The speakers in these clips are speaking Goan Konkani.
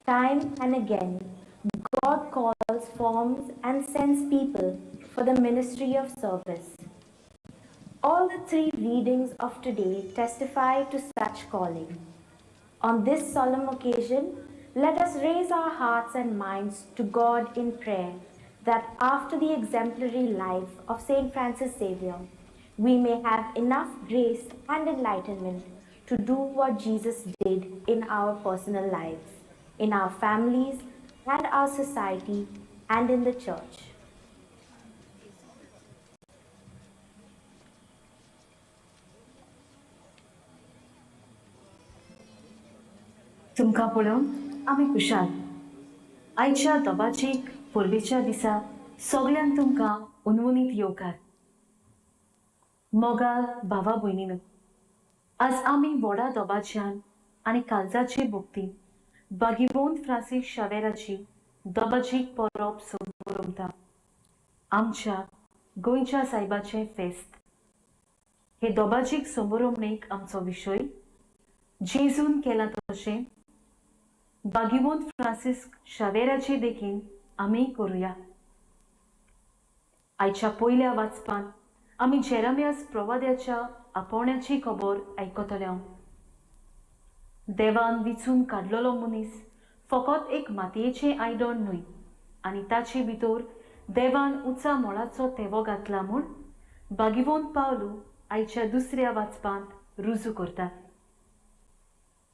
Time and again, God calls, forms, and sends people for the ministry of service. All the three readings of today testify to such calling. On this solemn occasion, let us raise our hearts and minds to God in prayer, that after the exemplary life of Saint Francis Xavier, we may have enough grace and enlightenment to do what Jesus did in our personal lives, in our families and our society, and in the church. तुमकां पळोवन आमी खुशाल. आयच्या दबाजीक परबेच्या दिसा सगल्यांक तुमकां उनवुनीत येवकार. मोगाल भावा भयणीनू, आज आमी व्हडा दबाज्यान आनी काळजाचे भक्तीन बागीवोन फ्रांसीस शावेराची दबाजीक परब समरमता. आमच्या गोंयच्या सायबाचें फेस्त. हे दबाजीक समरमणेक आमचो विशय जेजून केला तशें बागीवोन फ्रांसीस शावेराचे देखीन आमी करुया. आयच्या पयल्या वाचपांत आमी जेरामियास प्रवाद्याच्या आपोवण्याची खबर आयकतले. देवान विचून काडलेलो मनीस फकत एक मातयेचें आयदन न्हय आनी ताचे भितर देवान उंचा मोळाचो तेवो घातला म्हूण बागीवोन पावलू आयच्या दुसऱ्या वाचपांत रुजू करता.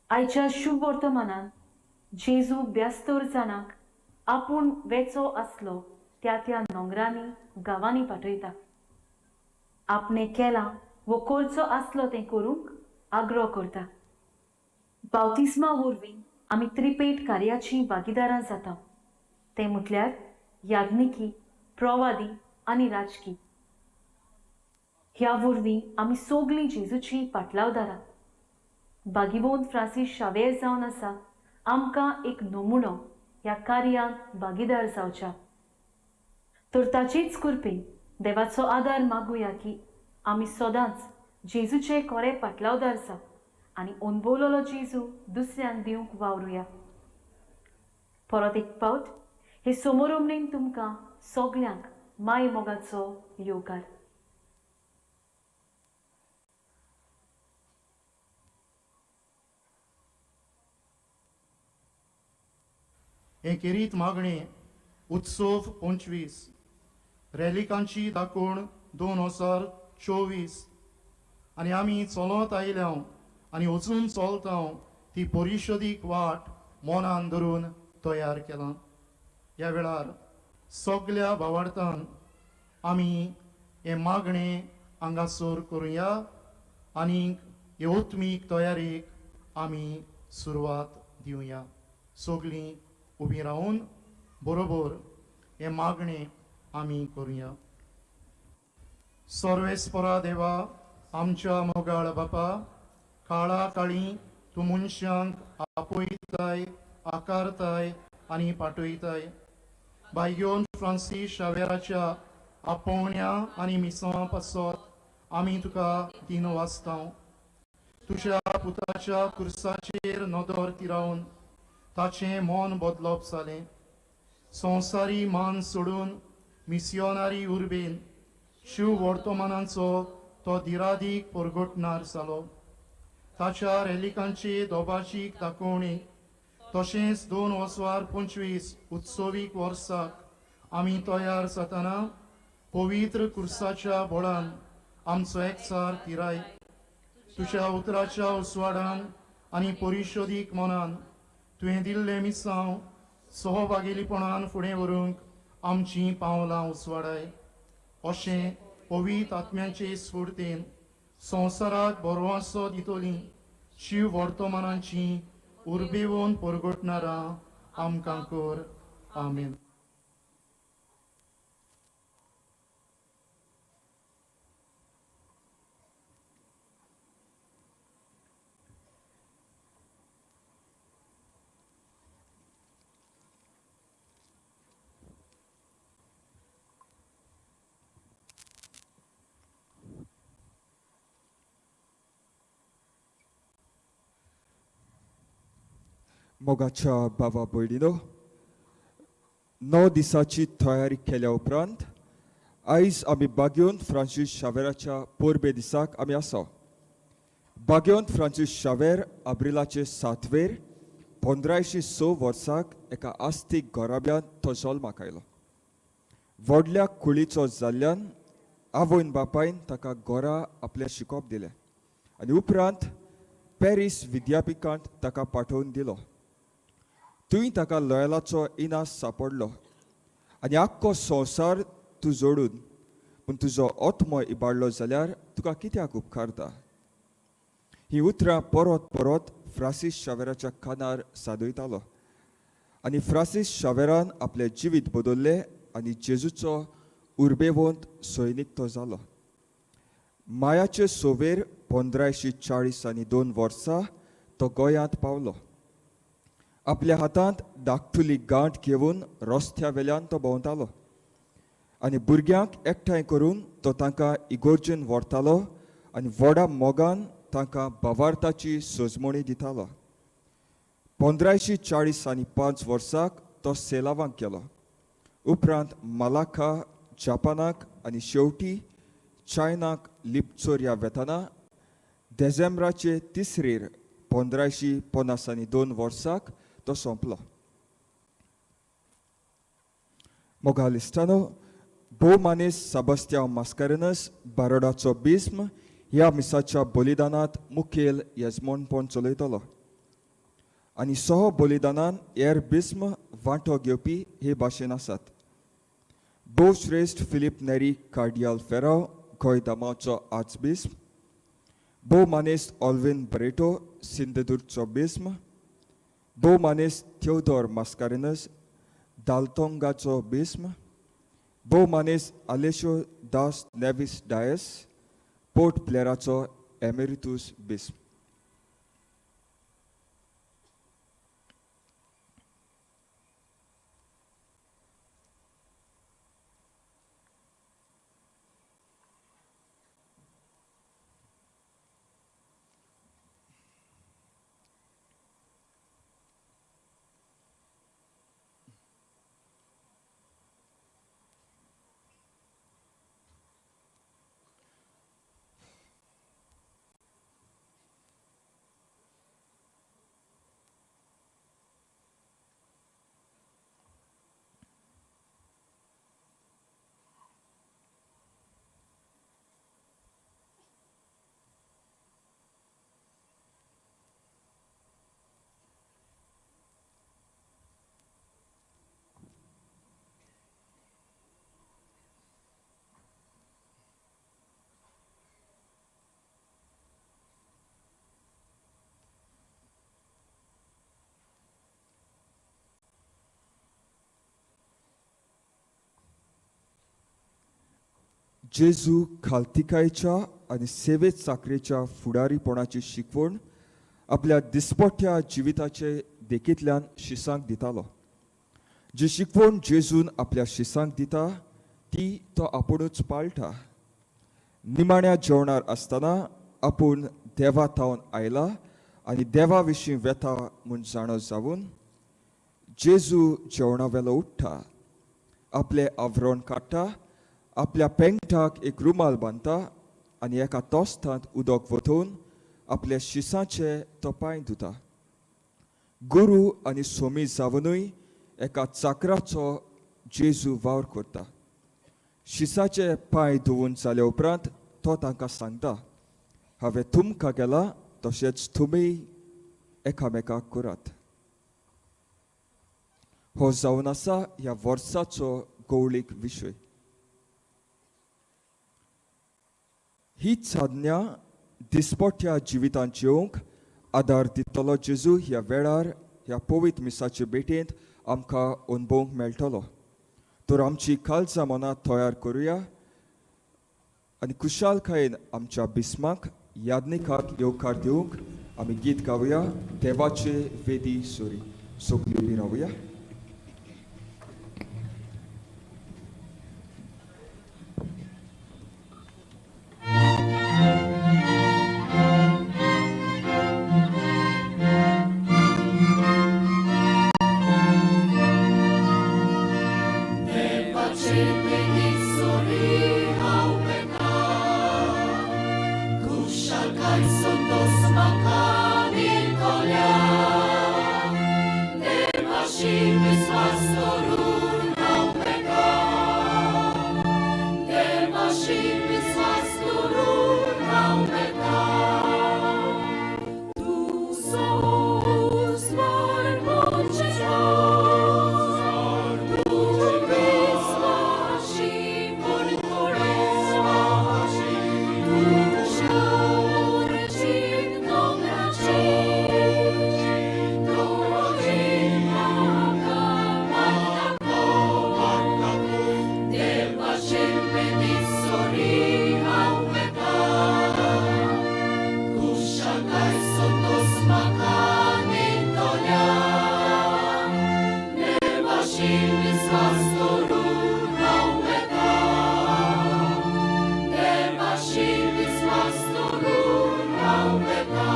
आयच्या शुभ वर्तमानान जेजू ब्यास्तर जाणांक आपूण वेचो आसलो त्या त्या नोंगरांनी गांवांनी पाठयता. आपणे केलां वो करचो आसलो तें करूंक आग्रो करता. बावतिस्मा वरवीं आमी त्रिपेट कार्याचीं भागीदारां जाता. तें म्हटल्यार याज्ञिकी, प्रवादी आनी राजकी. ह्या वरवीं आमी सगलीं जेजूचीं पाटलावदारां. बागीवोन फ्रांसीस शावेर जावन आसा आमकां एक नमुनो ह्या कार्यांत भागीदार जावच्या. तर ताचेच कृपेन देवाचो आदार मागुया की आमी सदांच जेजूचे कोरे पाटलावदार जावं आनी अनभवलेलो जेजू दुसऱ्यांक दिवंक वावरुया. परत एक फावट हे समोरमणेन तुमकां सगल्यांक माय मोगाचो येवकार. हे खेरीत मागणे उत्सव 25 रॅलिकांची दाखोवण 2024 आनी आमी चलत आयल्या आनी वचून चलता ती परिशदीक वाट मनान धरून तयार केला. ह्या वेळार सगल्या भावार्थान आमी हें मागणें हांगासर करुया आनी हे ओत्मीक तयारेक आमी सुरवात दिवया. सगलीं उबी रावन बरोबर हें मागणें आमी करुया. सर्वेस्परा देवा, आमच्या मोगाळ बापा, काळा काळी तूं मनशांक आपयताय, आकारताय आनी पाठयताय. बायगोन फ्रांसीस शावेराच्या आपोवण्या आनी मिसां पासत आमी तुका दिन वाचता. तुज्या पुताच्या कुर्साचेर नदर तिरावन ताचें मन बदलप जालें. संवसारी मान सोडून मिसियोनारी उर्बेन शिव वर्तमानाचो तो दिरादीक परगटणार जालो. ताच्या रेलिकांची दोबाजीक दाखोवणी तशेंच 2025 उत्सवीक वर्साक आमी तयार जातना पवित्र कुर्साच्या बळान आमचो एकचार तिराय. तुज्या उतराच्या उस्वाडान आनी परिशदीक मनान तुवें दिल्लें मिसांव सहभागीपणान फुडें व्हरूंक आमचीं पावलां उसवाडाय. अशें पवित्र आत्म्याचे स्फुर्तेन संवसाराक बरवासो दितली शिव वर्तमानाची उर्बेवन परगटणारां आमकां कर. आमेन. मोगाच्या बाबा भयणीनो, 9 दिसाची तयारी केल्या उपरांत आयज आमी बागेवन फ्रांसीस शावेराच्या परबे दिसाक आमी आसा. बागेवन फ्रांसीस शावेर आब्रिलाचे 7वेर 1506 वर्साक एका आस्तीक घराब्यांत तो जल्माक आयलो. व्हडल्या कुळीचो जाल्ल्यान आवयन बापायन ताका घरा आपलें शिकोवप दिलें आनी उपरांत पॅरीस विद्यापिठांत ताका पाठोवन दिलो. थंय ताका लॉयलाचो इनास सापडलो आनी आख्खो संवसार तूं जोडून पूण तुजो आत्मो इबाडलो जाल्यार तुका कित्याक उपकारता? ही उतरां परत परत फ्रांसीस शावेराच्या कानार सादयतालो आनी फ्रांसीस शावेरान आपलें जिवीत बदल्लें आनी जेजूचो उर्बेवंत सैनीक तो जालो. मायाचे 6वेर 1542 वर्सा तो गोंयांत पावलो. आपल्या हातांत धाकटुली गांठ घेवन रस्त्या वेल्यान तो भोंवतालो आनी भुरग्यांक एकठांय करून तो तांकां इगोर्जेन व्हरतालो आनी व्हडा मोगान तांकां भावार्थाची सजमणी दितालो. 1545 वर्साक तो सेलावांक गेलो. उपरांत मलाका, जापानाक आनी शेवटी चायनाक लिपचोरया वेताना देझेंब्राचे 3रेर 1552 वर्साक तो सोंपलो. मोगाल इश्टानो, भोव मानेस सेबास्तियांव मास्कारेनस बारोडाचो बिस्म ह्या मिसाच्या बलिदानांत मुखेल येजमानपण चलयतलो आनी सह बलिदानान हेर बिस्म वांटो घेवपी हे भाशेन आसात. भोव श्रेश्ठ फिलीप नेरी कार्डियाल फेराव गोंय दामावचो आर्चबिस्म, भोव मानेस्त ऑल्विन बरेटो सिंधुदुर्गचो बिस्म, भोव मानेस्त थियोदोर मास्कारेनस दालतोंगाचो बिस्म, भोव मानेस्त आलेशो दास नेविस डायस पोर्ट ब्लेराचो एमेरितूस बिस्म. जेजू खालतिकायेच्या आनी सेवेत साकरेच्या फुडारीपणाची शिकवण आपल्या दिसपट्ट्या जिविताचे देखींतल्यान शिसांक दितालो. जी शिकवण जेजून आपल्या शिसांक दिता ती तो आपुणूच पाळटा. निमाण्या जेवणार आसतना आपूण देवा थावन आयला आनी देवा विशीं वेता म्हूण जाणो जावन जेजू जेवणा वेलो उठ्ठा, आपलें आवरण काडटा, आपल्या पेंगटाक एक रुमाल बांदता आनी एका तोस्तांत उदक वतोवन आपल्या शिसाचे तो पांय धुता. गुरू आनी सोमी जावनूय एका चाकराचो जेजू वावर करता. शिसाचे पांय धुवून जाल्या उपरांत तो तांकां सांगता, हांवें तुमकां केलां तशेंच तुमी एकामेकाक करात. हो जावन आसा ह्या वर्साचो गौळीक विशय. ही साधन्या दिसपट्ट्या जिवितांत येवंक आदार दितलो जेजू ह्या वेळार ह्या पवित्र मिसाचे भेटेंत आमकां अणभवंक मेळटलो. तर आमची काळजां मनां तयार करुया आनी खुशालकायेन आमच्या बिस्माक यादनिकाक येवकार दिवंक आमी गीत गावया देवाचे वेदी सोरी. सगळीं उबीं रावया. विस्वास दवरून हांव वेता, देवाचेर विस्वास दवरून हांव वेता.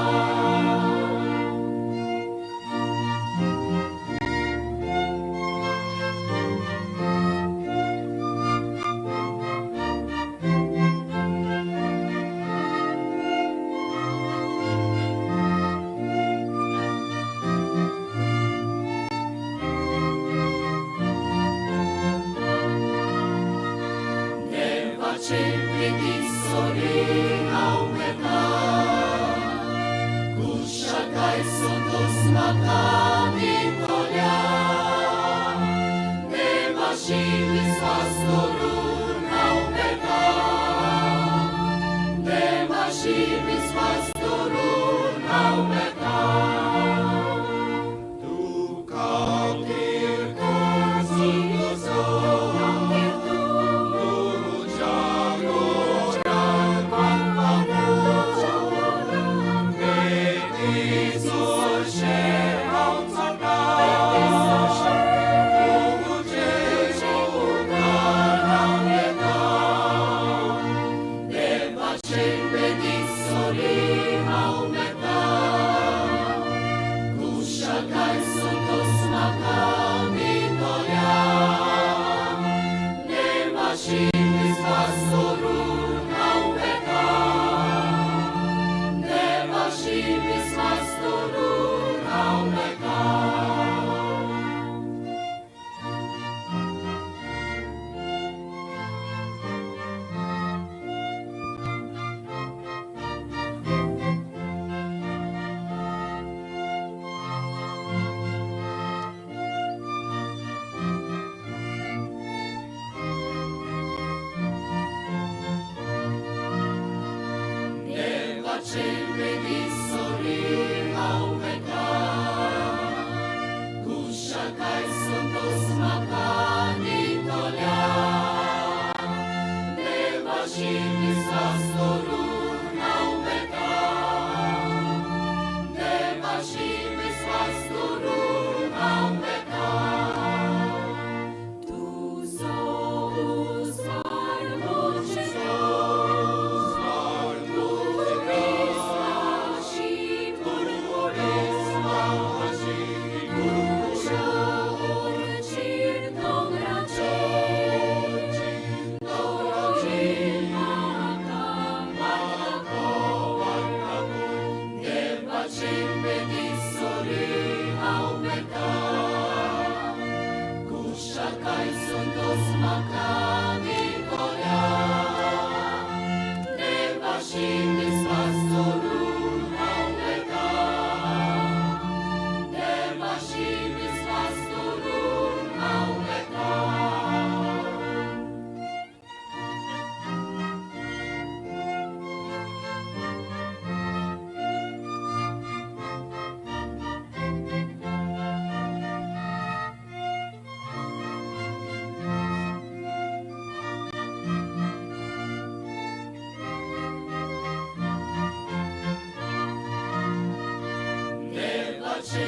देवाचे प्रिती सोरी हांव वेता, कुशाकाय संतोस म्हाका दितल्या. देवाचेर विस्वास दवरून हांव वेता, देवाचेर विस्वास दवरून हांव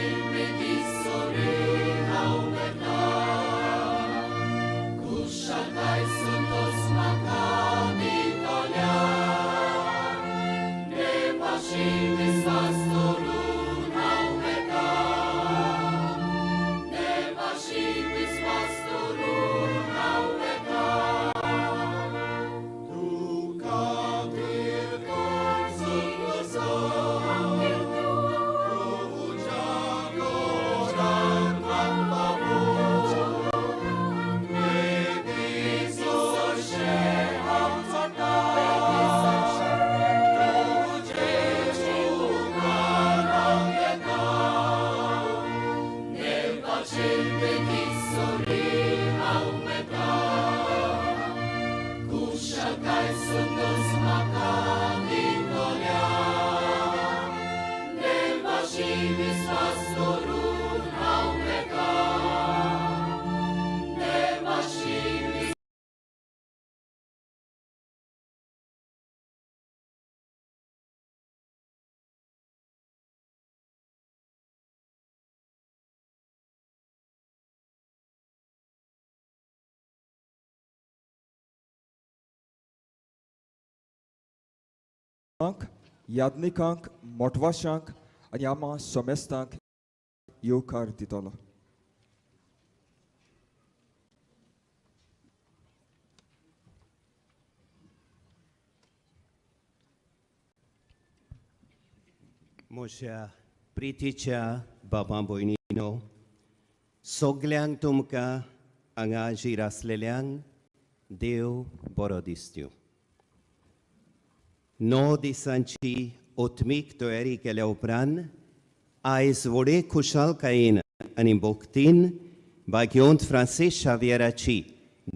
वेता. बिस्पांक, याज्ञिकांक, मोटवाशांक आनी आमा सोमेस्तांक येवकार दितलो. म्हज्या प्रितीच्या बाबा भयणीनो, सगल्यांक तुमकां हांगा हाजीर आसलेल्यांक देव बरो दिसत्यो. 9 दिसांची ओत्मीक तयारी केल्या उपरांत आयज व्हडे खुशालकायेन आनी भक्तीन भाग्योंत फ्रांसीस शावियराची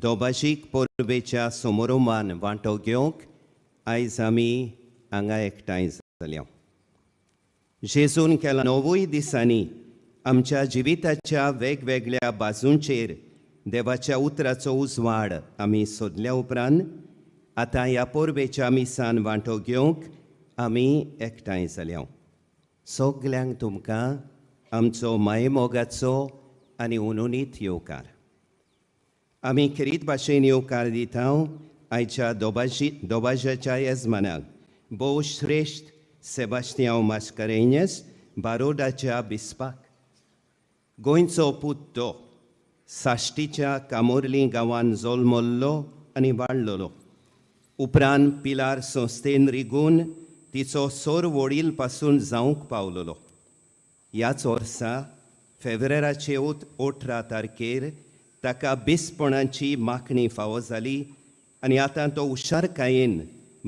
दोबाजीक परबेच्या समारोमान वांटो घेवंक आयज आमी हांगा एकठांय जाल्या. जेजून केला 9 दिसांनी आमच्या जिविताच्या वेगवेगळ्या बाजूंचेर देवाच्या उतराचो उजवाड आमी सोदल्या उपरांत आतां ह्या परबेच्या मिसान वांटो घेवंक आमी एकठांय जाल्या. सगल्यांक तुमकां आमचो मायेमोगाचो आनी उनुनीत येवकार. आमी खेरीत भाशेन येवकार दिता आयच्या दोबाज्याच्या येजमानाक भोव श्रेश्ठ सेबास्तियांव मास्करेन्यस बारोडाच्या बिस्पाक. गोंयचो पूत तो साश्टीच्या कामोर्ली गांवान जल्मल्लो आनी वाडलेलो. उपरांत पिलार संस्थेन रिगून तिचो सोर वडील पासून जावंक पावलेलो. ह्याच वर्सा फेब्रेराचे 18 तारखेर ताका बिस्पणाची मागणी फावो जाली आनी आतां तो हुशारकायेन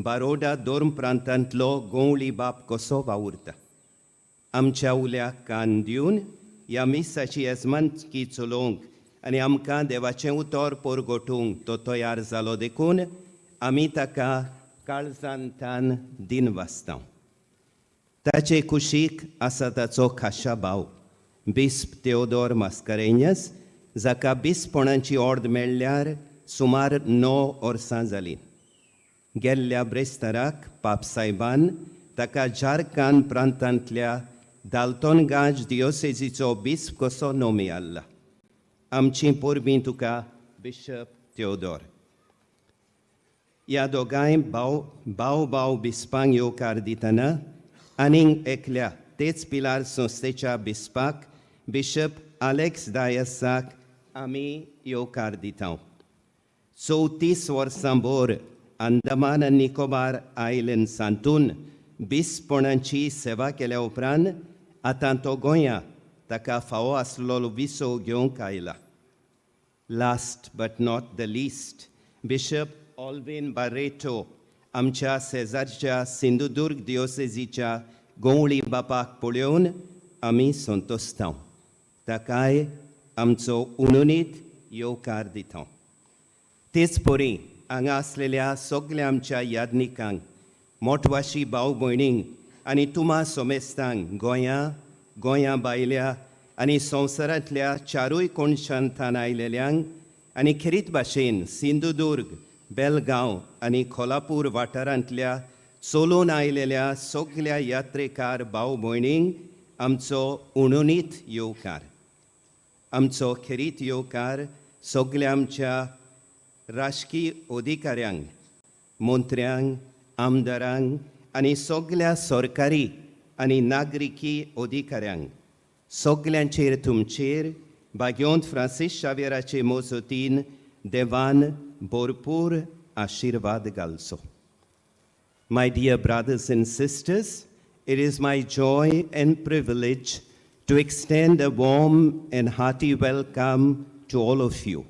बारोडा दोर्म प्रांतांतलो गोंवळी बाप कसो वावुरता. आमच्या उल्याक कान दिवन ह्या मिसाची येजमानकी चलोवंक आनी आमकां देवाचें उतर परगटूंक तो तयार जालो देखून आमी ताका काळजान तान दिन वाचता. ताचे कुशीक आसा ताचो खाशा भाव बिस्प तेओदोर मास्करेन्यस, जाका बिस्पणाची ऑर्द मेळ्ळ्यार सुमार 9 वर्सां जालीं. गेल्ल्या ब्रेस्ताराक पापसायबान ताका झारखंड प्रांतांतल्या दाल्तोनगांज दियोसेजीचो बिस्प कसो नोमी आल्ला. आमची परबीं तुका बिशप तेओदोर. ह्या दोगांय भाव भाव भाव बिस्पांक येवकार दितना आनीक एकल्या तेच पिलार संस्थेच्या बिस्पाक बिशप आलेक्स डायसाक आमी येवकार दिता. 34 वर्सां भोर अंदमान आनी निकोबार आयलंड्सांतून बिस्पणाची सेवा केल्या उपरांत आतां तो गोंया ताका फावो आसलेलो विसो घेवंक आयला. Last but not the least, bishop Alvin Barreto आमच्या शेजारच्या सिंधुदुर्ग दियोसेजीच्या गोंवळी बापाक पळोवन आमी संतोशता. ताकाय आमचो उणुनीत येवकार दिता. तेच परी हांगा आसलेल्या सगल्या आमच्या याज्ञिकांक, मोटवाशी भाव भयणींक आनी तुमा सोमेस्तांक गोंया गोंया भायल्या आनी संवसारांतल्या चारूय कोणशांतान आयलेल्यांक आनी खेरीत भाशेन सिंधुदुर्ग, बेलगांव आनी कोल्हापूर वाठारांतल्या चलून आयलेल्या सगल्या यात्रेकार भाव भयणींक आमचो उणुनीत येवकार. आमचो खेरीत येवकार सगल्या आमच्या राजकीय अधिकाऱ्यांक, मंत्र्यांक, आमदारांक आनी सगल्या सरकारी आनी नागरिकी अधिकाऱ्यांक. सगल्यांचेर तुमचेर भाग्योंत फ्रांसीस शावियराचे मोजतीन देवान भरपूर आशिर्वाद घालचो. My dear brothers and sisters, it is my joy and privilege to extend a warm and hearty welcome to all of you.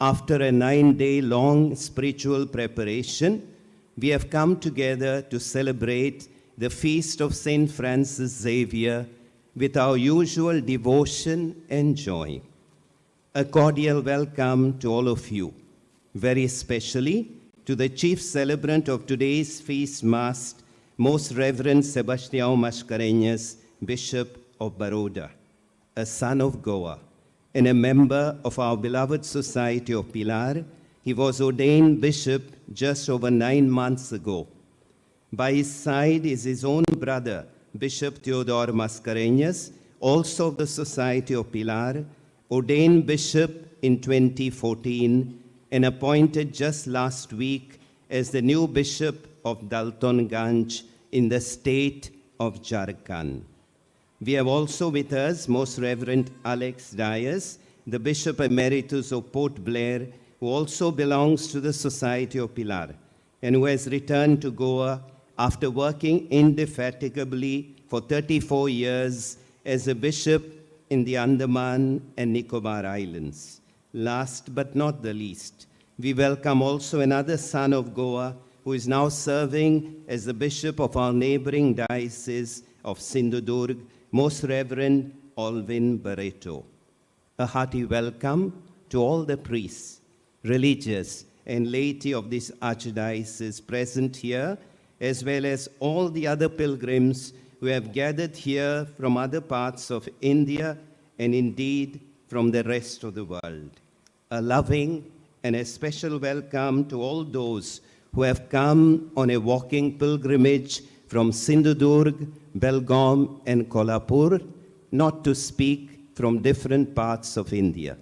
After a 9-day long spiritual preparation, we have come together to celebrate the feast of St. Francis Xavier with our usual devotion and joy. A cordial welcome to all of you, very especially to the chief celebrant of today's feast mass, Most Reverend Sebastião Mascarenhas, Bishop of Baroda, a son of Goa and a member of our beloved Society of Pilar. He was ordained bishop just over 9 months ago. By his side is his own brother, Bishop Theodore Mascarenhas, also of the Society of Pilar, ordained bishop in 2014 and appointed just last week as the new bishop of Daltonganj in the state of Jharkhand. We have also with us Most Reverend Alex Dias, the Bishop Emeritus of Port Blair, who also belongs to the Society of Pilar and who has returned to Goa after working indefatigably for 34 years as a bishop in the Andaman and Nicobar Islands. Last but not the least, we welcome also another son of Goa who is now serving as the bishop of our neighboring diocese of Sindhudurg, Most Reverend Alvin Barreto. A hearty welcome to all the priests, religious, and laity of this archdiocese present here, as well as all the other pilgrims who have gathered here from other parts of India and indeed from the rest of the world. A loving and a special welcome to all those who have come on a walking pilgrimage from Sindhudurg, Belgaum, and Kolhapur, not to speak from different parts of India.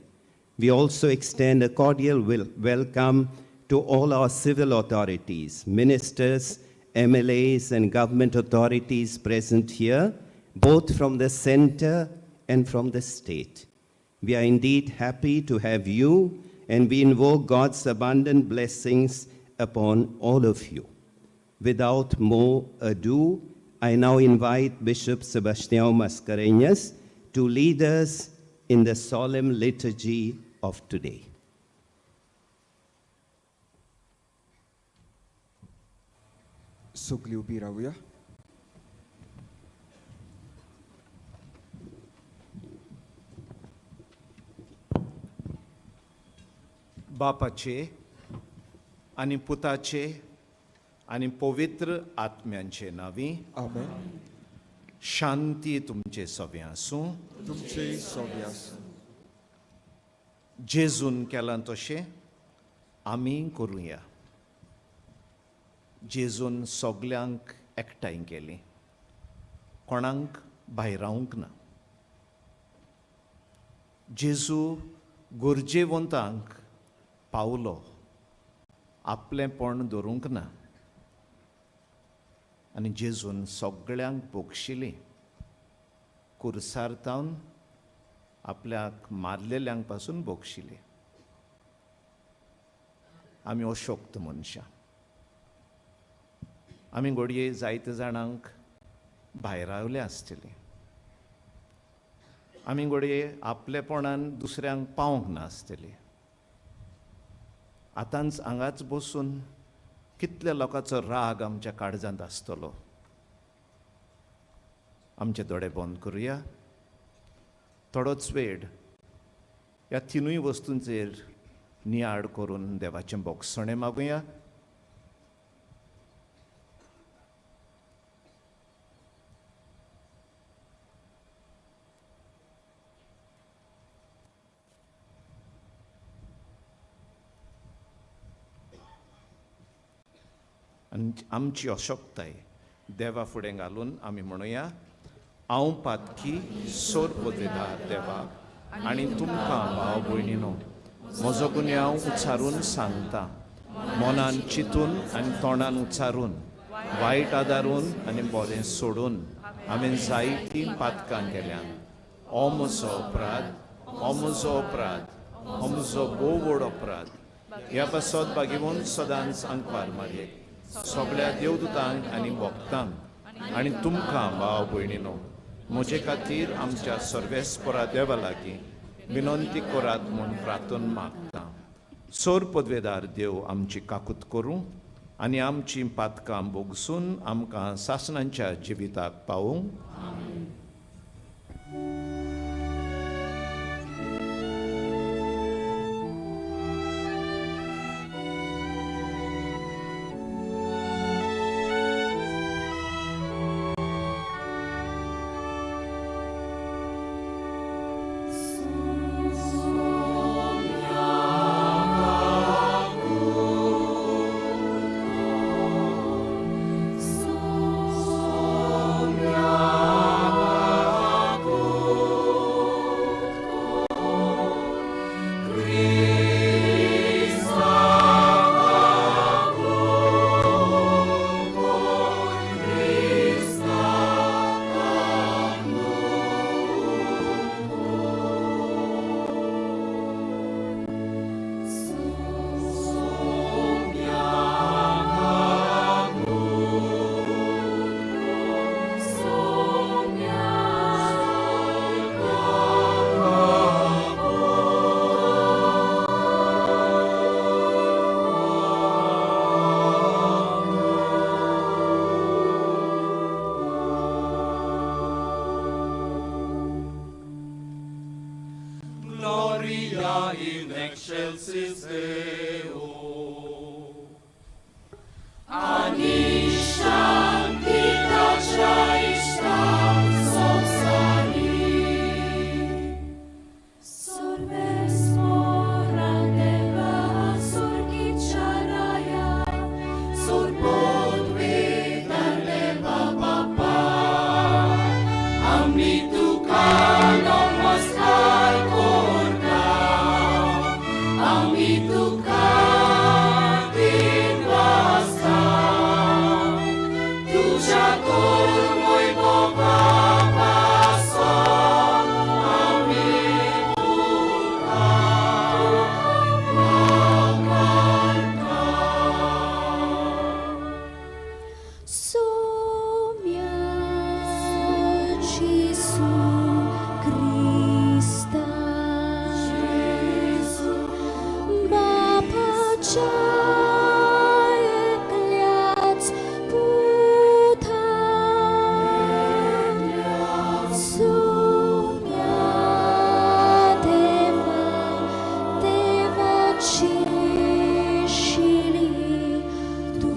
We also extend a cordial welcome to all our civil authorities, ministers, MLAs, and government authorities present here, both from the center and from the state. We are indeed happy to have you, and we invoke God's abundant blessings upon all of you. Without more ado, I now invite Bishop Sebastião Mascarenhas to lead us in the solemn liturgy of today. सगळी उबी रावया. बापाचे आनी पुताचे आनी पवित्र आत्म्यांचे नांवी. आमेन. शांती तुमचे सगळें आसूं. तुमचे सगळें आसूं. जेजून केलां तशें आमी करुया. जेजून सगल्यांक एकठांय केली, कोणाक भायरावंक ना. जेजू गरजेवंतांक पावलो, आपलेंपण दवरूंक ना. आनी जेजून सगळ्यांक बक्षिली, कुर्सार तावन आपल्याक मारलेल्यांक पासून बक्षिली. आमी अशक्त मनशां, आमी घडये जायते जाणांक भायरावले आसतले, आमी घडये आपलेपणान दुसऱ्यांक पावंक नासतले. आतांच हांगाच बसून कितल्या लोकांचो राग आमच्या काळजांत आसतलो. आमचे दोळे बंद करुया. थोडोच वेळ ह्या तिनूय वस्तूंचेर नियाळ करून देवाचें बोगसणें मागुया. आनी आमची अशक्ताय देवा फुडें घालून आमी म्हणुया, हांव पातकी सोर पदवेदार देवा आनी तुमकां भाव भयणीनो म्हजो गुन्यांव उच्चारून सांगता, मनान चिंतून आनी तोंडान उच्चारून, वायट आदारून आनी बरें सोडून हांवें जायतीं पातकां केल्यान. हो म्हजो अपराध, हो म्हजो अपराध, हो म्हजो भोव व्हड अपराध. ह्या पासत बागेवन सदांच आंकवार मारये सगळ्या देवदूतांक आनी भक्तांक आनी तुमकां भाव भयणीनो म्हजे खातीर आमच्या सर्वेस्परा देवा लागीं विनंती करात म्हूण प्रार्थना मागता. सोर पदवेदार देव आमची काकूत करूं आनी आमची पातकां भोगसून आमकां सासणांच्या जिविताक पावूं. Sonia. Gloria in excelsis Deo. Ani shanti tacha sopsani. Sorvespora deva surkicharaya Sorpodvetar deva papa. Ami tuka namaskar korta. Ami tuka dinvasta. Tuja tormoy baba paso. Ami tuka makarta. Somia Jesu Christa, Jesu Bapacha ekliac puta, Somia Deva Deva Chishili, tu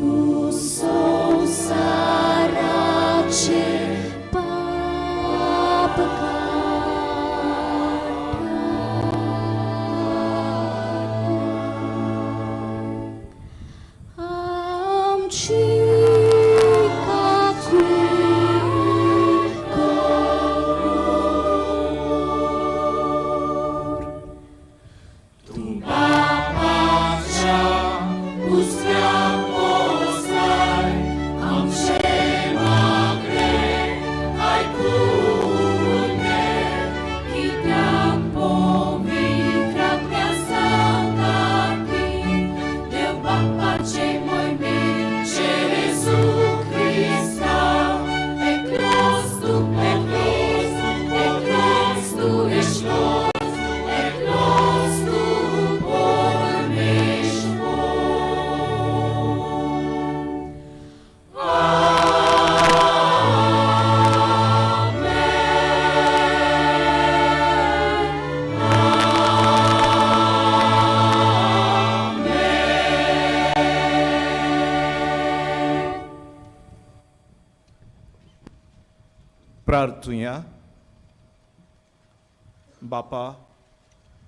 sarache pap Amchi kaku koror. Papacha usya posay amche magre aikune Kityak povitratnya sangati, Dev Bapache moime Jesu Christa eklos tu eklos eklos tu eshlos eklos tu pormeshvor. प्रार्थुया. बापा,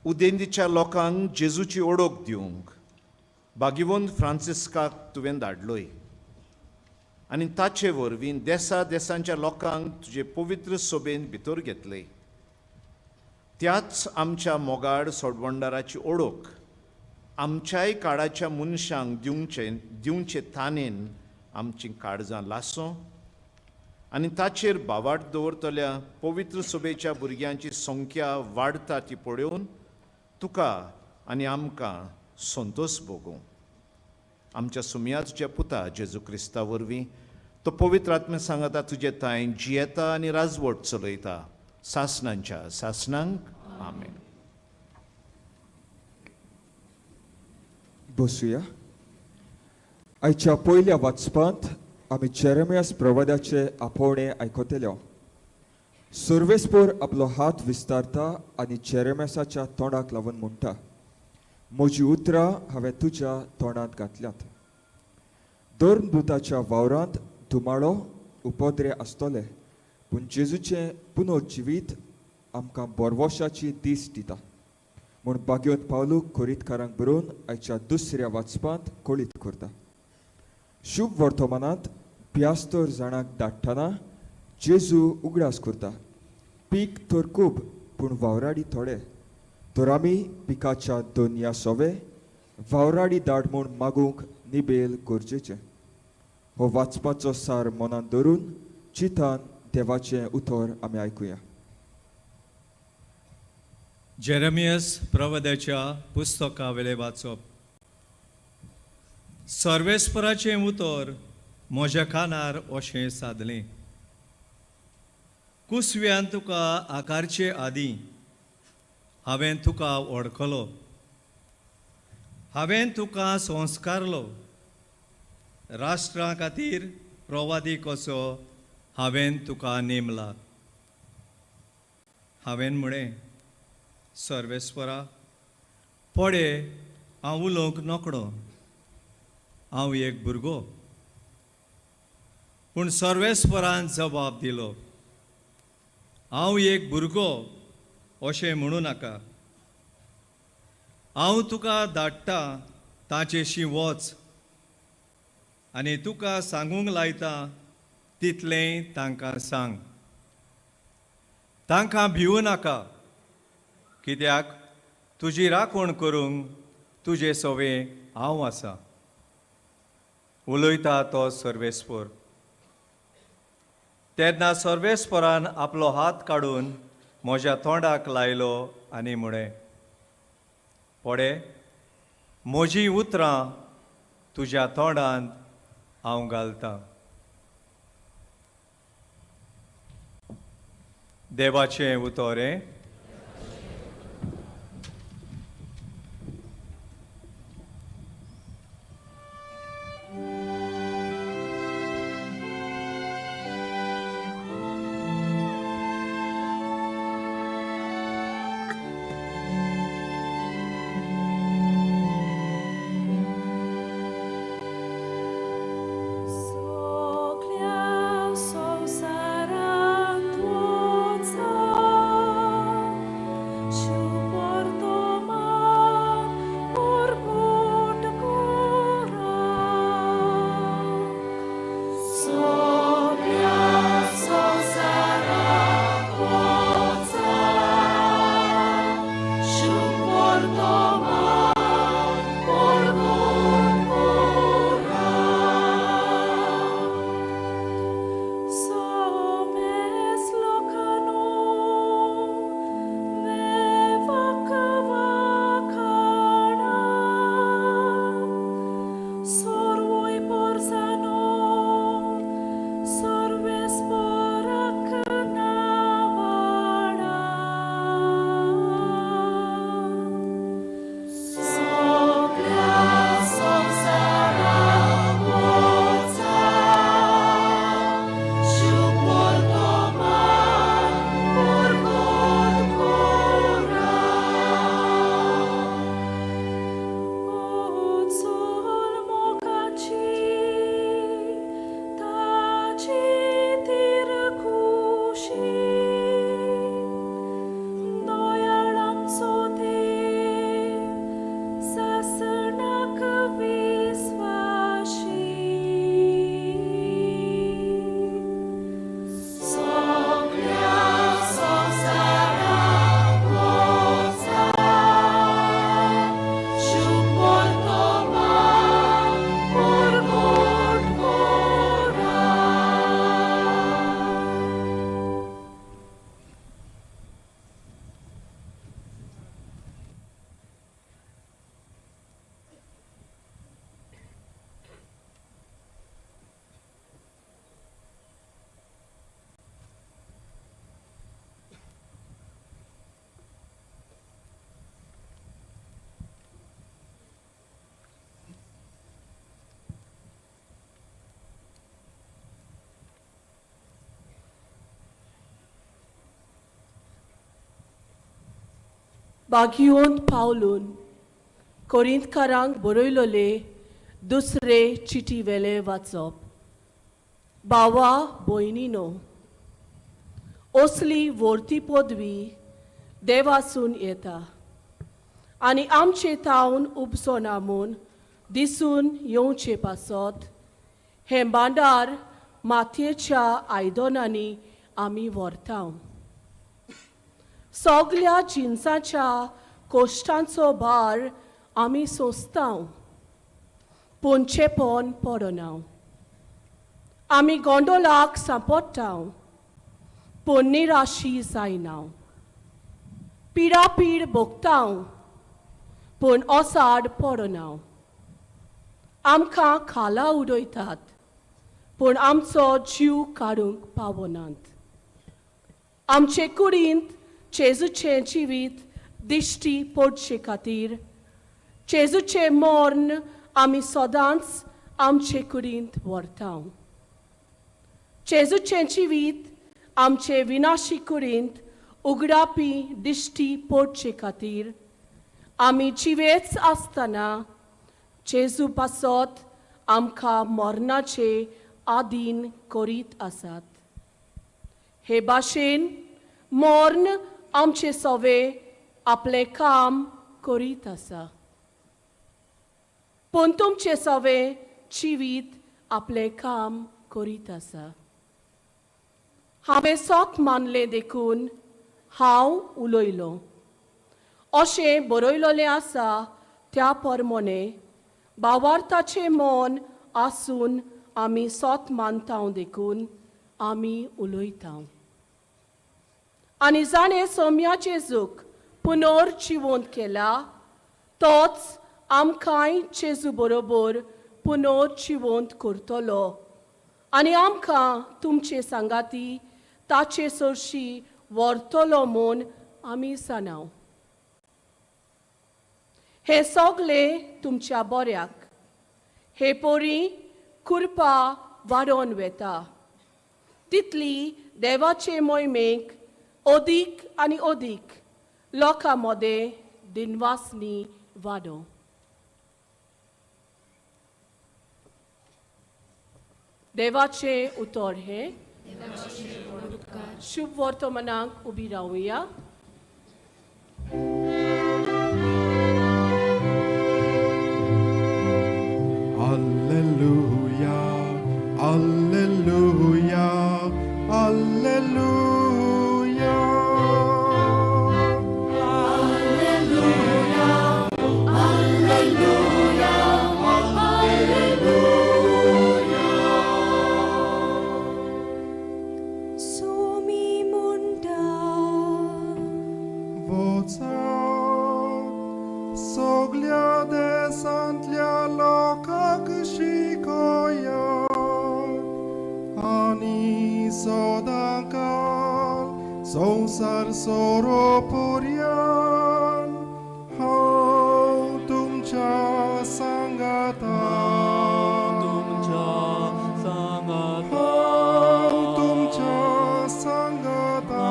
उदेंतीच्या लोकांक जेजूची ओळख दिवंक भाग्यवंत फ्रांसिस्काक तुवें धाडलोय आनी ताचे वरवीं देसा देसांच्या लोकांक तुजे पवित्र सोबेन भितर घेतले. त्याच आमच्या मोगाड सोडवंडाराची ओळख आमच्याय काळाच्या मनशांक दिवचे तानेन आमचीं काळजां लासों आनी ताचेर भावाट दवरतल्या पवित्र सभेच्या भुरग्यांची संख्या वाडटा ती पळोवन तुका आनी आमकां संतोश भोगूं. आमच्या सुमया तुज्या पुता जेजू क्रिस्ता वरवीं तो पवित्र आत्मे सांगता तुजे तांय जियेता आनी राजवट चलयता सासणांच्या सासणांक. आमेन. बसुया. आयच्या पयल्या वाचपांत आमी जेरेमियास प्रवादाचे आपोवणे आयकतले. सर्वेस्पोर आपलो हात विस्तारता आनी जेरेमियासाच्या तोंडाक लावन म्हणटा, म्हजी उतरां हांवें तुज्या तोंडांत घातल्यात. धर्मदूताच्या वावरांत धुमाळो उपद्रे आसतले, पूण जेजूचें पुनर्जिवीत आमकां बोरवोशाची दीस दिता म्हूण बागेवंत पावलू कोरीतकारांक बरोवन आयच्या दुसऱ्या वाचपांत कळीत करता. शुभ वर्तमानांत प्यास्तर जाणांक धाडटना जेजू उगडास करता, पीक तर खूब पूण वावराडी थोडे, तर आमी पिकाच्या दोनया सोवे वावराडी धाड म्हूण मागूंक निबेल गरजेचें. हो वाचपाचो सार मनांत धरून चिंतान देवाचें उतर आमी आयकुया. जेरेमियस प्रवद्याच्या पुस्तका वेले वाचप. सर्वेस्पराचें उतर म्हज्या कानार अशें सादलें, कुसव्यान तुका आकारचे आदीं हांवें तुका वळखलो, हांवें तुका संस्कारलो, राष्ट्रा खातीर प्रवादी कसो हांवें तुका नेमला. हांवें म्हळें, सर्वेस्परा, पडे हांव उलोवंक नकळो, हांव एक भुरगो. पूण सर्वेस्परान जबाब दिलो, हांव एक भुरगो अशें म्हणूं नाका. हांव तुका धाडटा ताचेशी वच आनी तुका सांगूंक लायता तितलेंय तांकां सांग. तांकां भिवूं नाका, कित्याक तुजी राखण करूंक तुजे सवे हांव आसा. उलयता तो सर्वेस्पर. तेन्ना सर्वेस्परान आपलो हात काडून म्हज्या तोंडाक लायलो आनी म्हळें, पडे म्हजीं उतरां तुज्या तोंडांत हांव घालतां. देवाचें उतर हें. Soglia संवसारांत बागियोन पावलून कोरिंतकारांक बरयलोले दुसरे चिटी वेले वाचप. बावा भयणीनो, असली व्हरती पदवी देवासून येता आनी आमचे तावन उपसोना म्हूण दिसून येवचे पासत हें भांडार मातयेच्या आयदनांनी आमी व्हरता. सगल्या जिनसाच्या कोश्टांचो भार आमी सोंसता, पूण चेपण पडना. आमी गोंडोलाक सांपडटा, पूण निराशी जायना. पिडापीड भोगता, पूण ओसाड पडना. आमकां खाला उडयतात, पूण आमचो जीव काडूंक पावनात. आमचे कुडींत जेजूचें जिवीत दिश्टी पडचे खातीर जेजूचें मर्ण आमी सदांच आमचे कुडींत व्हरता. जेजूचें जिवीत आमचे विनाशी कुडींत उगडापी दिश्टी पडचे खातीर आमी जिवेच आसतना जेजू पासत आमकां मरणाचे आदीन करीत आसात. हे भाशेन मर्ण आमचे सवे आपलें काम करीत आसा, पूण तुमचे सवे जिवीत आपलें काम करीत आसा. हांवें सत मानलें देखून हांव उलयलो अशें बरयलोलें आसा. त्या परमोने बावार्थाचें मन आसून आमी सत मानता देखून आमी उलयता. आनी जाणें सोम्याचें जूक पुनर्जिवंत केला तोच आमकांय जेजू बरोबर पुनर्जिवंत करतलो आनी आमकां तुमचे सांगाती ताचे सरशी व्हरतलो म्हूण आमी जाणाव. हें सगळें तुमच्या बऱ्याक हे पोरी कृपा वाडोवन वेता तितली देवाचे मोहिमेक अदीक आनी अदीक लोकां मदें दिनवासनी वाडो. देवाचें उतर हें. शुभ वर्तमानाक उबी रावया. Alleluia, Alleluia, Alleluia. Alleluia, Alleluia, Alleluia. Sumi munda Voca soglia देसांतल्या लोकांक शिकोया आनी सदांकाल संवसार सोरोपर्यान हांव तुमच्या सांगाता, तुमच्या सांगाता, हांव तुमच्या सांगाता,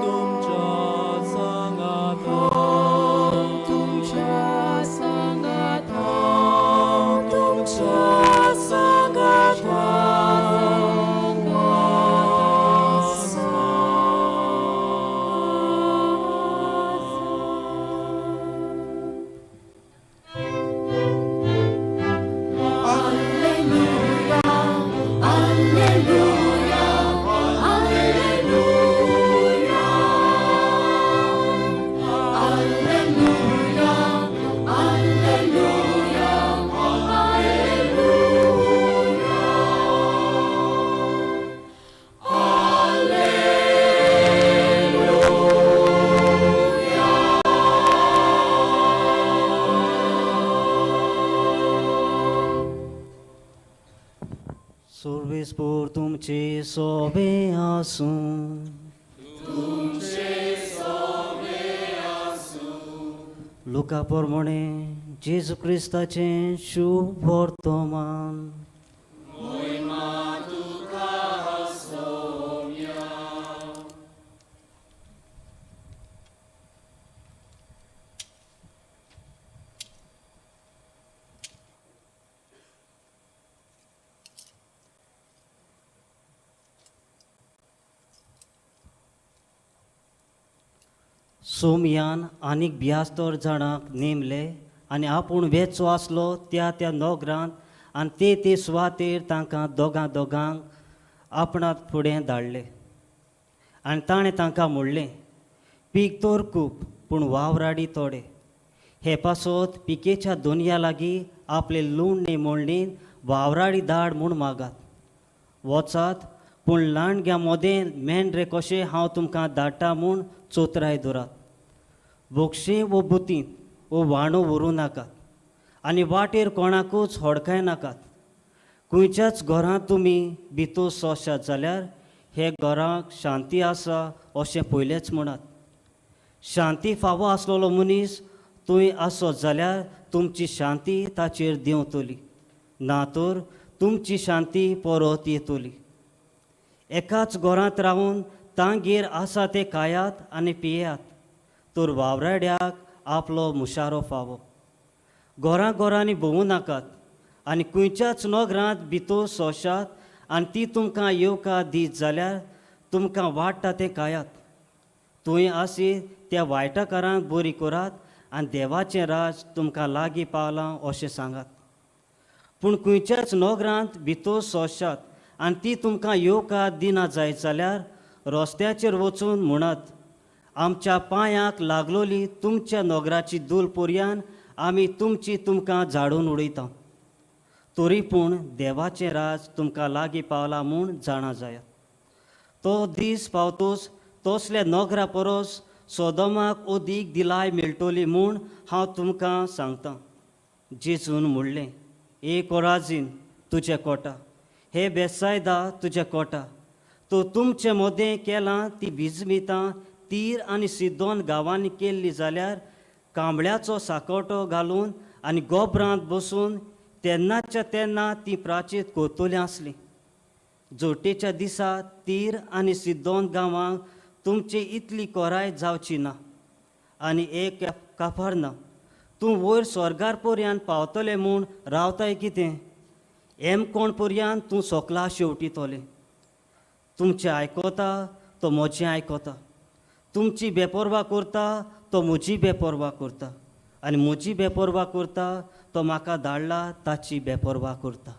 तुमच्या सांगाता, तुमच्या सांगाता, तुमच्या सांगाता. Alleluia, Alleluia, Alleluia. Alleluia, Alleluia, Alleluia. Service तुमचे सोबे आसूं. लुका प्रमाणे जेजू क्रिस्ताचें शुभ वर्तमान. सोमयान आनीक ब्यास्तर जाणांक नेमले आनी आपूण वेचो आसलो त्या त्या नगरांत आनी ते ते सुवातेर तांकां दोगां दोगांक आपणात फुडें धाडले. आनी ताणें तांकां म्हणलें, पीक तर खूब पूण वावराडी थोडे. हे पासत पिकेच्या दोनया लागीं आपले लुणणे मोडणीन वावराडी धाड म्हूण मागात. वचात पूण लांडग्यां मोदें मेंढरे कशें हांव तुमकां धाडटा म्हूण चोतराय दवरात. बोक्षें वो बुतींत वो वाणो व्हरूं नाकात आनी वाटेर कोणाकूच हडकाय नाकात. खंयच्याच घरांत तुमी भितर सोंशात जाल्यार हे घराक शांती आसा अशें पयलेंच म्हणात. शांती फावो आसलेलो मनीस थंय आसत जाल्यार तुमची शांती ताचेर देंवतली, ना तर तुमची शांती परत येतली. एकाच घरांत रावन तांगेर आसा तें खायात आनी पियात, तर वावराड्याक आपलो मुशारो फावो. घरां घरांनी भोंवूं नाकात आनी खंयच्याच नगरांत भितर सोशात आनी ती तुमकां येवकार दीत जाल्यार तुमकां वाडटा तें खायात. थंय आसी त्या वायटकारांक बरी करात आनी देवाचें राज तुमकां लागीं पावलां अशें सांगात. पूण खंयच्याच नगरांत भितर सोशात आनी ती तुमकां येवकार दिना जायत जाल्यार रस्त्याचेर वचून म्हणत, आमच्या पांयांक लागलोली तुमच्या नगराची धूल पर्यान आमी तुमची तुमकां झाडून उडयता. तरी पूण देवाचें राज तुमकां लागीं पावलां म्हूण जाणा जायात. तो दीस पावतोच तसल्या नगरा परस सोदोमाक अदीक दिलाय मेळटली म्हूण हांव तुमकां सांगतां. जेजून म्हणलें, ए कोराजीन तुजें कोटा, हे बेसायदा तुजें कोटा, तो तुमचे मदें केलां ती बिजमितां तीर आनी सिद्दोन गांवांनी केल्ली जाल्यार कांबळ्याचो साकोटो घालून आनी गोबरांत बसून तेन्नाच्या तेन्ना ती प्राचीत करतली आसली. जोटेच्या दिसा तीर आनी सिद्दोन गांवांक तुमची इतली कोराय जावची ना. आनी एक काफार ना, तूं वयर स्वर्गार पर्यान पावतलें म्हूण रावताय कितें? एम कोण पर्यान तूं सोकला शेवटितलें. तुमचें आयकता तो म्हजें आयकता, तुमची बेपर्वा करता तो म्हजी बेपर्वा करता, आनी म्हजी बेपर्वा करता तो म्हाका धाडला ताची बेपर्वा करता.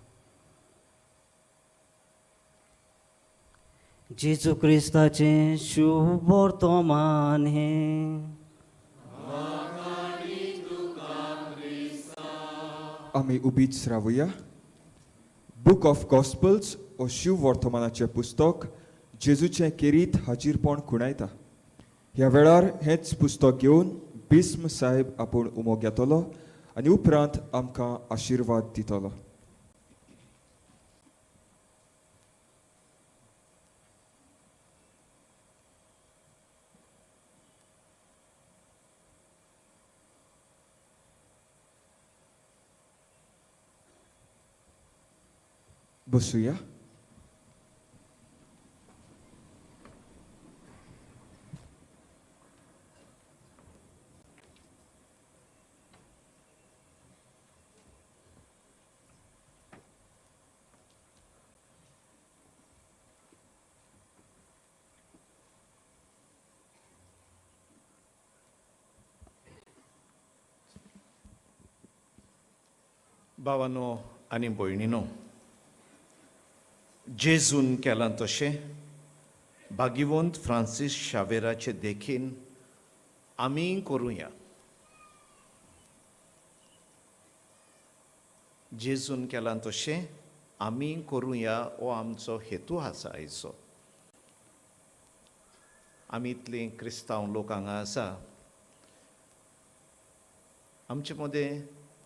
जेजू क्रिस्ताचें शुभ वर्तमान हें. आमी उबीच रावया. बूक ऑफ गॉस्पल्स हो शिव वर्तमानाचें पुस्तक जेजूचें केरीत हाजीरपण खुणायता. ह्या वेळार हेंच पुस्तक घेवन बिस्म साहेब आपूण उमो घेतलो आनी उपरांत आमकां आशिर्वाद दितलो. बसुया. भावानो आनी भयणीनो, जेजून केलां तशें भाग्यवंत फ्रांसीस शावेराचे देखीन आमी करुया. जेजून केलां तशें आमी करुया हो आमचो हेतू आसा आयचो. आमी इतलीं क्रिस्तांव लोक हांगा आसा, आमचे मदें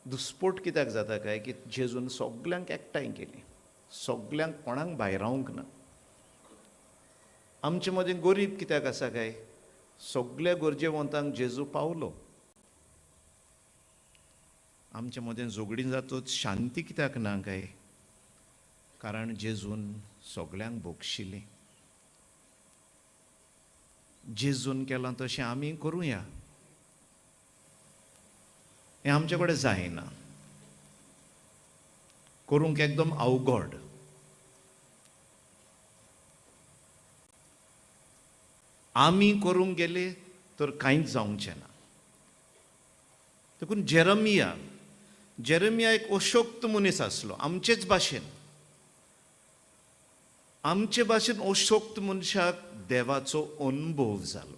दुस्पोट कित्याक जाता काय की जेजून सगल्यांक एकठांय केली, सगल्यांक कोणाक भायरावंक ना. आमचे मदें गरीब कित्याक आसा काय? सगल्या गरजेवंतांक जेजू पावलो. आमचे मदें झगडीं जातूच शांती कित्याक ना काय? कारण जेजून सगल्यांक भोगशिली. जेजून केलां तशें आमी करुया हें आमचे कडेन जायना, करूंक एकदम अवघड. आमी करूंक गेले तर कांयच जावचें ना. देखून जेरमिया, जेरमिया एक अशक्त मनीस आसलो, आमचेच भाशेन. आमचे भाशेन अशक्त मनशाक देवाचो अनुभव जालो.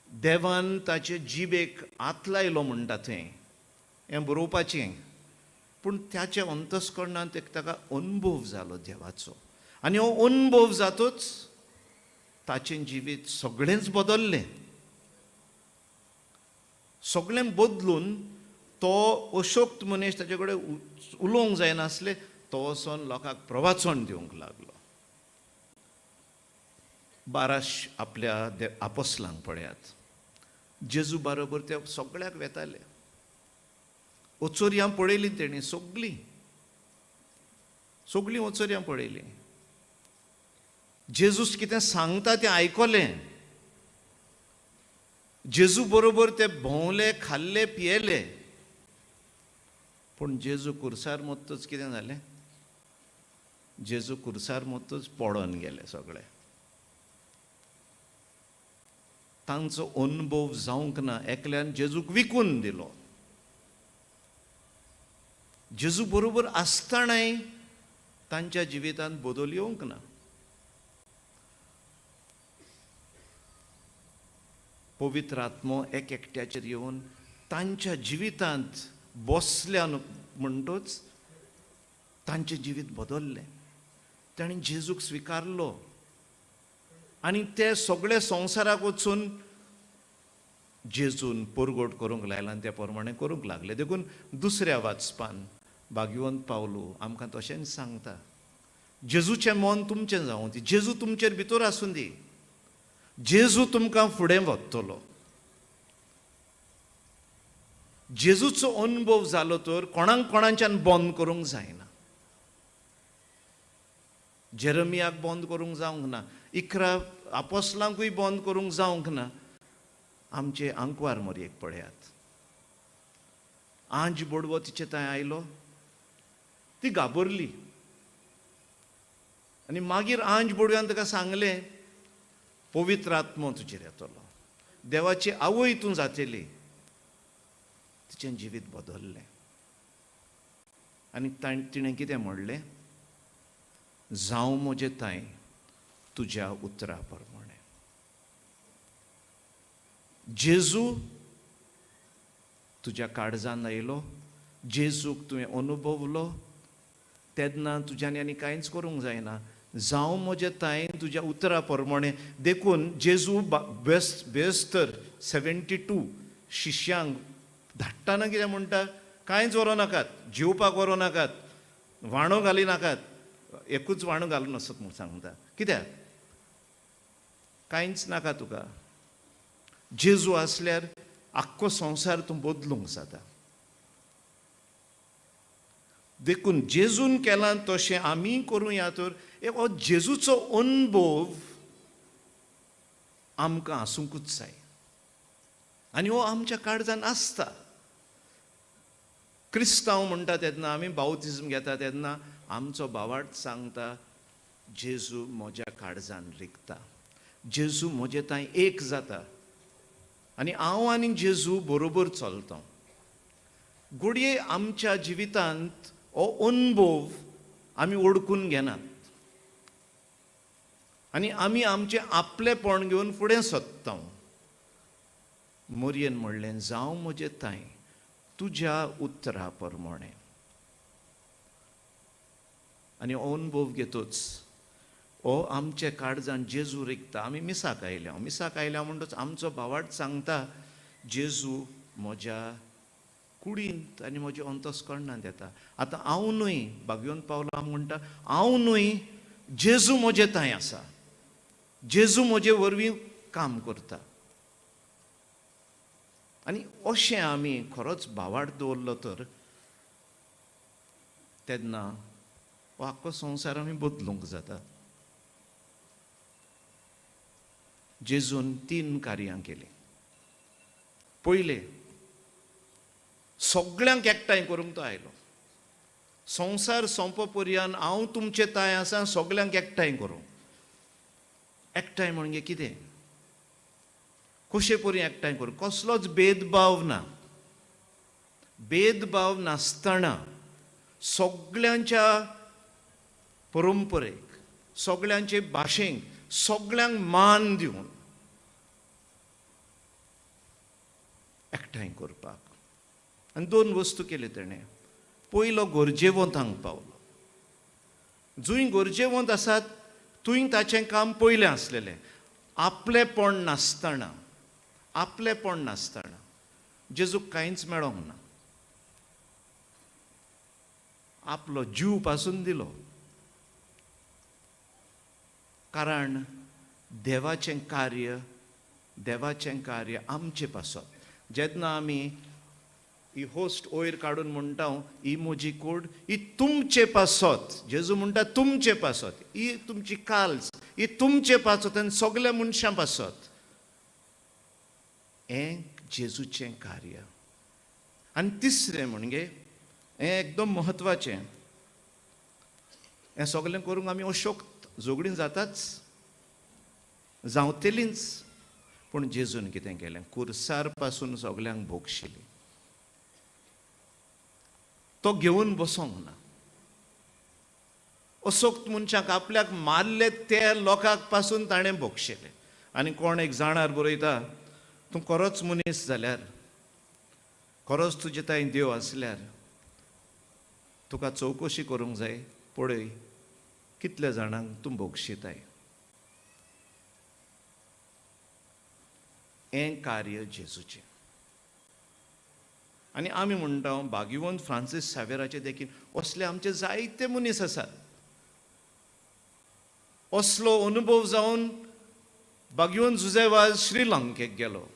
देवान ताचे जिबेक हात लायलो म्हणटा थंय, हें बरोवपाचें, पूण त्याच्या अंतस्करणांत एक ताका अनुभव जालो देवाचो. आनी हो अनुभव जातूच ताचें जिवीत सगळेंच बदल्लें. सगळें बदलून तो अशक्त मनीस, ताचे कडेन उलोवंक जायनासलें, तो वचोन लोकांक प्रवाचन दिवंक लागलो. 12 आपल्या आपोसलांक पळयात, जेजू बरोबर ते सगळ्याक वेताले. ओचोरयां पळयलीं तेणी, सगळीं सगळीं ओचोरयां पळयलीं. जेजूस कितें सांगता तें आयकलें, जेजू बरोबर ते भोंवले, खाल्ले, पियेले, पूण जेजू कुर्सार मोत्तच कितें जालें? जेजू कुर्सार मोत्तच पडोन गेले सगळे. तांचो अनुभव जावंक ना. एकल्यान जेजूक विकून दिलो. जेजू बरोबर आसतनाय तांच्या जिवितांत बदल येवंक ना. पवित्र आत्मो एक एकट्याचेर येवन तांच्या जिवितांत बसल्या म्हणटच तांचें जिवीत बदल्लें. तांणी जेजूक स्विकारलो आनी ते सगळे संवसाराक वचून जेजून परगट करूंक लायला आनी त्या प्रमाणे करूंक लागले. देखून दुसऱ्या वाचपान भाग्यवंत पावलू आमकां तशेंच सांगता, जेजूचें मन तुमचें जावं दी, जेजू तुमचेर भितर आसूं दी, जेजू तुमकां फुडें व्हरतलो. जेजूचो अनुभव जालो तर कोणाक कोणाच्यान बंद करूंक जायना. जेरमियाक बंद करूंक जावंक ना, 11 आपोस्लांकूय बंद करूंक जावंक ना. आमचे आंकवार मोरयेक पळयात, आंज बोडवो तिचे थंय आयलो, ती घाबरली आनी मागीर आंज बोडव्यान ताका सांगलें, पवित्र आत्मो तुजेर येतलो, देवाची आवय तूं जातली. तिचें जिवीत बदल्लें आनी तिणें कितें म्हणलें? जावं म्हजें तांय तुज्या उतरा प्रमाणें. जेजू तुज्या काळजान आयलो, जेजूक तुवें अनुभवलो, तेन्ना तुज्यान आनी कांयच करूंक जायना. जावं म्हजें तांय तुज्या उतरा प्रमाणें. देखून जेजू बेस्तर 72 शिष्यांक धाडटाना कितें म्हणटा? कांयच व्हरूं नाकात, जेवपाक व्हरूं नाकात, वाणो घाली नाकात, एकूच वाणो घालून आसत म्हूण सांगता. कित्याक? कांयच नाका तुका. जेजू आसल्यार आख्खो संवसार तूं बदलूंक जाता. देखून जेजून केलां तशें आमी करूया तर एक हो जेजूचो अनुभव आमकां आसूंकूच जाय आनी हो आमच्या काळजान आसता. क्रिस्तांव म्हणटा तेन्ना आमी बावतिज्म घेता तेन्ना आमचो भावार्थ सांगता, जेजू म्हज्या काळजान रिगता, जेजू म्हजे थंय एक जाता आनी हांव आनी जेजू बरोबर चलता. घडये आमच्या जिवितांत हो अनुभव आमी ओडकून घेनात आनी आमी आमचें आपलेपण घेवन फुडें सोदता. मोरयेन म्हणलें, जावं म्हजें तांय तुज्या उतरा प्रमाणें. आनी हो अनुभव घेतच हो आमच्या काळजान जेजू रिगता. आमी मिसाक आयल्या, मिसाक आयल्या म्हणटच आमचो भावार्थ सांगता, जेजू म्हज्या कुडींत आनी म्हज्या अंतस्करणांत येता. आतां हांव न्हय, भाग्यवंत पावलो म्हणटा, हांव न्हय, जेजू म्हजे थंय आसा, जेजू म्हजे वरवीं काम करता. आनी अशें आमी खरोच भावार्थ दवरलो तर तेन्ना हो आख्खो संवसार आमी बदलूंक जाता. जेजून 3 कार्यां केलीं. पयलें, सगळ्यांक एकठांय करूंक तो आयलो. संवसार सोंपो पर्यंत हांव तुमचे तांय आसा, सगळ्यांक एकठांय करूंक. एकठांय म्हणजे कितें? कशे परी एकठांय करूं? कसलोच भेदभाव ना. भेदभाव नासतना सगळ्यांच्या परंपरेक, सगळ्यांचे भाशेक, सगळ्यांक मान दिवन एकठांय करपाक. आनी 2 वस्तू केल्यो तेणें. पयलो, गरजेवंतांक पावलो. जंय गरजेवंत आसात थंय ताचें काम पयलें आसलेलें. आपलेपण नासतना, आपलेपण नासतना जेजूक कांयच मेळोंक ना. आपलो जीव पासून दिलो. कारण देवाचें कार्य, देवाचें कार्य आमचे पासत. जेन्ना आमी ही होस्ट वयर काडून म्हणटा हांव, ही म्हजी कूड ही तुमचे पासत. जेजू म्हणटा तुमचे पासत, ही तुमची काल्स ही तुमचे पासत आनी सगल्या मनशां पासत. हें जेजूचें कार्य. आनी तिसरें म्हणजे हें एकदम म्हत्वाचें, हें सगलें करूंक आमी अशोक्त झगडीं जाताच, जावतेलींच. पूण जेजून कितें केलें, कुर्सार पासून सगल्यांक भोगशिली. तो घेवन बसोंक ना. असोक्त मनशाक आपल्याक मारले ते लोकांक पासून ताणें भोगशिलें. आनी कोण एक जाणार बरयता, तूं खरोच मनीस जाल्यार, खरोच तुजे तांय देव आसल्यार तुका चवकशी करूंक जाय, पळय कितल्या जाणांक तूं भोगशिताय. हें कार्य जेजूचें. आनी आमी म्हणटा भाग्यवंत फ्रांसीस सावेराचे देखीन असले आमचे जायते मनीस आसात. असलो अनुभव जावन भाग्यवंत जुझेवाज श्रीलंकेक गेलो.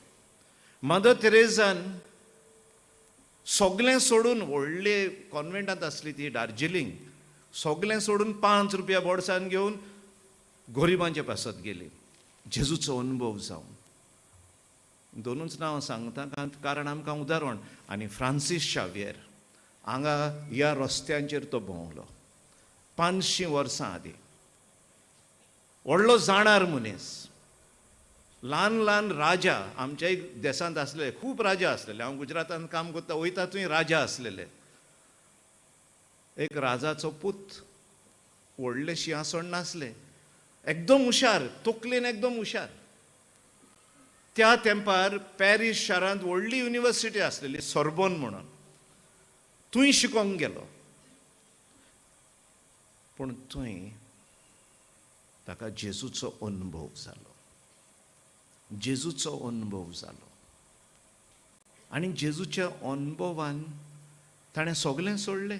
मदर तेरेजान सगलें सोडून, व्हडले कॉन्वेंटांत आसली ती दार्जिलिंग, सगलें सोडून 5 रुपया बोडसान घेवन गरिबांचे पासत गेली, जेजूचो अनुभव जावन. दोनूच नांव सांगता कारण आमकां उदाहरण. आनी फ्रांसीस शावियर हांगा ह्या रस्त्यांचेर तो भोंवलो 500 वर्सां आदीं. व्हडलो जाणार मनीस, ल्हान ल्हान राजा आमच्याय देशांत आसलेले, खूब राजा आसलेले. हांव गुजरातांत काम करता वयता थंय राजा आसलेले. एक राजाचो पूत, व्हडलें शिंवासण नासलें, एकदम हुशार, तकलेन एकदम हुशार. त्या तेंपार पॅरीस शारांत व्हडली युनिवर्सिटी आसलेली, सोर्बोन म्हणून, थंय शिकोंक गेलो. पूण थंय ताका जेजूचो अनुभव जालो, जेजूचो अनुभव जालो. आनी जेजूच्या अनुभवान ताणें सगलें सोडलें.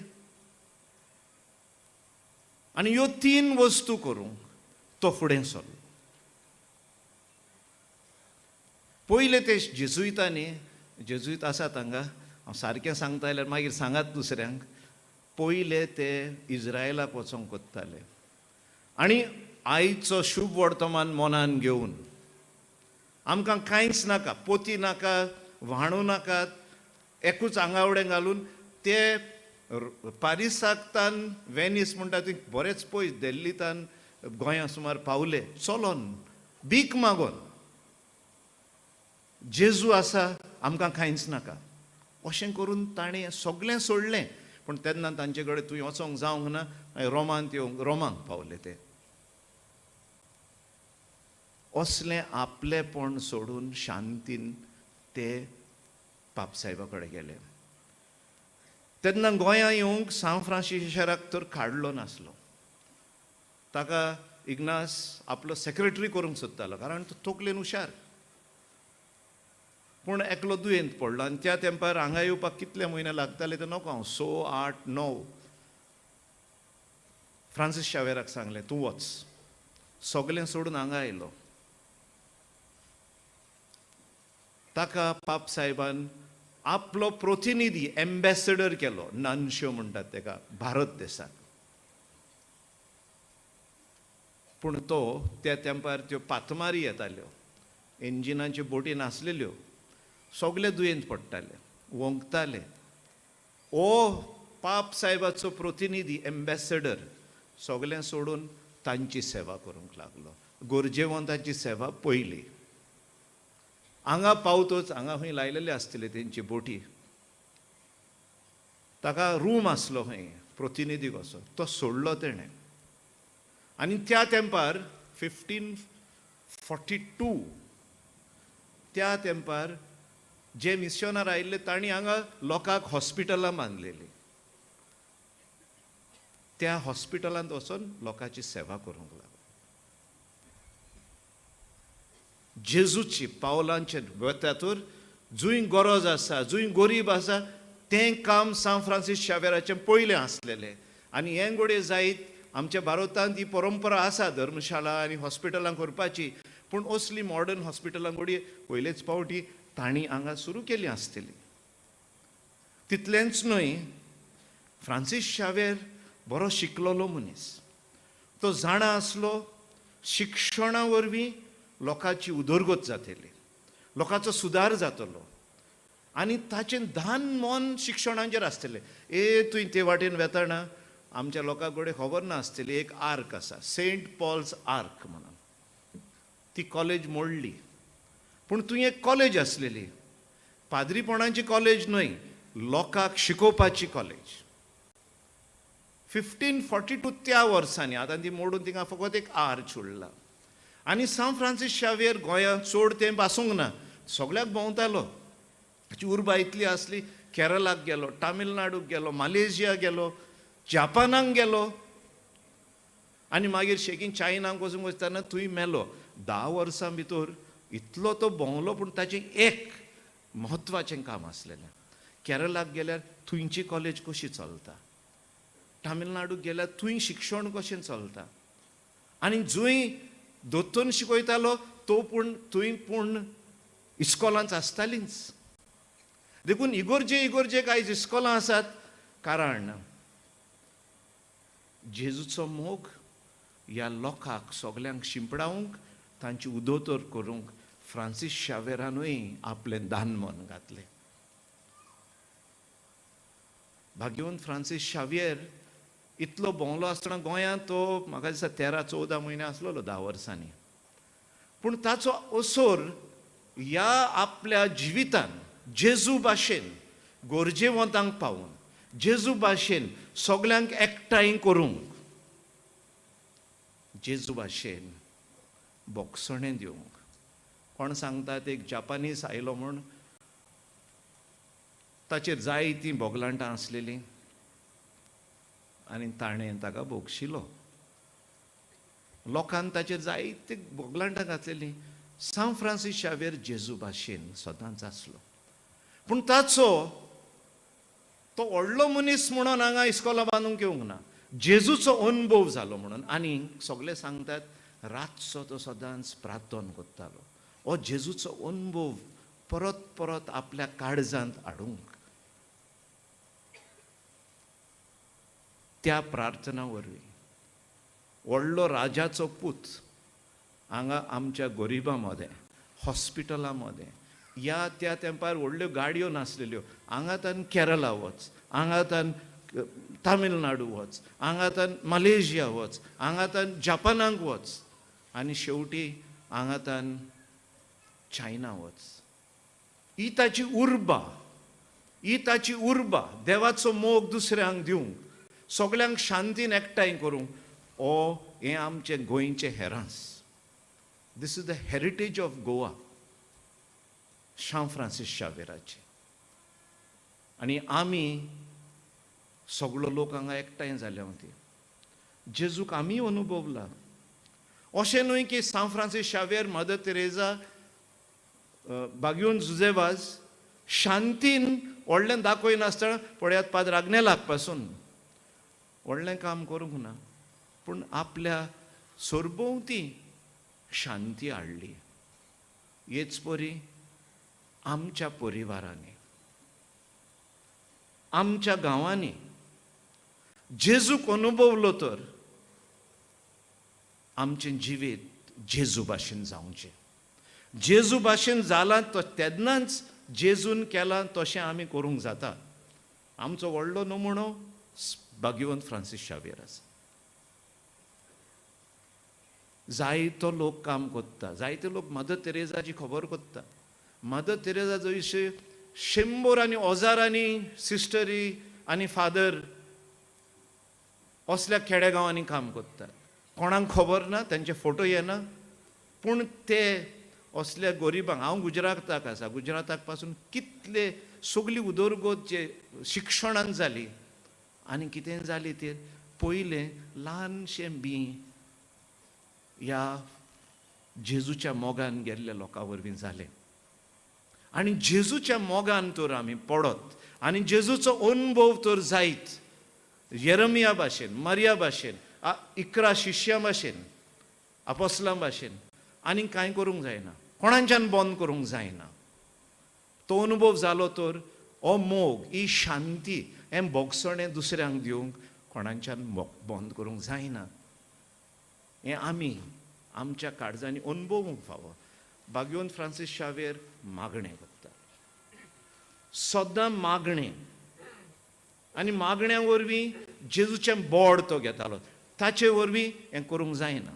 आनी ह्यो 3 वस्तू करूंक तो फुडें सरलो. पयले ते जेजुईतांनी, जेजुईत आसात हांगा, हांव सारकें सांगता जाल्यार मागीर सांगात दुसऱ्यांक, पयले ते इज्रायलाक वचोंक कोत्ताले आनी आयचो शुभ वर्तमान मनान घेवन, आमकां कांयच नाका, पोती नाका, व्हाणू नाकात, एकूच आंगावडें घालून ते पारिसाकतान वेनीस म्हणटा ती बरेच पयस दिल्लीतान गोंया सुमार पावले, चलोन भीक मागोन, जेजू आसा आमकां कांयच नाका अशें करून ताणें सगळें सोडलें. पूण तेन्ना तांचे कडेन तूं वचोंक जावंक ना, रोमांत येवंक, रोमांक पावले ते. असलें आपलेपण सोडून शांतीन ते पापसाहेबा कडेन गेले. तेन्ना गोंया येवंक सांत फ्रांसीस शाराक तर काडलो नासलो. ताका इग्नास आपलो सेक्रेटरी करूंक सोदतालो, कारण तो तकलेन हुशार. पूण एकलो दुयेंत पडलो आनी त्या तेंपार हांगा येवपाक कितले म्हयने लागताले ते नको हांव, 6, 8, 9. फ्रांसीस शावेराक सांगलें तूं वच. सगलें सोडून हांगा आयलो. ताका पापसाहेबान आपलो प्रतिनिधी, एम्बेसडर केलो, नानश्यो म्हणटात ताका भारत देशाक. पूण तो त्या तेंपार त्यो पातमारी येताल्यो, इंजिनाच्यो बोटी नासलेल्यो, सगळे दुयेंत पडटाले, वोंकताले. ओ पाप साहेबाचो प्रतिनिधी, एम्बेसडर, सगळें सोडून तांची सेवा करूंक लागलो. गरजेवंतांची सेवा पयली. हांगा पावतोच हांगा खंय लायलेले आसतले तेंची बोटी, ताका रूम आसलो खंय प्रतिनिधी कसो, तो सोडलो तेणें. आनी त्या तेंपार 1542 त्या तेंपार जे मिशनर आयिल्ले तांणी हांगा लोकांक हॉस्पिटलां बांदलेलीं. त्या हॉस्पिटलांत वचून लोकांची सेवा करूंक लागलो. जेजूची पावलांचेर वतातूर जंय गरज आसा, जंय गरीब आसा, तें काम सांत फ्रांसीस शावेराचें पयलें आसलेलें. आनी हें घडये जायत आमच्या भारतांत ही परंपरा आसा धर्मशाळा आनी हॉस्पिटलां करपाची, पूण असली मॉडर्न हॉस्पिटलां घडये पयलेच फावटी तांणी हांगा सुरू केली आसतली. तितलेंच न्हय, फ्रांसीस शावेर बरो शिकलोलो मनीस, तो जाणा आसलो शिक्षणा वरवीं लोकांची उदरगत जातली, लोकांचो सुदार जातलो आनी ताचें धान मन शिक्षणाचेर आसतलें. ए तुवें ते वाटेन वेतना आमच्या लोकां कडेन खबर नासतली, एक आर्क आसा, सेंट पॉल्स आर्क म्हणून, ती कॉलेज मोडली, पूण थंय एक कॉलेज आसलेली, पाद्रीपणाची कॉलेज न्हय, लोकांक शिकोवपाची कॉलेज. 1542 त्या वर्सांनी, आतां ती मोडून थिंगा फकत एक आर्च उरला. आनी सांत फ्रांसीस शावियर गोंयांत चड तेंप आसूंक ना, सगळ्याक भोंवतालो. ताची उर्बा इतली आसली, केरलाक गेलो, तामिळनाडूक गेलो, मलेशिया गेलो, जापानाक गेलो आनी मागीर शेगीन चायनाक वचूंक वचतना थंय मेलो. 10 वर्सां भितर इतलो तो भोंवलो, पूण ताचें एक म्हत्वाचें काम आसलेलें. केरलाक गेल्यार थंयची कॉलेज कशी चलता, तामिळनाडूक गेल्यार थंय शिक्षण कशें चलता, आनी जंय दोतोन शिकयतालो तो पूण थंय पूण इस्कॉलांच आसतालींच. देखून इगोर्जे इगोर्जेक आयज इस्कॉलां आसात, कारण जेजूचो मोग ह्या लोकांक सगल्यांक शिंपडावंक, तांची उदोतर करूंक फ्रांसीस शावेरानूय आपलें दान मन घातलें. भाग्यवंत फ्रांसीस शावियर इतलो भोंवलो आसतना गोंयांत तो म्हाका दिसता 13-14 म्हयने आसलेलो, 10 वर्सांनी, पूण ताचो असोर ह्या आपल्या जिवितान जेजू भाशेन गरजेवंतांक पावून, जेजू भाशेन सगल्यांक एकठांय करूंक, जेजू भाशेन बोगसणें दिवंक. कोण सांगतात एक जापानीज आयलो म्हूण, ताचेर जायतीं बोगलांटां आसलेलीं आनी ताणें ताका भोगशिलो. लोकान ताचेर जायतीं बोगलांटां घातलेलीं. सांत फ्रांसीस शावियर जेजू भाशेन सदांच आसलो, पूण ताचो तो व्हडलो मनीस म्हणून हांगा इस्कॉलां बांदूंक येवंक ना, जेजूचो अनुभव जालो म्हणून. आनी सगळे सांगतात रातचो तो सदांच प्रार्थना करतालो, हो जेजूचो अनुभव परत परत आपल्या काळजांत हाडूंक. त्या प्रार्थना वरवीं व्हडलो राजाचो पूत हांगा आमच्या गरिबां मदें, हॉस्पिटलां मदें, ह्या त्या तेंपार व्हडल्यो गाडयो नासलेल्यो, हांगांतान केरला वच, हांगांतान तामिळनाडू वच, हांगांतान मलेशिया वच, हांगांतान जपानाक वच आनी शेवटी हांगांतान चायना वच. ही ताची उर्बा, ही ताची उर्बा देवाचो मोग दुसऱ्यांक दिवंक, सगल्यांक शांतीन एकठांय करूंक. ओ हें आमचें गोंयचें हेरांस. This is the heritage of Goa, Shyam Francis शावेराचें. आनी आमी सगळो लोक हांगा एकठांय जाल्या वती जेजूक आमी अनुभवला. अशें न्हय की सांत फ्रांसीस शावेर, मदर तेरेजा, बाग्यून जुजेवाज शांतीन व्हडलें दाखयनासतना, पळयात पाद्र आग्नेलाक पासून व्हडलें काम करूंक ना, पूण आपल्या सरभोंवती शांती हाडली. हेच परी आमच्या परिवारांनी, आमच्या गांवांनी जेजूक अनुभवलो तर आमचें जिवीत जेजू भाशेन जावचें. जेजू भाशेन जालां तो तेन्नाच जेजून केलां तशें आमी करूंक जाता. आमचो व्हडलो नमुनो भाग्यवंत फ्रांसीस शावियर आसा. जायतो लोक काम करता, जायते लोक मदर तेरेजाची खबर करता. मदर तेरेजा जंयशे 100 आनी हजारांनी सिस्टरी आनी फादर असल्या खेडेगांवांनी काम करतात. कोणाक खबर ना, तांचे फोटो येना, पूण ते असल्या गरिबांक. हांव गुजराताक आसा, गुजराताक पासून कितले सगली उदरगत जे शिक्षणान जाली आनी कितें जाली ते पयलें ल्हानशें बीं ह्या जेजूच्या मोगान गेल्ल्या लोकां वरवीं जालें. आनी जेजूच्या मोगान तर आमी पडत आनी जेजूचो अनुभव तर जायत, येरमिया भाशेन, मरिया भाशेन, 11 शिश्यां भाशेन, आपोस्लां भाशेन, आनी कांय करूंक जायना, कोणाच्यान बंद करूंक जायना. तो अनुभव जालो तर हो मोग, ही शांती, हें भोगसणें दुसऱ्यांक दिवंक कोणाच्यान बंद करूंक जायना. हें आमी आमच्या काळजांनी अणभवूंक फावो. भाग्यवंत फ्रांसीस शावेर मागणें करता, सदां मागणें, आनी मागण्या वरवीं जेजूचें बोड तो घेतालो. ताचे वरवीं हें करूंक जायना,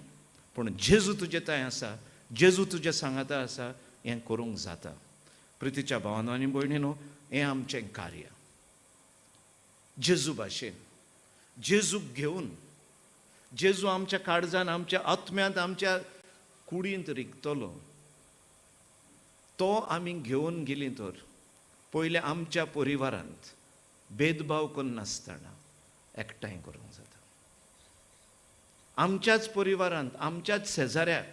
पूण जेजू तुजे थंय आसा, जेजू तुजे सांगाता आसा, हें करूंक जाता. प्रितीच्या भावानो आनी भयणीनो, हें आमचें कार्य. जेजू भाशेन, जेजूक घेवन, जेजू आमच्या काळजान, आमच्या आत्म्यांत, आमच्या कुडींत रिगतलो, तो आमी घेवन गेलीं तर पयलें आमच्या परिवारांत भेदभाव करनासतना एकठांय करूंक जाता. आमच्याच परिवारांत, आमच्याच शेजाऱ्याक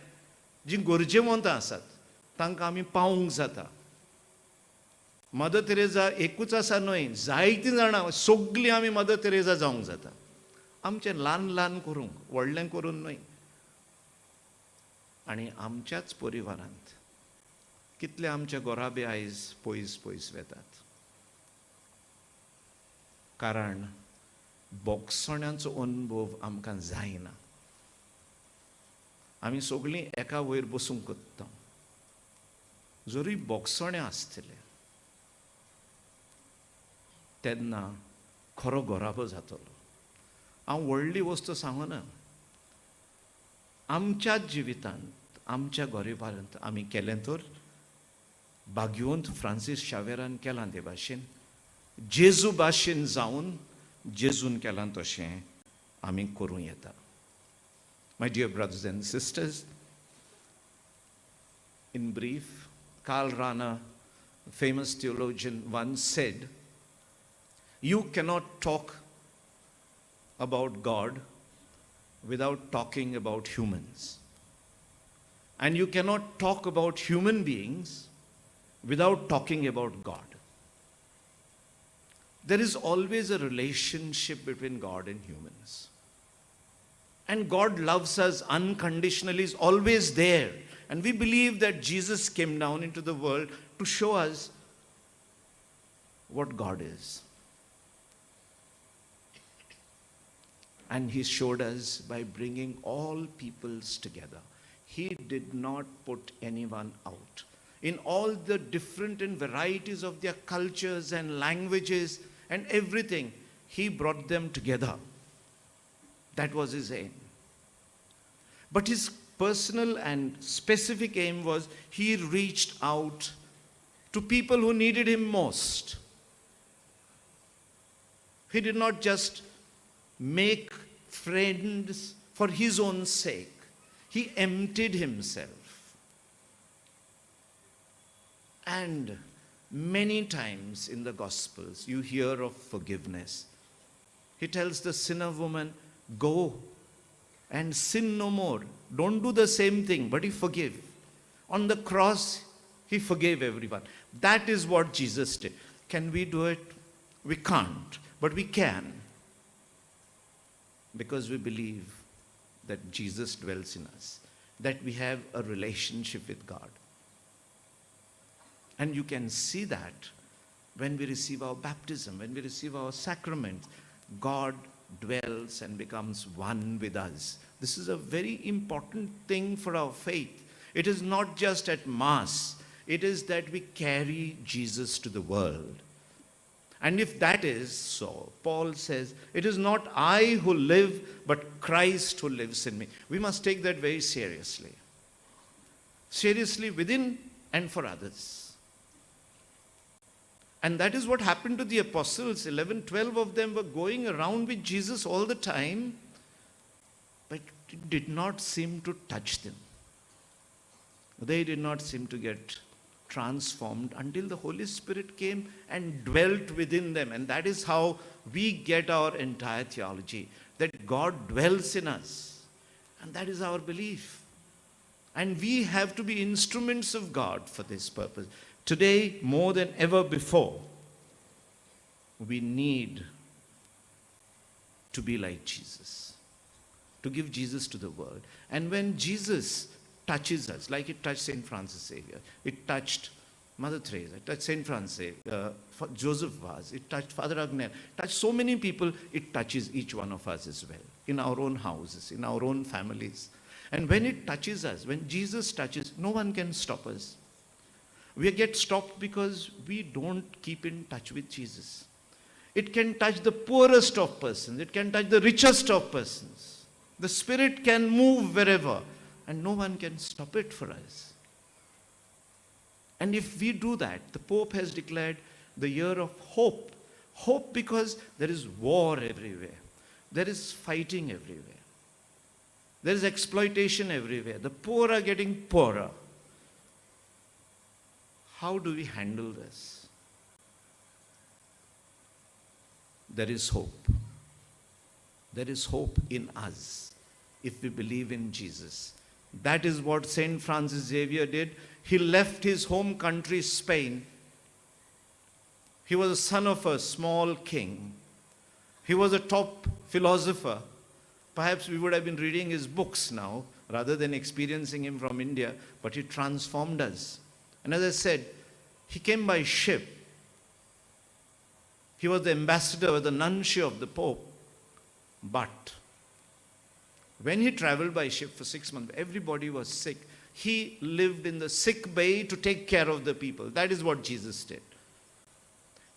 जीं गरजेवंत आसात तांकां आमी पावूंक जाता. मदर तेरेजा एकूच आसा न्हय, जायतीं जाणां, सगलीं आमी मदर तेरेजा जावंक जाता. आमचें ल्हान ल्हान करूंक, व्हडलें करून न्हय. आनी आमच्याच परिवारांत कितले आमचे गोराबे आयज पयस पयस वेतात, कारण भोगसण्याचो अनुभव आमकां जायना. आमी सगळीं एका वयर बसूंक कोत्ता, जरूय भोगसणें आसतलें तेन्ना खरो गोराबो जातलो. हांव व्हडली वस्तू सांगना, आमच्या जिवितांत, आमच्या गरिबांत आमी केलें तर भाग्यवंत फ्रांसीस शावेरान केलां ते भाशेन, जेजू भाशेन जावन जेजून केलां तशें आमी करूं येता. My dear brothers and sisters, in brief, Karl Rahner, famous theologian, once said, you cannot talk about God without talking about humans. And you cannot talk about human beings without talking about God. There is always a relationship between God and humans. And God loves us unconditionally, is always there. And we believe that Jesus came down into the world to show us what God is. And he showed us by bringing all peoples together. He did not put anyone out. In all the different and varieties of their cultures and languages and everything, he brought them together. That was his aim. But his personal and specific aim was he reached out to people who needed him most. He did not just make friends for his own sake. He emptied himself. And many times in the Gospels, you hear of forgiveness. He tells the sinner woman, go and sin no more. Don't do the same thing, but he forgave. On the cross, he forgave everyone. That is what Jesus did. Can we do it? We can't, but we can. Because we believe that Jesus dwells in us, that we have a relationship with God. And you can see that when we receive our baptism, when we receive our sacraments, God dwells and becomes one with us. This is a very important thing for our faith. It is not just at Mass, it is that we carry Jesus to the world. And if that is so, Paul says, it is not I who live, but Christ who lives in me. We must take that very seriously. Seriously within and for others. And that is what happened to the apostles. 11, 12 of them were going around with Jesus all the time, but it did not seem to touch them. They did not seem to get transformed until the Holy Spirit came and dwelt within them. And that is how we get our entire theology, that God dwells in us. And that is our belief. And we have to be instruments of God for this purpose. Today, more than ever before, we need to be like Jesus, to give Jesus to the world. And when Jesus touches us, like it touched St. Francis Xavier, it touched Mother Teresa, it touched St. Francis, Joseph Vaz, it touched Father Agnel, touched so many people, it touches each one of us as well, in our own houses, in our own families. And when it touches us, when Jesus touches, no one can stop us. We get stopped because we don't keep in touch with Jesus. It can touch the poorest of persons, it can touch the richest of persons. The Spirit can move wherever, and no one can stop it for us. And if we do that, the Pope has declared the year of hope. Hope because there is war everywhere. There is fighting everywhere. There is exploitation everywhere. The poor are getting poorer. How do we handle this? There is hope. There is hope in us if we believe in Jesus. That is what St. Francis Xavier did. He left his home country, Spain. He was the son of a small king. He was a top philosopher. Perhaps we would have been reading his books now rather than experiencing him from India, but he transformed us. And as I said, he came by ship. He was the ambassador, the nuncio of the Pope. But when he traveled by ship for 6 months, everybody was sick. He lived in the sick bay to take care of the people. That is what Jesus did.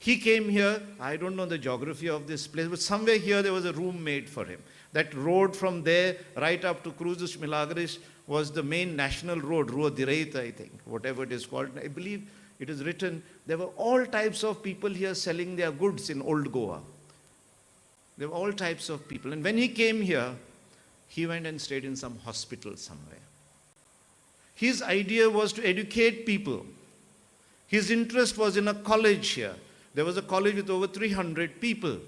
He came here, I don't know the geography of this place, but somewhere here there was a room made for him. That road from there right up to Cruz dos Milagres was the main national road, Rua Direita, I think, whatever it is called. I believe it is written, there were all types of people here selling their goods in Old Goa. There were all types of people. And when he came here, he went and stayed in some hospital somewhere. His idea was to educate people. His interest was in a college here. There was a college with over 300 people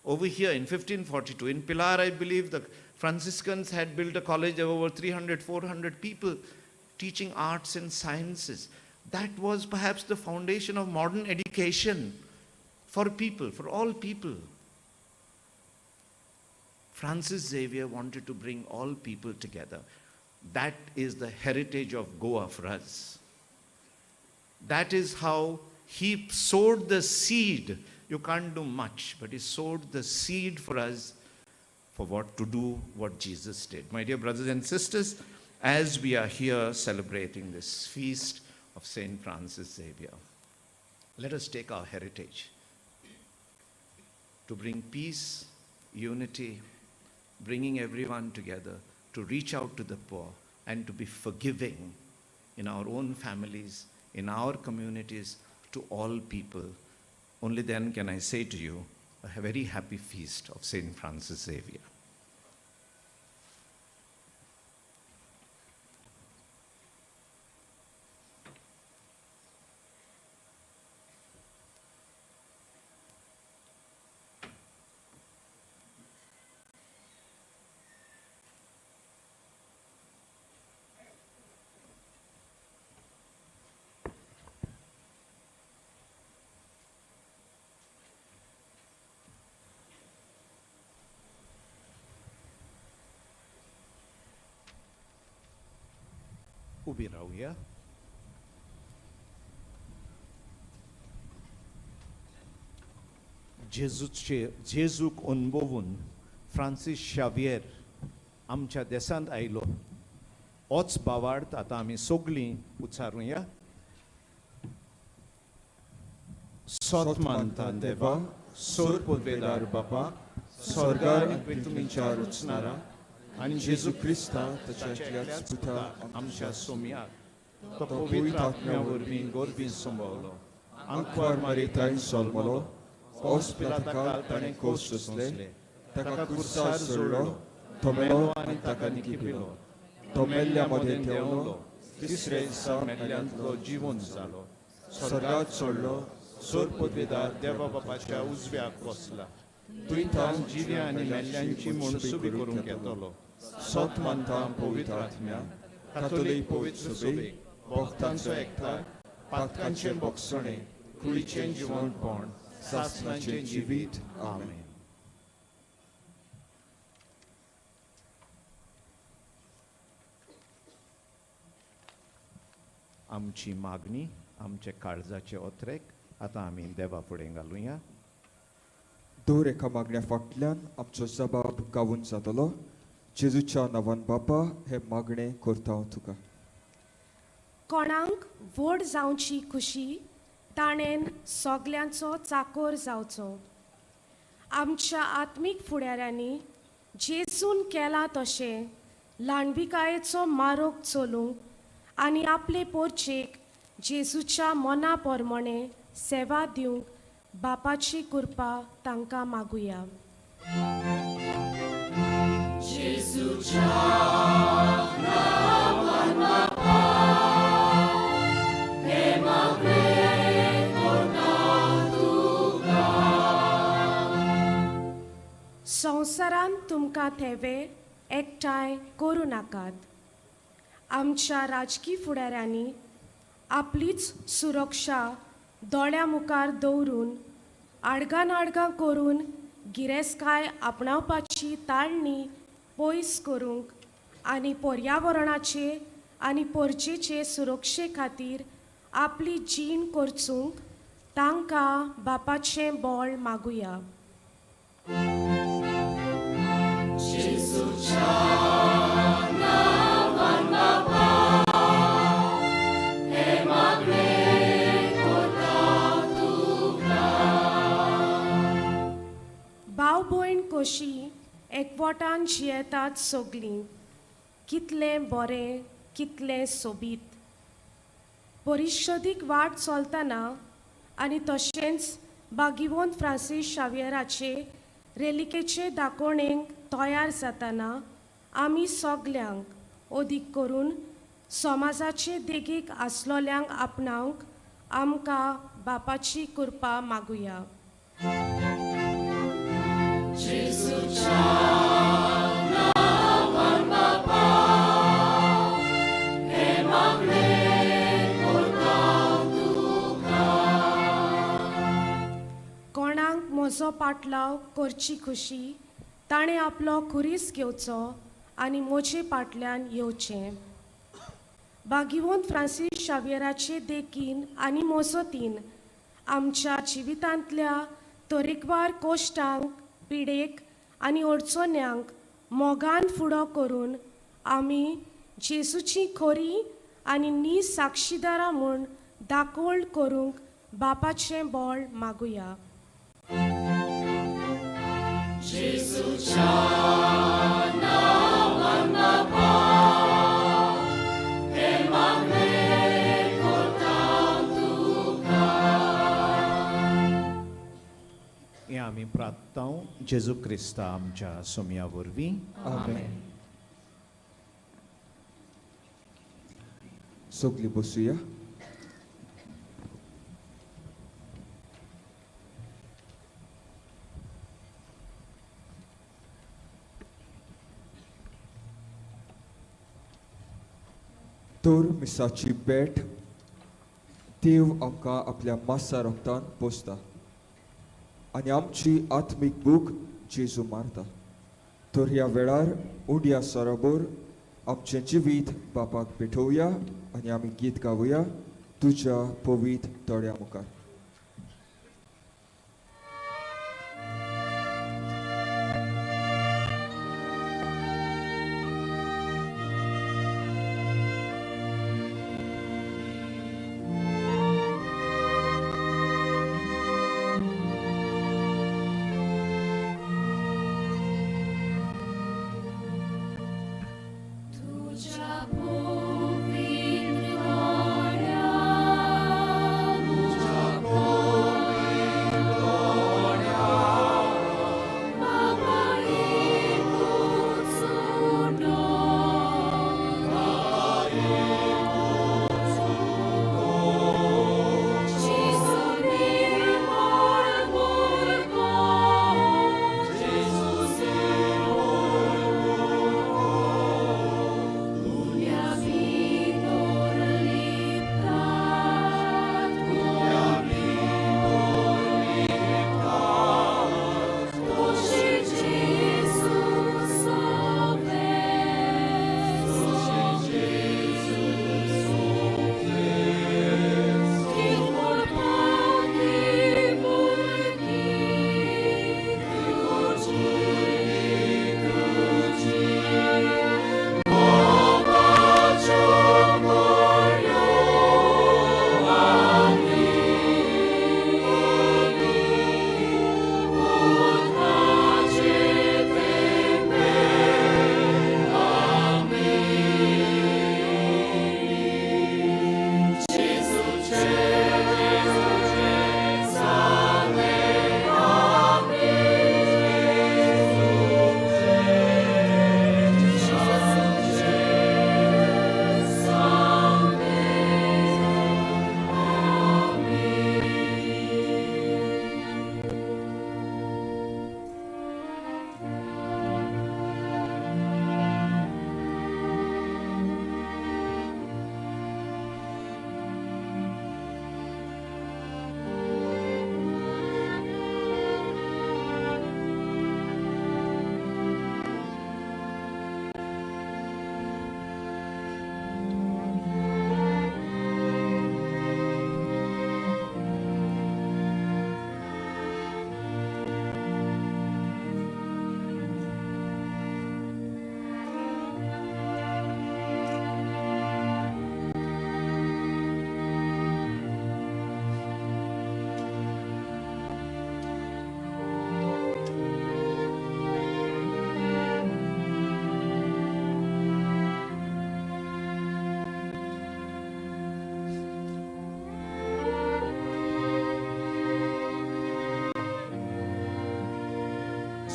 over here in 1542. In Pilar, I believe, the Franciscans had built a college of over 300, 400 people teaching arts and sciences. That was perhaps the foundation of modern education for people, for all people. Francis Xavier wanted to bring all people together. That is the heritage of Goa for us. That is how he sowed the seed. You can't do much, but he sowed the seed for us for what to do, what Jesus did. My dear brothers and sisters, as we are here celebrating this feast of St. Francis Xavier, let us take our heritage to bring peace, unity, bringing everyone together, to reach out to the poor, and to be forgiving in our own families, in our communities, to all people. Only then can I say to you, a very happy feast of St. Francis Xavier. उबी रावया. जेजूक अनुभवून फ्रांसीस शावियर आमच्या देशांत आयलो. होच भावार्थ आतां आमी सगळीं उच्चारुया. सत मानता देवा, सोर पदवेदार बापा, स्वर्गार तुमच्या रुचणारा आनी जेजू क्रिस्ता ताच्या एकल्याच पुता आमच्या सोम्याक, तो पवित्र आत्म्या वरवीं गोरवीं संभवलो, आंकवार मारिताय सोलमलो, पावस पिलाताकाल ताणें कोस सोंसले, ताका कुर्सार सोडलो, तो मेलो आनी ताका निकिपिलो, तो मेल्ल्या मदें देंवलो, तिसरे दिसा मेल्ल्यांतलो जिवन जालो, स्वर्गात सोडलो, सोर पदवेदार देवा बापाच्या उजव्याक बसला, थंय जिव्या आनी मेल्ल्यांची मनसुबी करूंक येतलो. सत मानता पवित्र आत्म्या, कातोलीक पवित्र सभेक, भक्तांचो एकठांय, पातकांचें बोगसणें, कुडीचें जिवनपण, सासणाचें जिवीत. आमेन. आमची मागणी आमचे काळजाचे ओत्रेक आतां आमी देवा फुडें घालुया. दर एका मागण्या फाटल्यान आमचो जबाब गावून जातलो. जेजूच्या नांवान बापा हे मागणें करता हांव तुका. कोणाक व्हड जावची खुशी ताणें सगल्यांचो चाकोर जावचो. आमच्या आत्मीक फुडाऱ्यांनी जेजून केलां तशें ल्हानविकायेचो मारोग चलूंक आनी आपले पोरचेक जेजूच्या मना प्रमाणें सेवा दिवंक बापाची कृपा तांकां मागुया. जेजूच्या नांवान बापा हे मागणें करता तुका. संवसारांत तुमकां थेवे एकठांय करूं नाकात. आमच्या राजकी फुडाऱ्यांनी आपलीच सुरक्षा दोळ्या मुखार दवरून आडगां नाडगां करून गिरेस्तकाय आपणावपाची ताळणी पयस करूंक आनी पर्यावरणाचे आनी पोरचेचे सुरक्षे खातीर आपली जीण करचूंक तांकां बापाचें बळ मागुया. जेजूच्या नांवान बापा हे मागणें करता तुका. भाव भयण कशी एकवटान जियेतात सगलीं, कितलें बरें कितलें सोबीत. परिशदीक वाट चलतना आनी तशेंच बागिवोन फ्रांसीस शावियराचे रेलिकेचे दाकोवणेक तयार जातना आमी सगल्यांक अदीक करून समाजाचे देगेक आसलोल्यांक आपणावंक आमकां बापाची कृपा मागुया. जेजूच्या नांवान बापा हे मागणें करता तुका. कोणाक म्हजो पाटलाव करची खुशी ताणें आपलो खुरीस घेवचो आनी म्हजे फाटल्यान येवचें. बागिवोन फ्रांसीस शावियराचे देखीन आनी मोजतीन आमच्या जिवितांतल्या तरेकवार कोश्टांक पिडेक आनी अडचण्यांक मोगान फुडो करून आमी जेजूची खरी आनी नी साक्षीदारां म्हूण दाकोवण करूंक बापाचें बळ मागुया. जेजूच्या नांवान बापा हे मागणें करता तुका. हें आमी प्रार्थना जेजू क्रिस्ता आमच्या सोमया वरवीं. आमेन. सगलीं बसुया. तर मिसाची भेट देव आमकां आपल्या मासा रोगतान पोसता आनी आमची आत्मीक भूक जेजू मारता. तर ह्या वेळार उंड्या सरोबर आमचें जिवीत बापाक भेटोवया आनी आमी गीत गावया तुज्या पवीत दोळ्या मुखार. तुझ्या पवित्र दोळ्या मुखार.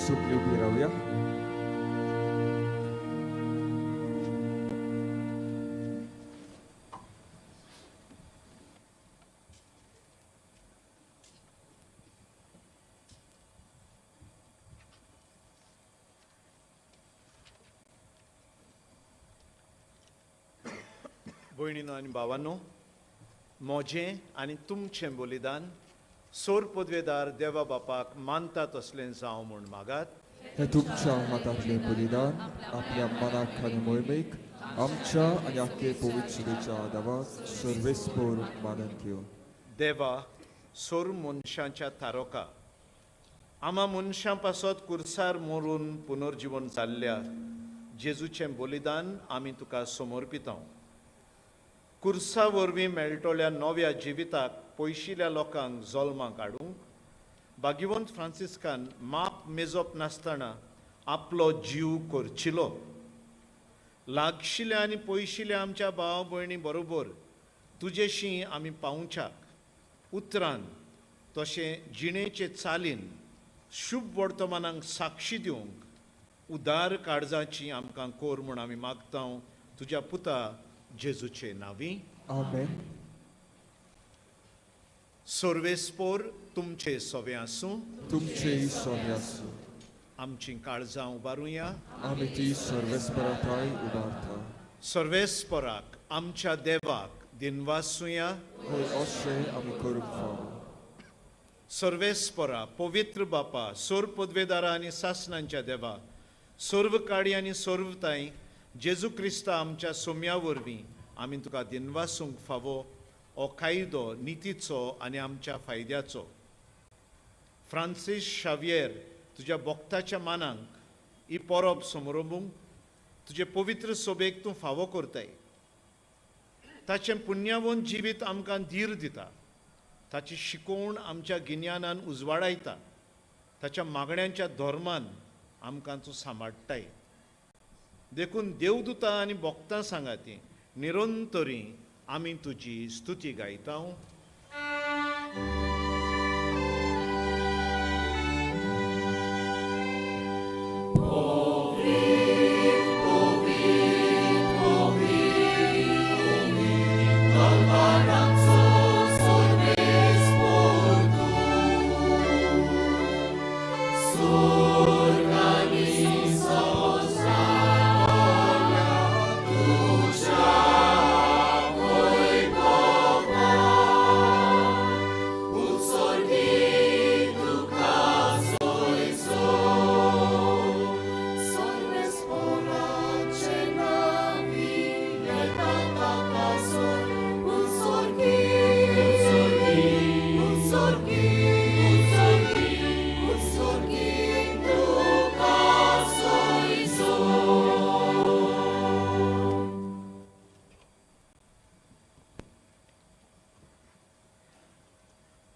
सगळीं उबी रावया. भयणीनो आनी भावांनो, म्हजें आनी तुमचें बलिदान सोर पदवेदार देवा बापाक मानता तसलें जावं म्हूण मागात. हें तुमच्या हातांतलें बलिदान आपल्या मनाक आनी मोहिमेक आमच्या आनी आख्खे पवित्र सुदेच्या देवाक सर्वेस्पोर मानून घेवन. देवा, सोर मनशांच्या तारोका आमा मनशां पासत कुर्सार मरून पुनर्जिवन जाल्ल्या जेजूचें बलिदान आमी तुका समर्पिता. कुर्सा वरवीं मेळटल्या नव्या जिविताक पयशिल्ल्या लोकांक जल्माक हाडूंक भाग्यवंत फ्रांसिस्कान माप मेजप नासतना आपलो जीव करचिलो. लागशिल्या आनी पयशिल्या आमच्या भाव भयणी बरोबर तुजेशी आमी पावच्याक उतरान तशें जिणेचे चालीन शुभ वर्तमानांक साक्षी दिवंक उदार काळजाची आमकां कोर म्हूण आमी मागता तुज्या पुता जेजूचे नांवी. आमेन. सर्वेस्पोर तुमचे सवे आसूं. तुमचे सवे आसूं. आमची काळजां उबारुया. आमी ती सर्वेस्पराथाय उबारता. सर्वेस्पराक आमच्या देवाक दिनवासुया. हय, अशें आमी करूंक फावो. सर्वेस्परा पवित्र बापा, सोर पदवेदारा आनी सासणांच्या देवा, सर्व काडी आनी सर्वताय जेजू क्रिस्ता आमच्या सोम्या वरवीं आमी तुका दिनवासूंक फावो हो कायदो नितीचो आनी आमच्या फायद्याचो. फ्रांसीस शावियर तुज्या भक्ताच्या मानांक ही परब समरंबूंक तुजे पवित्र सोबेक तूं फावो करताय. ताचें पुण्यावंत जिवीत आमकां धीर दिता, ताची शिकोवण आमच्या गिन्यानान उजवाडायता, ताच्या मागण्यांच्या धर्मान आमकां तूं सांबाळटाय. देखून देवदूता आनी भक्तां सांगाती निरंतरी आमी तुजी स्तुती गायता.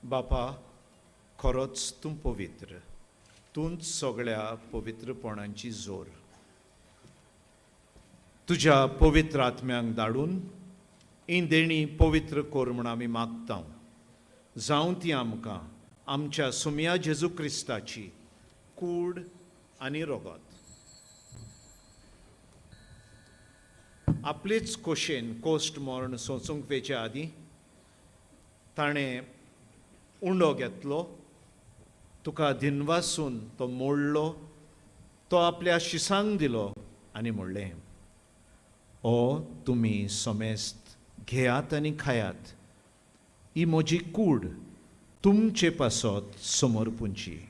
बापा, खरोच तूं पवित्र, तूंच सगळ्या पवित्रपणांची जोर. तुज्या पवित्र आत्म्यांक धाडून ही देणी पवित्र कर म्हूण आमी मागता. जावं ती आमकां आमच्या सुमया जेजू क्रिस्ताची कूड आनी रोगत. आपलेच कोशेन कोश्ट मरण सोंसूंक वेचे आदीं ताणें उंडो घेतलो, तुका दिनवासून तो मोडलो, तो आपल्या शिसांक दिलो आनी म्हणलें, ओ तुमी समेस्त घेयात आनी खायात, ही म्हजी कूड तुमचे पासत समर्पूंची.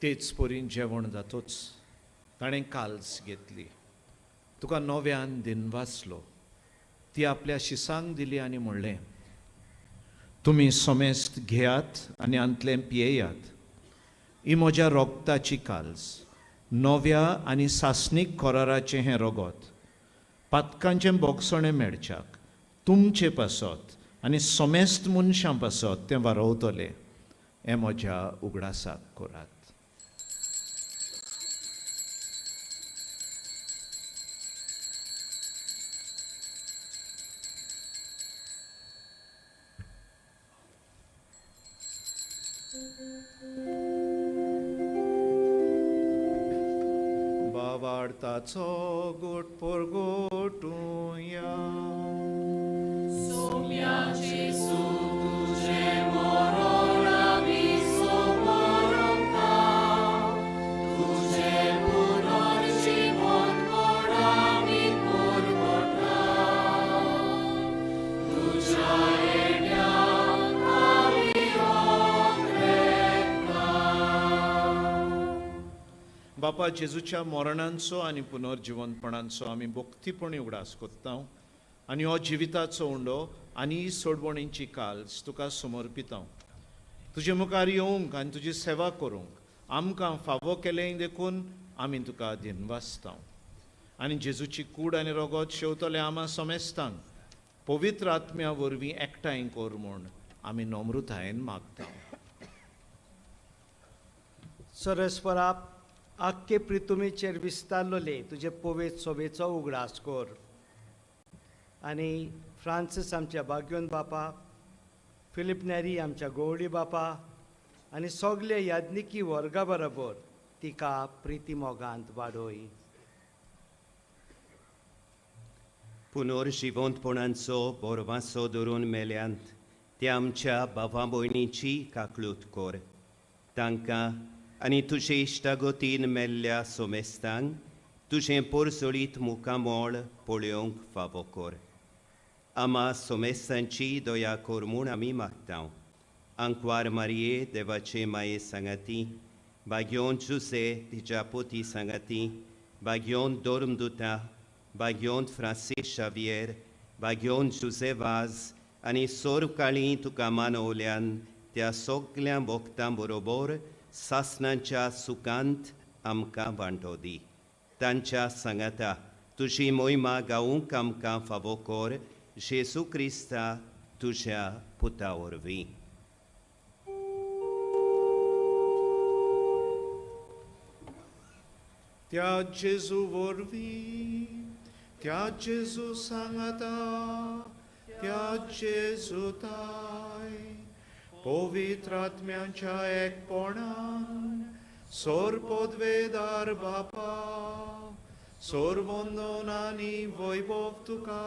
तेच परीन जेवण जातोच ताणें काल्स घेतली, तुका नव्यान दिनवासलो, ती आपल्या शिसांक दिली आनी म्हणलें, तुमी समेस्त घेयात आनी आंतलें पियेयात, ही म्हज्या रोगताची काल्स, नव्या आनी सासणीक कराराचें हें रोगत, पातकांचें बोगसणें मेळच्याक तुमचे पासत आनी समेस्त मनशां पासत तें वारोवतलें, हें म्हज्या उगडासाक करात. बावार्ताचो गोट परगोटुया. सोम्या जेजू तुजें मरण आमी समरता, तुजें पुनर्जीवनपण आमी परगटा, तुज्या येण्याक आमी ओंकरेता. बापा जेजूच्या मरणांचो आनी पुनर्जिवनपणांचो आमी भक्तीपणी उगडास कोत्ता आनी हो जिविताचो उंडो आनी ही सोडवणीची काल्स तुका समर्पिता. तुजे मुखार येवंक आनी तुजी सेवा करूंक आमकां फावो केलें देखून आमी तुका दिनवासता. आनी जेजूची कूड आनी रगत शेवतले आमा समेस्तांक पवित्र आत्म्या वरवीं एकठांय कर म्हूण आमी नम्रतायेन मागता. सरस्वरा आख्खे प्रितुमीचेर विस्तारलोले तुजे पवित्र सोबेचो उगडास कर आनी फ्रांसीस आमच्या बाग्योन बापा, फिलीप नेरी आमच्या गोवडी बापा आनी सगळे याज्ञिकी वर्गा बरोबर तिका प्रिती मोगांत वाडोय. पुनर्जिवंतपणाचो बोरवासो धरून मेल्यांत त्या आमच्या भावा भयणीची काकळूत कर. तांकां आनी तुजे इश्टागतीन मेल्ल्या सोमेस्तांक तुजें पोरसोळीत मुखामोळ पळोवंक फावो कर. आमा सोमेस्तांची दया कर म्हूण आमी मागता. आंकवार मारये देवाचे माये सांगाती, बाग्योन जुसे तिच्या पोती सांगाती, बाग्योन धर्मदुता, बाग्योन फ्रांसीस शावियर, बाग्योन जुसे वाज आनी सोरकाळी तुका मानवल्यान त्या सगल्या भक्तां बरोबर सासणाच्या सुखांत आमकां वांटो दी. तांच्या सांगाता तुजी मोहिमा गावूंक आमकां फावो कर, जेजू क्रिस्ता तुज्या पुता वरवीं. त्या जेजू वरवीं, त्या जेजू सांगाता, त्या जेजू ताय पवित्र आत्म्यांच्या एकपणान सोरपोदवेदार बापा, सोरवंदन आनी वैभव तुका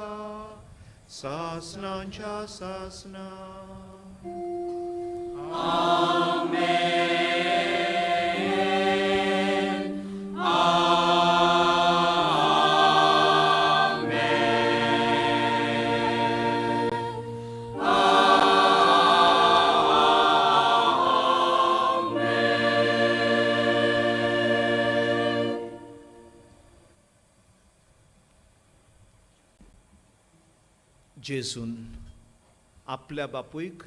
सासणाच्या सासणा. आमेन. आमेन. जेजून आपल्या बापूयक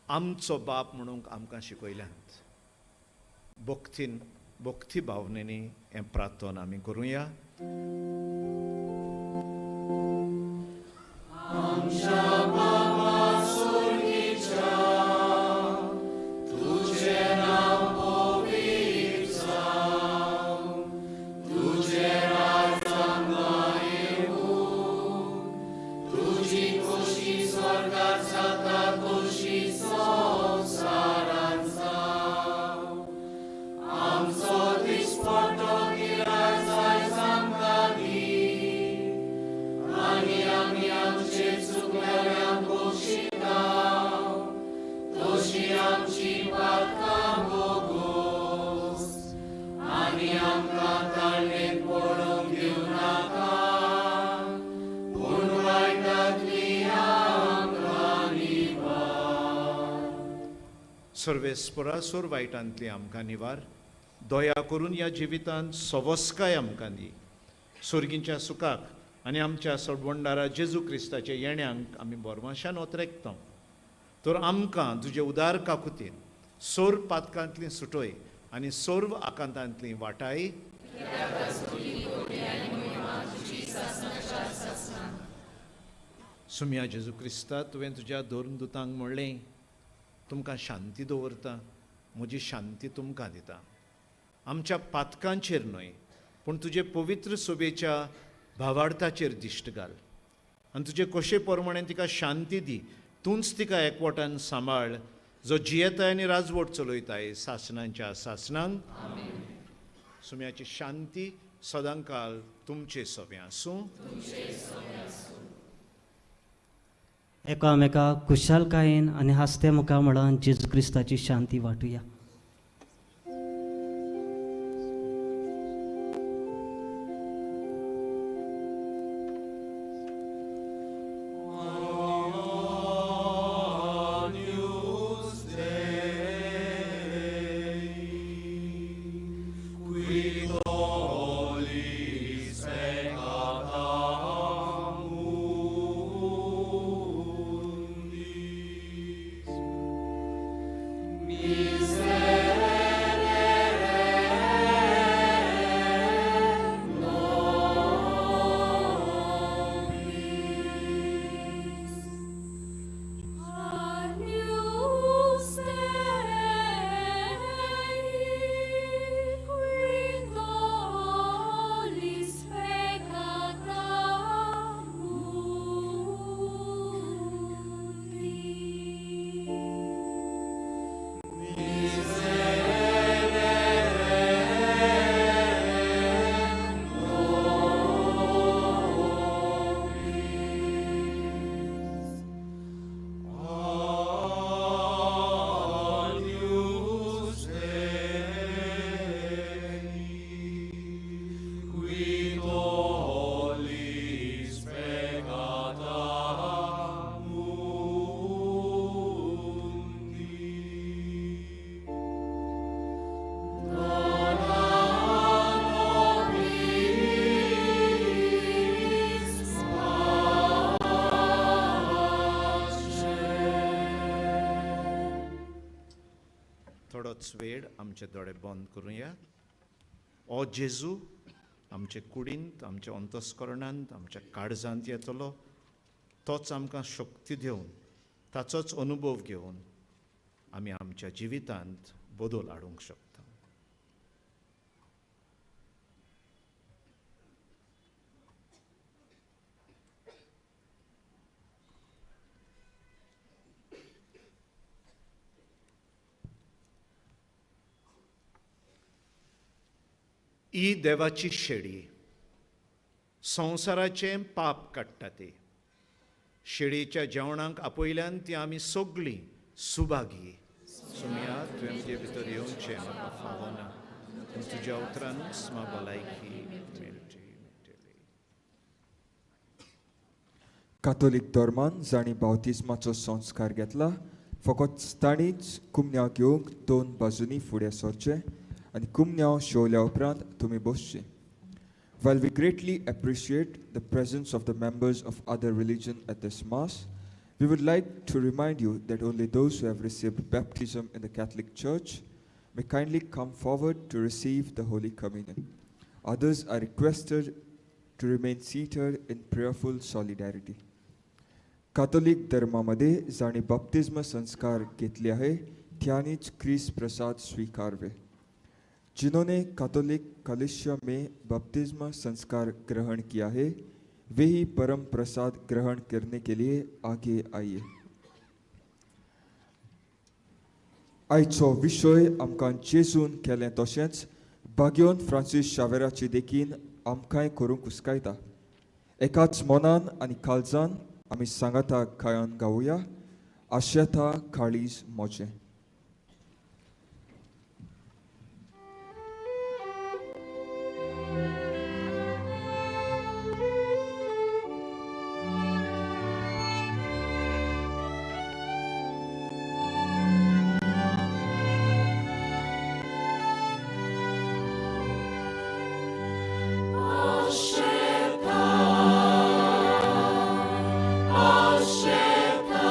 आमचो बाप म्हणूंक आमकां शिकयल्यांत. भक्तीन भक्ती भावनेनी हें प्रार्थना आमी करुया. आमच्या बाबा स्वर्गीच्या, तुजें नांव पवित्र जावं, तुजें राज आमकां येवूं, तुजी खोशी स्वर्गार जाता तशी संवसारांत जावं. आमचो दिसपट्टो गिरास आयज आमकां दी आनी आमी आमचे चुकलेल्यांक बक्षिता तशी आमची पातकां भोगोस आनी आमकां ताळणेंत पडूंक दिवं नाका, पूण वायटांतली आमकां निवार. सर्वेस्परा सोर वायटांतली आमकां निवार, दया करून ह्या जिवितांत सवस्काय आमकां दी. सोर्गींच्या सुखाक आनी आमच्या सोडवणदारा जेजू क्रिस्ताच्या येण्यांक आमी बोरमाशान ओतरेकता. तर आमकां तुजे उदार काकुतीन सोर पातकांतली सुटोय आनी सर्व आकांतांतली वाटाय. सुम्या जेजू क्रिस्ता, तुवें तुज्या धर्मदुतांक म्हणलें, तुमकां शांती दवरता, म्हजी शांती तुमकां दिता. आमच्या पातकांचेर न्हय पूण तुजे पवित्र सोबेच्या भावार्थाचेर दिश्ट घाल आनी तुजे कोशे प्रमाणे तिका शांती दी. तूंच तिका एकवटान सांबाळ जो जियेताय आनी राजवट चलयताय सासणांच्या सासणांक. सुम्याची शांती सदांकाल तुमचे सवे आसूं. एकामेका खुशालकायेन आनी हांसते मुखार म्हणून जेजू क्रिस्ताची शांती वांटुया. थोडोच वेळ आमचे दोळे बंद करुया. ओ जेजू, आमचे कुडींत, आमच्या अंतस्करणांत, आमच्या काळजांत येतलो, तोच आमकां शक्ती दिवन, ताचोच अनुभव घेवन आमी आमच्या जिवितांत बदल हाडूंक शकता. ही देवाची शेळी संवसाराचें पाप काडटा. ती शेळीच्या जेवणाक आपयल्यान ती आमी सगळीं सुभागी. सुमया, तुवें म्हजे भितर येवचें म्हाका फावना, पूण तुज्या उतरानूच म्हाका भलायकी मेळची मेळटली. कातोलीक धर्मान जांणी बावतिज्माचो संस्कार घेतला फकत तांणीच कुमन्यांव घेवंक दोन बाजूंनी फुडें सरचें आनी कुमन्यांव शेवल्या उपरांत तुमी बसचें. While we greatly appreciate the presence of the members of other religion at this Mass, we would like to remind you that only those who have received baptism in the Catholic Church may kindly come forward to receive the Holy Communion. Others are requested to remain seated in prayerful solidarity. Catholic धर्मामध्ये जांणी बाप्तिज्म संस्कार घेतले आहे त्यांनीच क्रिस प्रसाद स्वीकारवे. जिन्होंने कैथोलिक कलिसिया में बपतिस्मा संस्कार ग्रहण किया है वे ही परम प्रसाद ग्रहण करने के लिए आगे आइए. आयचो विशय आमकां जेजून केलें तशेंच बाग्योन फ्रांसीस शावेराची देखीन आमकांय करूंक उस्कायता. एकाच मनान आनी काळजान आमी सांगाता गायन गावया आशेता काळीज मोजें. Asheta, Asheta,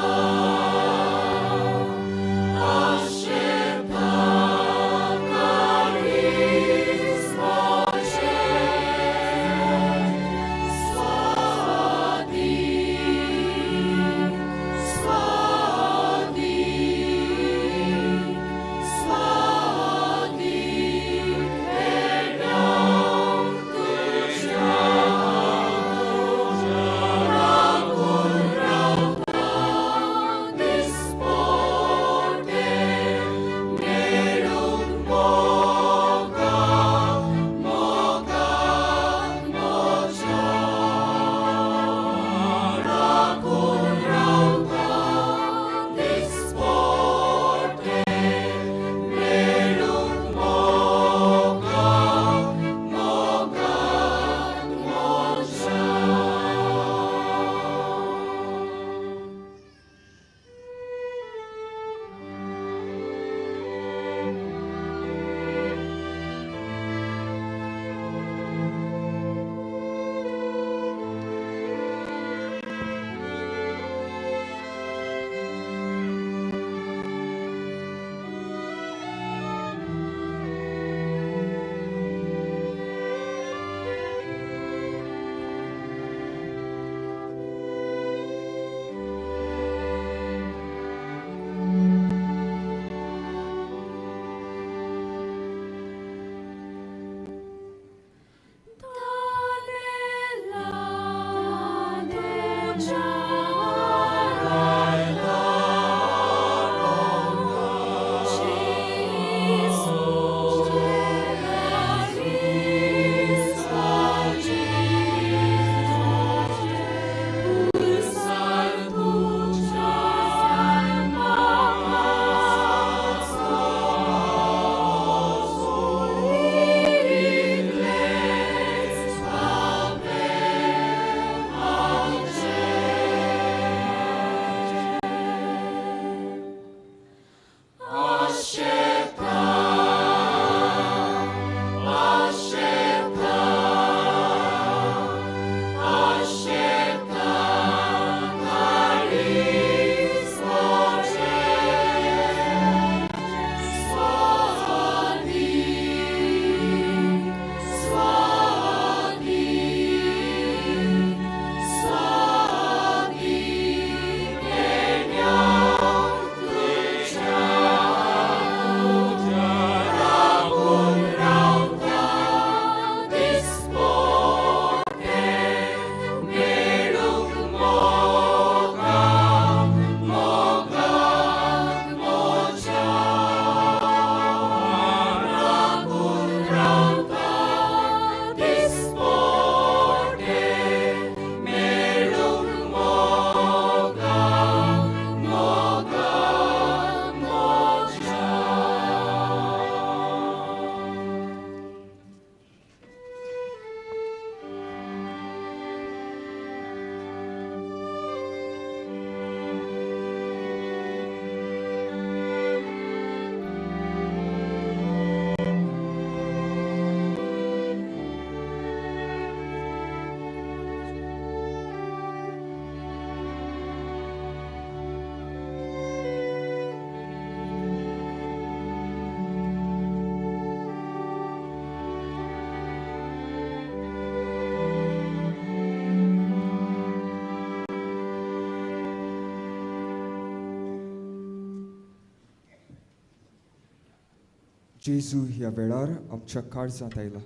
जेजू ह्या वेळार आमच्या काळजांत आयला.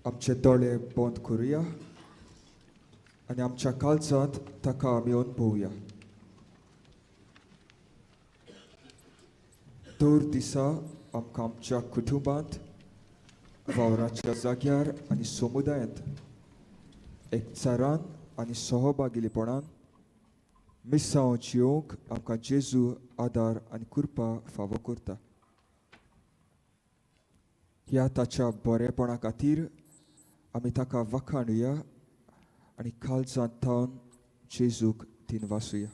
आमचे दोळे बंद करुया आनी आमच्या काळजांत ताका आमी अनुभवया. दर दिसा आमकां आमच्या कुटुंबांत, वावराच्या जाग्यार आनी समुदायांत एकचारान आनी सहभागिलेपणान मिसांव जियोवंक आमकां जेजू आदार आनी कृपा फावो करता. ह्या ताच्या बरेपणा खातीर आमी ताका वखाणुया आनी काळजांत थावन जेजूक दिनवासुया.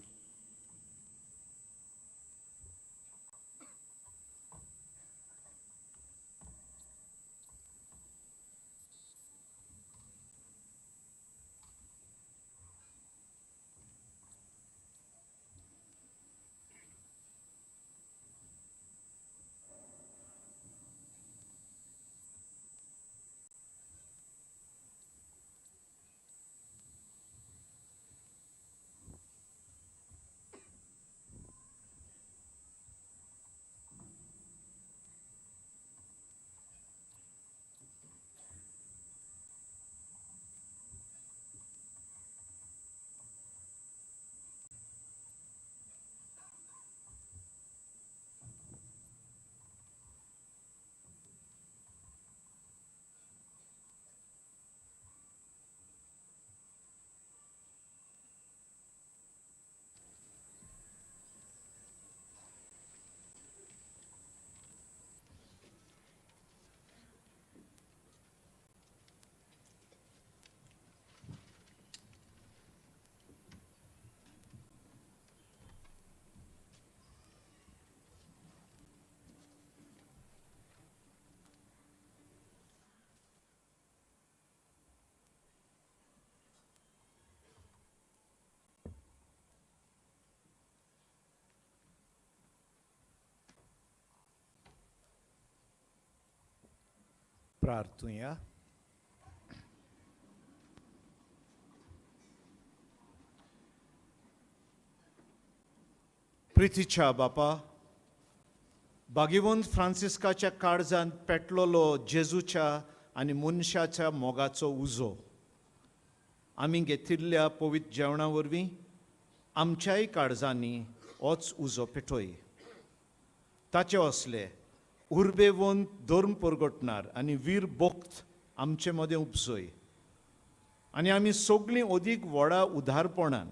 प्रार्थुया. प्रितीच्या बापा, भाग्यवंत फ्रांसिस्काच्या काळजांत पेटलोलो जेजूच्या आनी मनशाच्या मोगाचो उजो आमी घेतिल्ल्या पवित्र जेवणा वरवीं आमच्याय काळजांनी होच उजो पेटोय. ताचे असले उर्बेवंत धर्म परगटणार आनी वीर भक्त आमचे मदें उपजय आनी आमी सगळीं अदीक व्हडा उदारपणान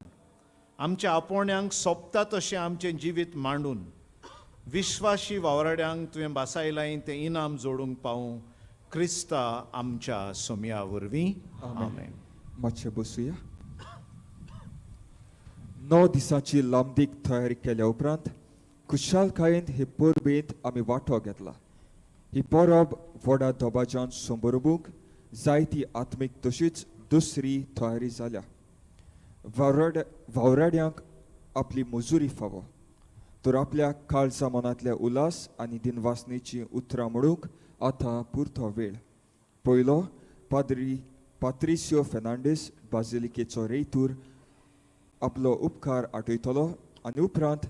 आमच्या आपोवण्यांक सोंपता तशें आमचें जिवीत मांडून विश्वाशी वावराड्यांक तुवें बासायलाय तें इनाम जोडूंक पावूं क्रिस्ता आमच्या सोमया वरवीं. आमेन. मातशें बसुया. 9 दिसांची लांबदीक तयारी केल्या उपरांत खुशालकायेन हे परबेंत आमी वांटो घेतला. ही परब व्हडा दबाज्यान संबरोबूंक जायती आत्मीक तशीच दुसरी तयारी जाल्या. वावराड्यांक आपली मजुरी फावो तर आपल्या काळजा मनांतल्या उल्हास आनी दिनवासनेची उतरां म्हणूंक आतां पुरतो वेळ. पयलो पाद्री पात्रिसियो फेर्नांडीस बाजिलिकेचो रेयतूर आपलो उपकार आठयतलो आनी उपरांत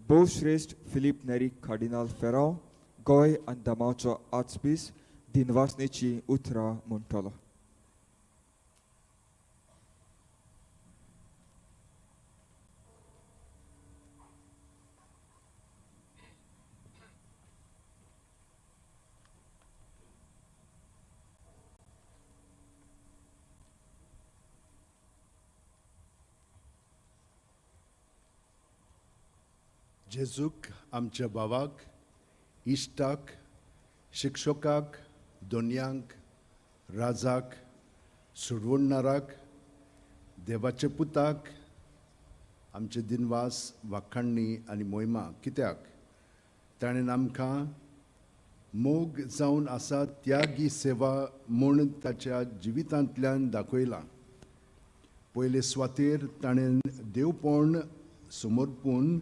भोवश्रेश्ठ फिलीप नेरी कार्डिनाल फेरांव गोंय आनी दमावचो आर्चबीस दिनवासनेची उतरां म्हणटलो. जेजूक आमच्या भावाक, इश्टाक, शिक्षकाक, दोनयांक, राजाक, सोडवणणाराक, देवाच्या पुताक आमचे दिनवास, वाखाणणी आनी मोहिमा. कित्याक ताणें आमकां मोग जावन आसा त्यागी सेवा म्हूण ताच्या जिवितांतल्यान दाखयलां. पयले सुवातेर ताणें देवपण समर्पून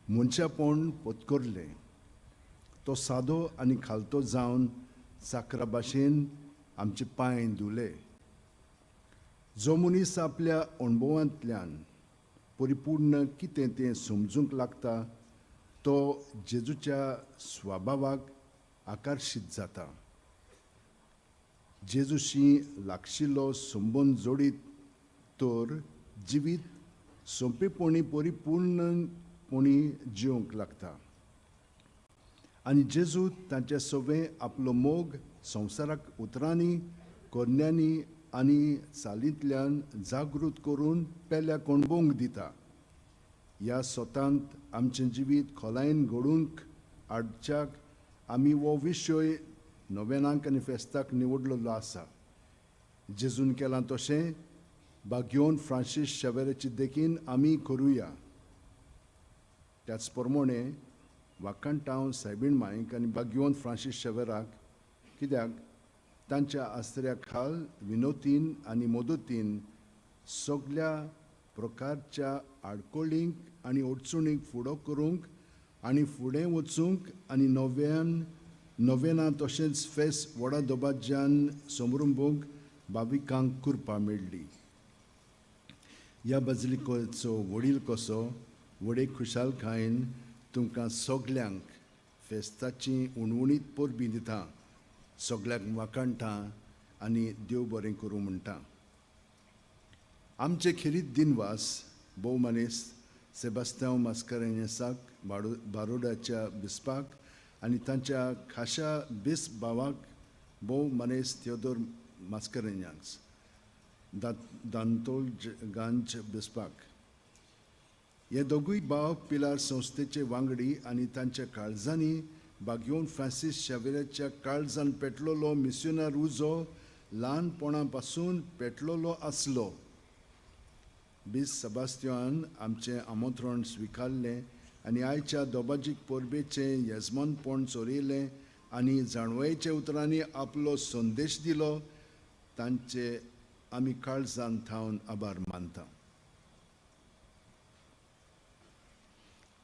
मनशापण पत्करलें. तो सादो आनी खालतो जावन साकरा भाशेन आमचे पांय धुले. जो मनीस आपल्या अणभवांतल्यान परिपूर्ण कितें तें समजूंक लागता तो जेजूच्या स्वभावाक आकर्शीत जाता. जेजूशी लागशिल्लो संबंद जोडीत तर जिवीत सोंपेपणी परिपूर्णपणी जिवंक लागता आनी जेजू तांचे सवें आपलो मोग संवसाराक उतरांनी, करण्यांनी आनी चालींतल्यान जागृत करून पेल्या कोणबोंक दिता. ह्या सोतांत आमचें जिवीत खोलायेन घडूंक हाडच्याक आमी हो विशय नोवेनाक आनी फेस्ताक निवडलेलो आसा. जेजून केलां तशें बाग्योन फ्रांसीस शावेराची देखीन आमी करुया. त्याच प्रमाणे वाकणटांव सायबीण माईक आनी बाग्योन फ्रांसीस शावेराक कित्याक तांच्या आसऱ्या खाल विनोतीन आनी मदतीन सगल्या प्रकारच्या आडकोळींक आनी अडचणींक फुडो करूंक आनी फुडें वचूंक आनी नोवेना तशेंच फेस व्हडा दबाज्यान समरुंबूंक भाविकांक कृपा मेळ्ळी. ह्या बाजलिकेचो वडील कसो व्हडे खुशालकायेन तुमकां सगल्यांक फेस्ताची उणवणीत परबीं दिता, सगल्यांक वाखाणटा आनी देव बरें करूं म्हणटा. आमचे खेरीत दिनवास भोवमानेस्त सेबास्त्यांव मास्कारेन्हसाक बारोडाच्या बिस्पाक आनी तांच्या खाशा बिस्प भावाक भोव मानेस्त थियोदोर मास्कारेन्हस दांतोल गांज बिस्पाक. हे दोगूय भाव पिलार संस्थेचे वांगडी आनी तांच्या काळजांनी बाग्योन फ्रांसीस शावेराच्या काळजान पेटलेलो मिस्योनार उजो ल्हानपणा पासून पेटलेलो आसलो. बीस सेबास्त्यान आमचें आमंत्रण स्विकारलें आनी आयच्या दोबाजीक परबेचें येजमानपण चोरयलें आनी जाणवयेच्या उतरांनी आपलो संदेश दिलो. तांचे आमी काळजान थावन आभार मानता.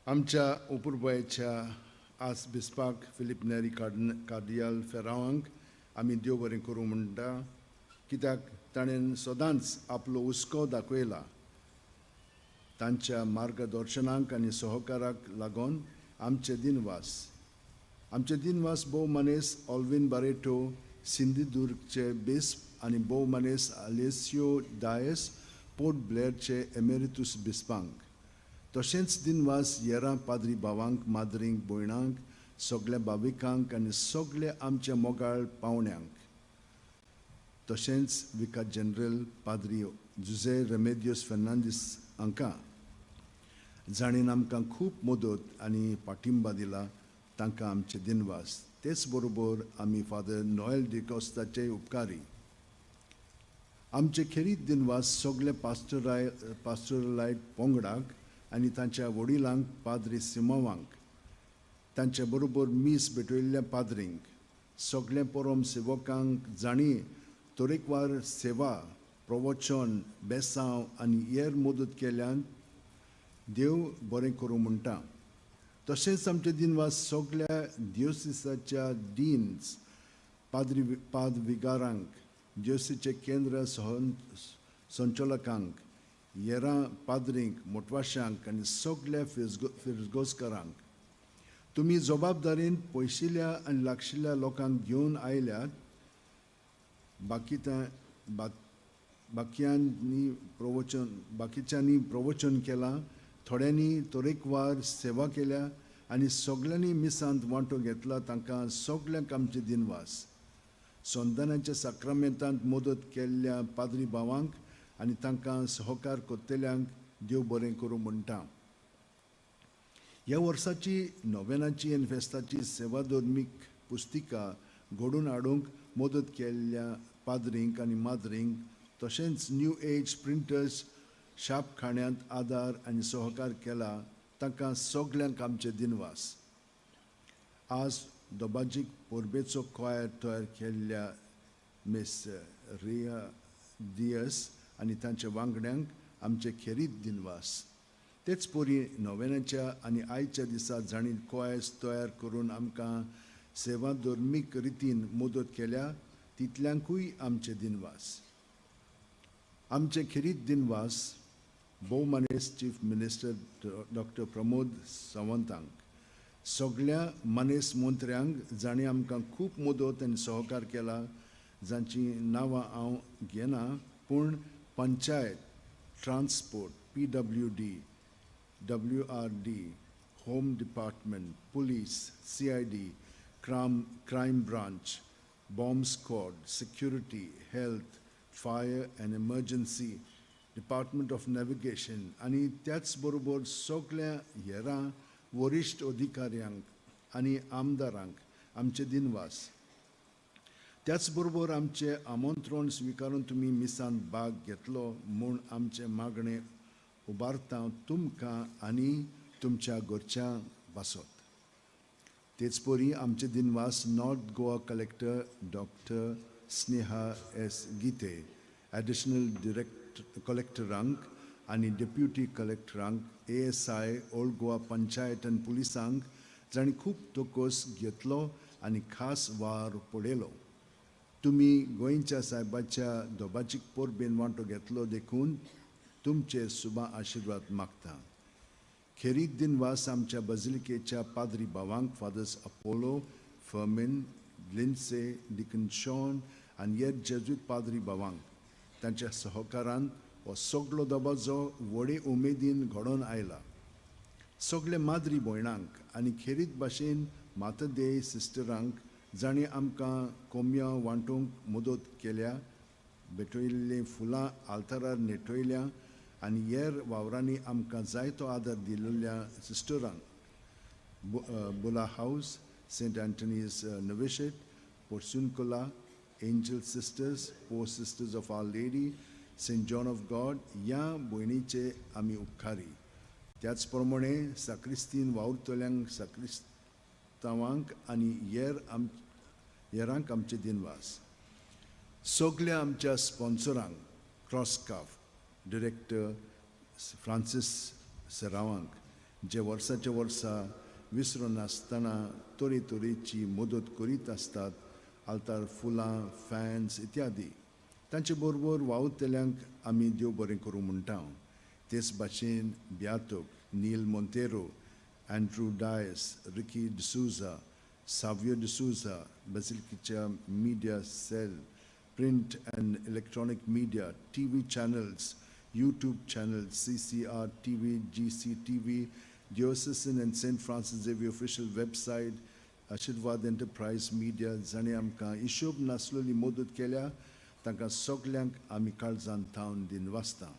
आमच्या उपरबायेच्या आस बिस्पाक फिलीप नेरी कार्दियाल फेरावांक आमी देव बरें करूं म्हणटा, कित्याक ताणें सदांच आपलो हुस्को दाखयला. तांच्या मार्गदर्शनाक आनी सहकाराक लागून आमचे दिनवास. आमचे दिनवास भोव मानेस्त ऑल्विन बारेटो सिंधुदुर्गचे बिस्प आनी भोव मानेस्त आलेसियो डायस पोर्ट ब्लेअरचे एमेरितूस बिस्पांक. तशेंच दिनवास येरां पाद्री भावांक, माद्रींक, भयणांक, सगल्या भाविकांक आनी सगल्या आमच्या मोगाळ पावण्यांक. तशेंच विका जनरल पाद्री जुझे रेमेदियोस फेर्नांदीस हांकां जाणेन आमकां खूब मदत आनी पाठिंबा दिला तांकां आमचे दिनवास. तेच बरोबर आमी फादर नोएल डिकोस्ताचे उपकारी. आमचे खेरीत दिनवास सगळे पास्टोरलायट पंगडाक आनी तांच्या वडिलांक पाद्री सिमावांक, तांचे बरोबर मीस भेटयल्ल्या पाद्रींक, सगळ्या परम सेवकांक जाणी तरेकवार सेवा, प्रवचन, बेसांव आनी हेर मदत केल्यान देव बरें करूं म्हणटा. तशेंच आमचे दिनवास सगळ्या दियोसिसाच्या डीन्स, पाद्री पाद विगारांक, दियोसीचे केंद्र संचालकांक, येरां पाद्रींक, मोटवाशांक आनी सगळ्या फिरगोजकारांक. तुमी जबाबदारीन पयशिल्ल्या आनी लागशिल्ल्या लोकांक घेवन आयल्यात. बाकीच्यांनी प्रवचन केलां, थोड्यांनी तरेकवार सेवा केल्या आनी सगल्यांनी मिसांत वांटो घेतला. तांकां सगल्यांक आमचे दिनवास. संतानाच्या साक्रामेंतांत मदत केल्ल्या पाद्री भावांक आनी तांकां सहकार करतल्यांक देव बरें करूं म्हणटा. ह्या वर्साची नोवेनाची आनी फेस्ताची सेवा धर्मीक पुस्तिका घडोवन हाडूंक मदत केल्ल्या पाद्रींक आनी माद्रींक, तशेंच न्यू एज प्रिंटर्स शापखाण्यांत आदार आनी सहकार केला तांकां सगल्यांक आमचे दिनवास. आज दोबाजीक परबेचो कॉयर तयार केल्ल्या मिस रिया दियस आनी तांच्या वांगड्यांक आमचे खेरीत दिनवास. तेच परी नोवेनाच्या आनी आयच्या दिसा जांणी कॉयर्स तयार करून आमकां सेवा धर्मीक रितीन मदत केल्या तितल्यांकूय आमचे दिनवास. आमचे खेरीत दिनवास भोवमानेस्त चीफ मिनिस्टर डॉक्टर प्रमोद सावंतांक, सगळ्या मानेस मंत्र्यांक जांणी आमकां खूब मदत आनी सहकार केला, जांचीं नांवां हांव घेना, पूण panchayat, transport, PWD, WRD, home department, police, CID, crime branch, bomb squad, security, health, fire and emergency, department of navigation आनी त्याच बरोबर सगळ्या हेरां वरिश्ठ अधिकाऱ्यांक आनी आमदारांक आमचे दिनवास. त्याच बरोबर आमचें आमंत्रण स्विकारून तुमी मिसांत भाग घेतलो म्हूण आमचें मागणें उबारता तुमकां आनी तुमच्या घरच्या बासत. तेच परी आमचे दिनवास north Goa collector doctor Sneha S Gite, additional director कलेक्टरांक आनी deputy कलेक्टरांक, ASI, old Goa panchayat आनी पुलिसांक जांणी खूब तोकोस घेतलो आनी खास वार पळयलो. तुमी गोंयच्या सायबाच्या दोबाजीक परबेन वांटो घेतलो देखून तुमचेर सुबा आशिर्वाद मागता. खेरीत दिनवास आमच्या बजिलिकेच्या पाद्री भावांक fathers Apollo, Fermin, Lindsay, deacon Sean आनी हेर जेजूत पाद्री भावांक तांच्या सहकारान हो सगलो दबाजो व्हडे उमेदीन घडोवन आयला. सगळे माद्री भयणांक आनी खेरीत भाशेन मातदेय सिस्टरांक जांणी आमकां कोमयां वांटूंक मदत केल्या, भेटयल्लीं फुलां आल्तारार नेटयल्या आनी हेर वावरांनी आमकां जायतो आदार दिल्ल्या सिस्टरांक, Beulah house, Saint Anthony's novitiate, Porciuncula, angel sisters, poor sisters of our lady, Saint John of God ह्या भयणीचे आमी उपकारी. त्याच प्रमाणे साक्रिस्तीन वावुरतल्यांक, साक्रिस्तांवांक आनी हेरांक आमचे दिनवास. सगल्या आमच्या स्पॉन्सरांक, क्रॉसकाफ डिरेक्टर फ्रांसीस सेरावांक जे वर्साच्या वर्सा विसरून नासतना तरेतरेची मदत करीत आसतात, आल्तार फुलां, फॅन्स इत्यादी. तांचे बरोबर वावुरतल्यांक आमी देव बरें करूं म्हणटा. तेच भाशेन ब्यातोक Neil Monteiro, Andrew Dias, Ricky D'Souza, Savio D'Souza, बसिलिकेच्या media cell, print and electronic media, TV channels, YouTube channels, CCR TV, GCTV, diocesan and Saint Francis Xavier official website, Ashirwad enterprise media जांणी आमकां हिशोब नासलेली मदत केल्या तांकां सगल्यांक आमी काळजान थावन दिनवासता.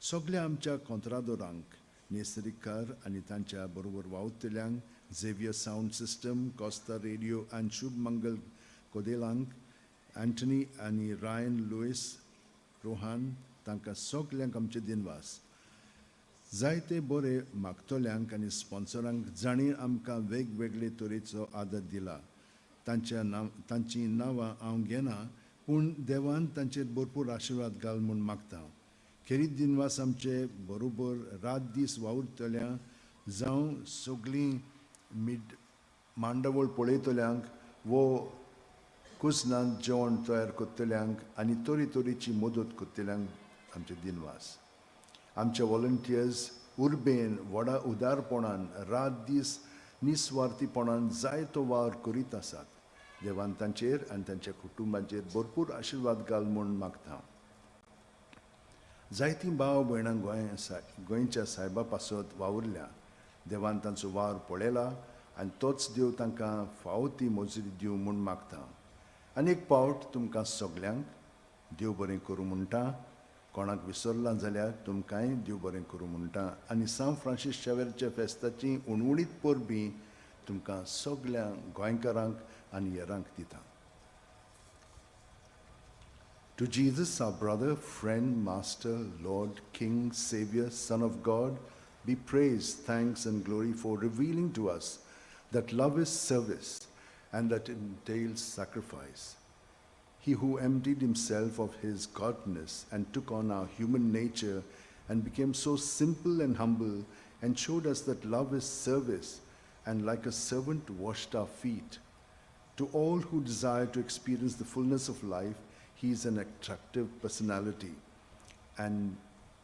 सगल्या आमच्या कोंत्रादोरांक, नेसरीकार आनी तांच्या बरोबर वावुरतल्यांक, Xavier sound system, Costa radio आनी शुभ मंगल कोदेलांक, अँटनी आनी रायन लुईस रोहान तांकां सगल्यांक आमचे दिनवास. जायते बरे मागतल्यांक आनी स्पॉन्सरांक जांणी आमकां वेगवेगळे तरेचो आदर दिला तांचीं नांवां हांव घेना, पूण देवान तांचेर भरपूर आशिर्वाद घाल म्हूण मागता. खेरीत दिनवास आमचे बरोबर रात दीस वावुरतल्या जावं सगळीं मांडावळ पळयतल्यांक वो कुजनांत जेवण तयार करतल्यांक आनी तरेतरेची मदत करतल्यांक आमचे दिनवास. आमचे वॉलंटियर्स उर्बेन व्हडा उदारपणान रात दीस निस्वार्थीपणान जायतो वावर करीत आसात. देवान तांचेर आनी तांच्या कुटुंबांचेर भरपूर आशिर्वाद घाल म्हूण मागता. जायतीं भाव भयणां गोंयच्या सायबा पासत वावुरल्या. देवान तांचो वावर पळयला आनी तोच देव तांकां फावो ती मजुरी दिवं म्हूण मागता. आनी एक पावट तुमकां सगल्यांक देव बरें करूं म्हणटा. कोणाक विसरलां जाल्यार तुमकांय देव बरें करूं म्हणटा. आनी सांत फ्रांसीस शावेरच्या फेस्ताची उणवणीत परबीं तुमकां सगल्या गोंयकारांक आनी हेरांक दिता. To Jesus, our brother, friend, master, Lord, King, Savior, Son of God, be praise, thanks and glory for revealing to us that love is service and that it entails sacrifice. He who emptied himself of his godness and took on our human nature and became so simple and humble and showed us that love is service and like a servant washed our feet. To all who desire to experience the fullness of life, he is an attractive personality. An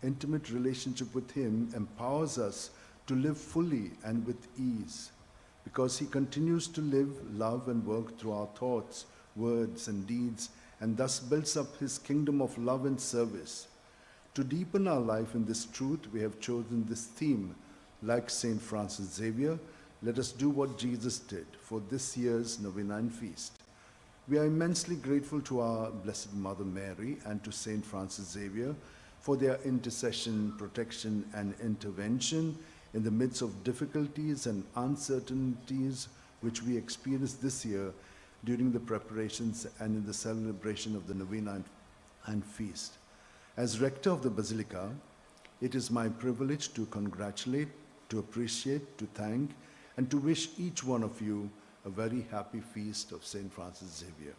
intimate relationship with him empowers us to live fully and with ease. Because because he continues to live, love, and work through our thoughts, words, and deeds, and thus builds up his kingdom of love and service. To deepen our life in this truth, we have chosen this theme. Like Saint Francis Xavier, let us do what Jesus did for this year's Novena and Feast. We are immensely grateful to our Blessed Mother Mary and to Saint Francis Xavier for their intercession, protection, and intervention in the midst of difficulties and uncertainties which we experienced this year during the preparations and in the celebration of the Novena and Feast. As rector of the Basilica, it is my privilege to congratulate, to appreciate, to thank, and to wish each one of you a very happy feast of St. Francis Xavier.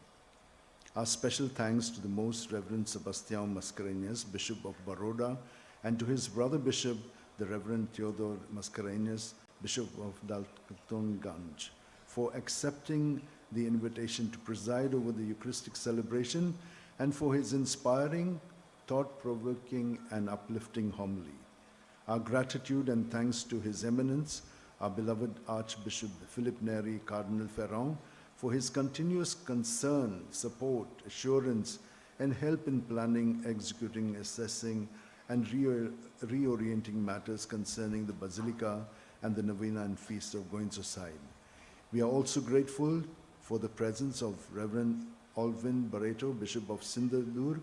Our special thanks to the Most Reverend Sebastião Mascarenhas, Bishop of Baroda, and to his brother bishop, the Reverend Theodore Mascarenhas, Bishop of Daltonganj, for accepting the invitation to preside over the Eucharistic celebration and for his inspiring, thought-provoking, and uplifting homily. Our gratitude and thanks to His Eminence, our beloved Archbishop Philip Neri Cardinal Ferrand, for his continuous concern, support, assurance, and help in planning, executing, assessing, and reorienting matters concerning the Basilica and the Novena and Feast of Goencho Saib. We are also grateful for the presence of Reverend Alvin Barreto, Bishop of Sindhudurg,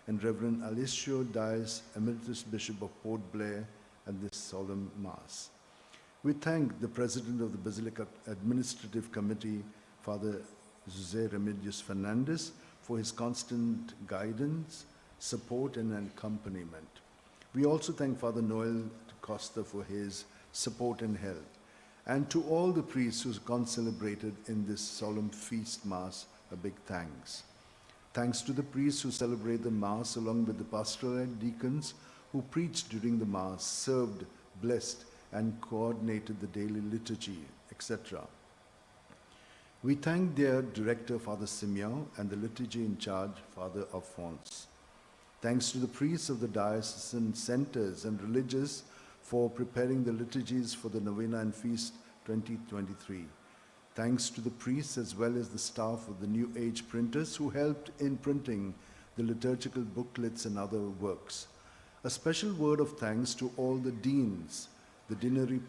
and Reverend Alessio Dias, Emeritus Bishop of Port Blair, at this solemn Mass. We thank the President of the Basilica Administrative Committee, Father Jose Remedios Fernandez, for his constant guidance, support, and accompaniment. We also thank Father Noel Costa for his support and help, and to all the priests who concelebrated in this solemn feast Mass, a big thanks. Thanks to the priests who celebrate the Mass along with the pastoral and deacons who preached during the Mass, served, blessed, and coordinated the daily liturgy, etc. We thank their director, Father Simeon, and the liturgy in charge, Father Alphonse. Thanks to the priests of the diocesan centers and religious for preparing the liturgies for the Novena and Feast 2023. Thanks to the priests as well as the staff of the New Age printers who helped in printing the liturgical booklets and other works. A special word of thanks to all the deans, the deanery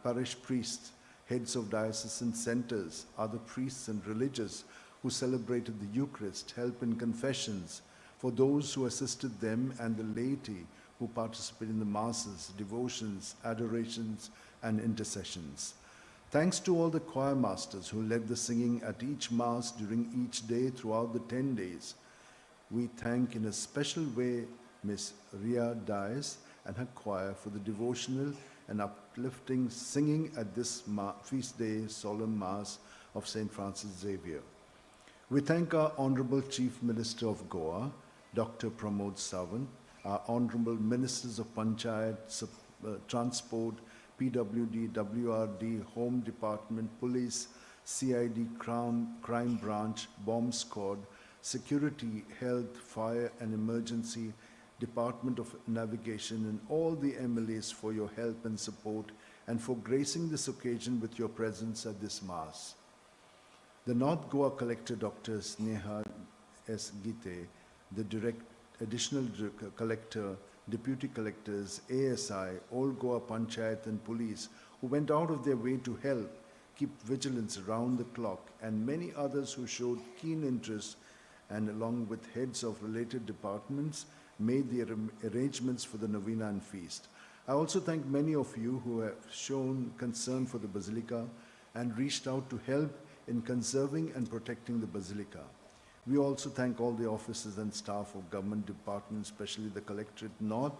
parish priests, heads of diocesan centers, other priests and religious who celebrated the Eucharist, help in confessions, for those who assisted them and the laity who participated in the masses, devotions, adorations, and intercessions. Thanks to all the choir masters who led the singing at each Mass during each day throughout the 10 days. We thank in a special way Miss Ria Dias and her choir for the devotional and uplifting singing at this feast day solemn Mass of St. Francis Xavier. We thank our Honorable Chief Minister of Goa, Dr. Pramod Sawant, our Honorable Ministers of Panchayat, Transport, PWD, WRD, Home Department, Police, CID, Crime Branch, Bomb Squad, Security, Health, Fire and Emergency, Department of Navigation, and all the MLAs for your help and support and for gracing this occasion with your presence at this Mass. The North Goa Collector, Dr. Sneha S. Gite, the Additional Collector, Deputy Collectors, ASI, All Goa Panchayat and Police, who went out of their way to help keep vigilance round the clock, and many others who showed keen interest and, along with heads of related departments, made the arrangements for the Novena and Feast. I also thank many of you who have shown concern for the Basilica and reached out to help in conserving and protecting the Basilica. We also thank all the officers and staff of government departments, especially the Collectorate North,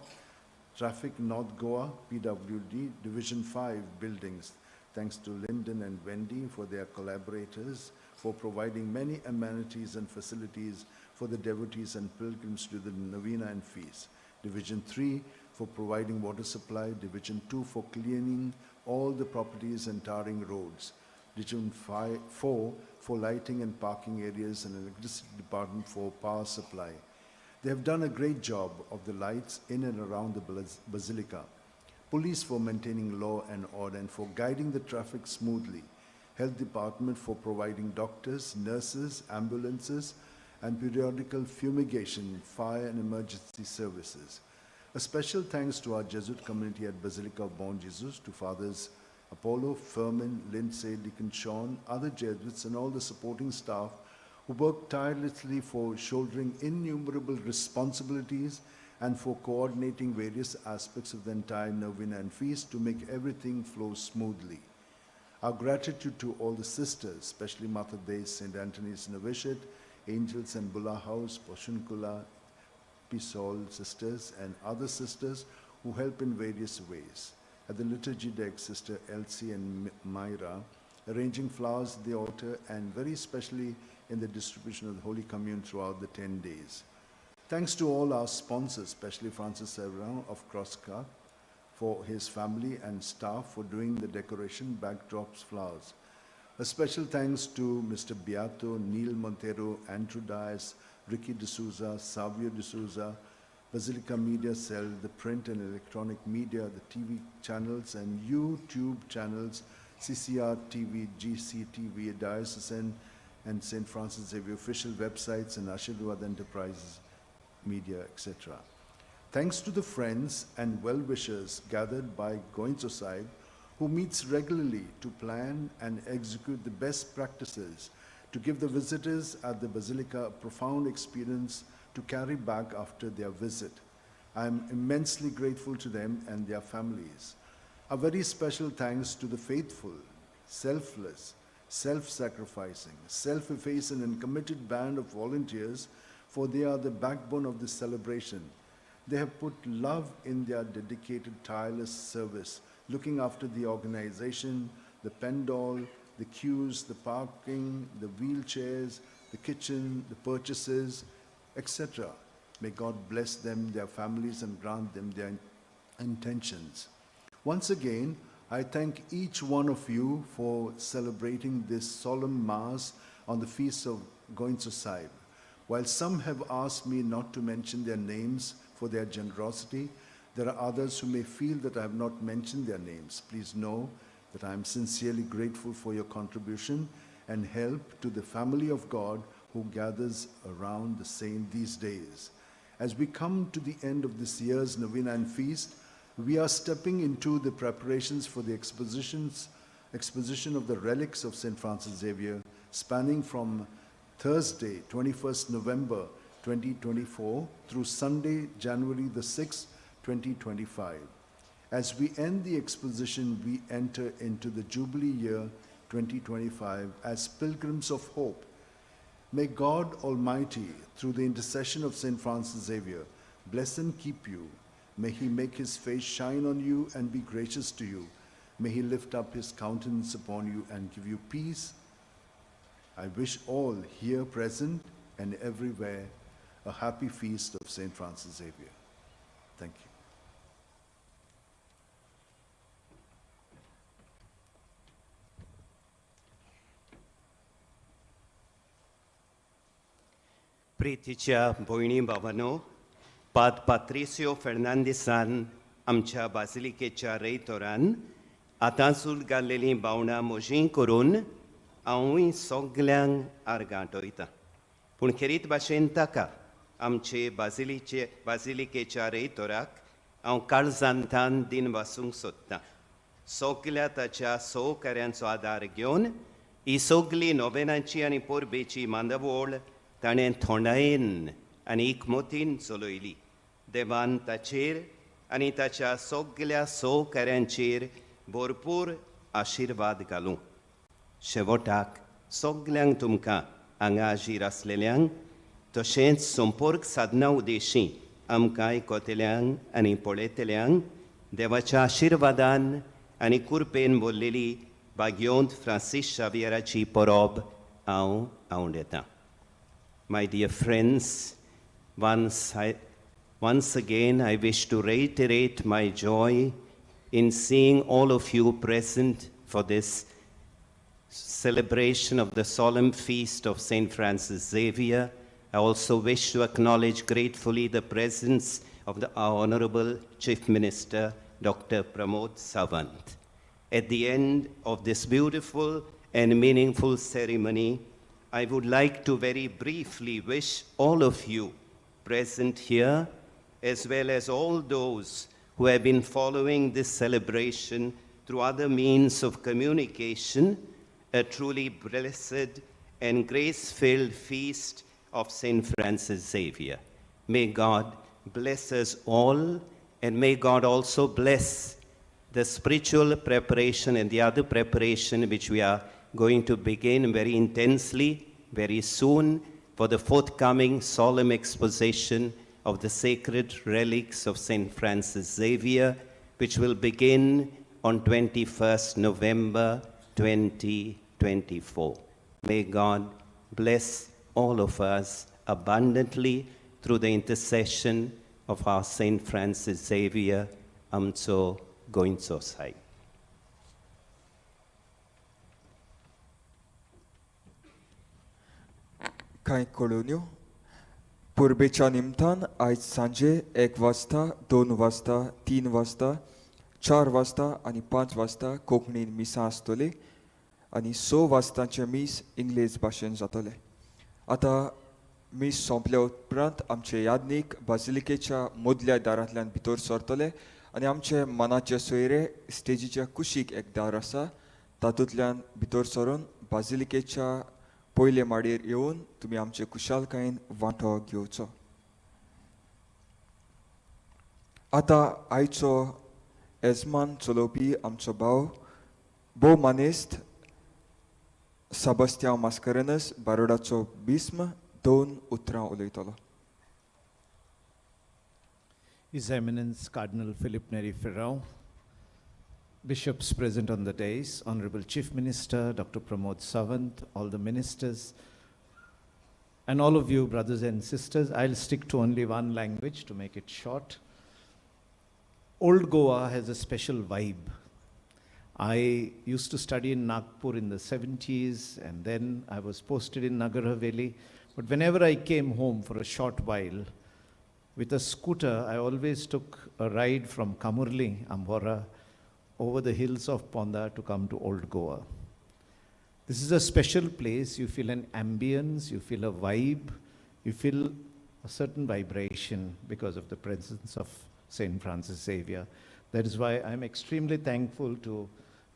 Traffic North Goa, PWD, Division 5 buildings. Thanks to Lyndon and Wendy for their collaborators, for providing many amenities and facilities for the devotees and pilgrims to the Novena and Feast. Division 3 for providing water supply, Division 2 for cleaning all the properties and tarring roads, Division 4 for lighting and parking areas, and electricity department for power supply. They have done a great job of the lights in and around the Basilica. Police for maintaining law and order and for guiding the traffic smoothly. Health Department for providing doctors, nurses, ambulances, and periodical fumigation, fire and emergency services. A special thanks to our Jesuit community at Basilica of Bon Jesus, to Fathers Apollo, Furman, Lindsay, Deacon Sean, other Jesuits, and all the supporting staff who worked tirelessly for shouldering innumerable responsibilities and for coordinating various aspects of the entire novena and feast to make everything flow smoothly. Our gratitude to all the sisters, especially Mater Dei, St. Anthony's Novitiate, Angels and Bula House, Poshunkula, Pisol sisters, and other sisters who help in various ways. At the liturgy deck, Sister Elsie and Myra, arranging flowers at the altar, and very especially in the distribution of the Holy Communion throughout the 10 days. Thanks to all our sponsors, especially Francis Severin of Crosscut, for his family and staff for doing the decoration, backdrops, flowers. A special thanks to Mr. Beato, Neil Montero, Andrew Dias, Ricky D'Souza, Savio D'Souza, Basilica Media Cell, the print and electronic media, the TV channels and YouTube channels, CCR TV, GCTV, Diocesan and St. Francis Xavier official websites, and Ashirwad Enterprises Media, etc. Thanks to the friends and well-wishers gathered by Goencho Saib, who meets regularly to plan and execute the best practices to give the visitors at the Basilica a profound experience to carry back after their visit. I am immensely grateful to them and their families. A very special thanks to the faithful, selfless, self-sacrificing, self-effacing and committed band of volunteers, for they are the backbone of this celebration. They have put love in their dedicated, tireless service, looking after the organization, the pandal, the queues, the parking, the wheelchairs, the kitchen, the purchases, etc. May God bless them, their families, and grant them their intentions. Once again, I thank each one of you for celebrating this solemn Mass on the feast of Goencho Saib. While some have asked me not to mention their names for their generosity, there are others who may feel that I have not mentioned their names. Please know that I am sincerely grateful for your contribution and help to the family of God who gathers around the saint these days. As we come to the end of this year's Novena and Feast, we are stepping into the preparations for the exposition of the relics of St. Francis Xavier, spanning from Thursday, 21st November 2024 through Sunday, January the 6th, 2025. As we end the exposition, we enter into the Jubilee year 2025 as pilgrims of hope. May God Almighty, through the intercession of St. Francis Xavier, bless and keep you. May he make his face shine on you and be gracious to you. May he lift up his countenance upon you and give you peace. I wish all here present and everywhere a happy feast of St. Francis Xavier. Thank you. प्रितीच्या भयणी भावानो, पाद पात्रिसियो फेर्नांदिसान आमच्या बासिलिकेच्या रेयतोरान आतांसूल घाल्लेलीं बावणां म्हजीं करून हांवूय सगल्यांक आर्गां आटयतां. पूण खेरीत भाशेन ताका आमचे बाजिलीचे बाजिलिकेच्या रेयतोराक हांव काळजांतान दिन वासूंक सोदतां. सगल्या ताच्या सहकार्यांचो आदार घेवन ही सगली नोवेनाची आनी परबेची मांदावळ ताणें थोंडायेन आनी एकमतीन चलयली. देवान ताचेर आनी ताच्या सगल्या सहकार्यांचेर भरपूर आशिर्वाद घालूं. शेवटाक सगल्यांक तुमकां हांगा हाजीर आसलेल्यांक तशेंच संपर्क साधना उद्देशी आमकां आयकतल्यांक आनी पळयतल्यांक देवाच्या आशिर्वादान आनी कुरपेन भरलेली भाग्योंत फ्रांसीस शावियराची परब हांव आवडटा. My dear friends, once again I wish to reiterate my joy in seeing all of you present for this celebration of the solemn feast of St. Francis Xavier. I also wish to acknowledge gratefully the presence of our Honorable Chief Minister, Dr. Pramod Sawant. At the end of this beautiful and meaningful ceremony, I would like to very briefly wish all of you present here, as well as all those who have been following this celebration through other means of communication, a truly blessed and grace-filled feast of St. Francis Xavier. May God bless us all, and may God also bless the spiritual preparation and the other preparation which we are going to begin very intensely, very soon, for the forthcoming solemn exposition of the sacred relics of St. Francis Xavier, which will begin on 21st November 2024. May God bless all of us abundantly through the intercession of our St. Francis Xavier, Amcho Goincho Sai. कांय कळोवन्यो परबेच्या निमतान आयज सांजे 1 वाजता, 2 वाजता, 3 वाजता, 4 वाजता आनी 5 वाजता कोंकणीन मिसां आसतली आनी 6 वाजताचें मीस इंग्लेज भाशेन जातलें. आतां मीस सोंपल्या उपरांत आमचे यादनीक बाजिलिकेच्या मदल्या दारांतल्यान भितर सरतले आनी आमचे मनाचे सोयरे स्टेजीच्या कुशीक एक दार आसा तातूंतल्यान भितर सरून बाजिलिकेच्या पयले माडयेर येवन तुमी आमचे खुशालकायेन वांटो घेवचो. आतां आयचो येजमान चलोवपी आमचो भाव भोव मानेस्त सेबास्तियांव मास्कारेन्हस बारोडाचो बिस्म 2 उतरां उलयतलो. His Eminence Cardinal Philip Neri Ferrao, Bishops present on the dais, Honorable Chief Minister Dr. Pramod Sawant, all the ministers, and all of you brothers and sisters. I'll stick to only one language to make it short. Old Goa has a special vibe. I used to study in Nagpur in the 70s, and then I was posted in Nagar Haveli. But whenever I came home for a short while, with a scooter, I always took a ride from Kamurli, Ambora, over the hills of Ponda to come to Old Goa. This is a special place. You feel an ambience, you feel a vibe, you feel a certain vibration because of the presence of St. Francis Xavier. That is why I'm extremely thankful to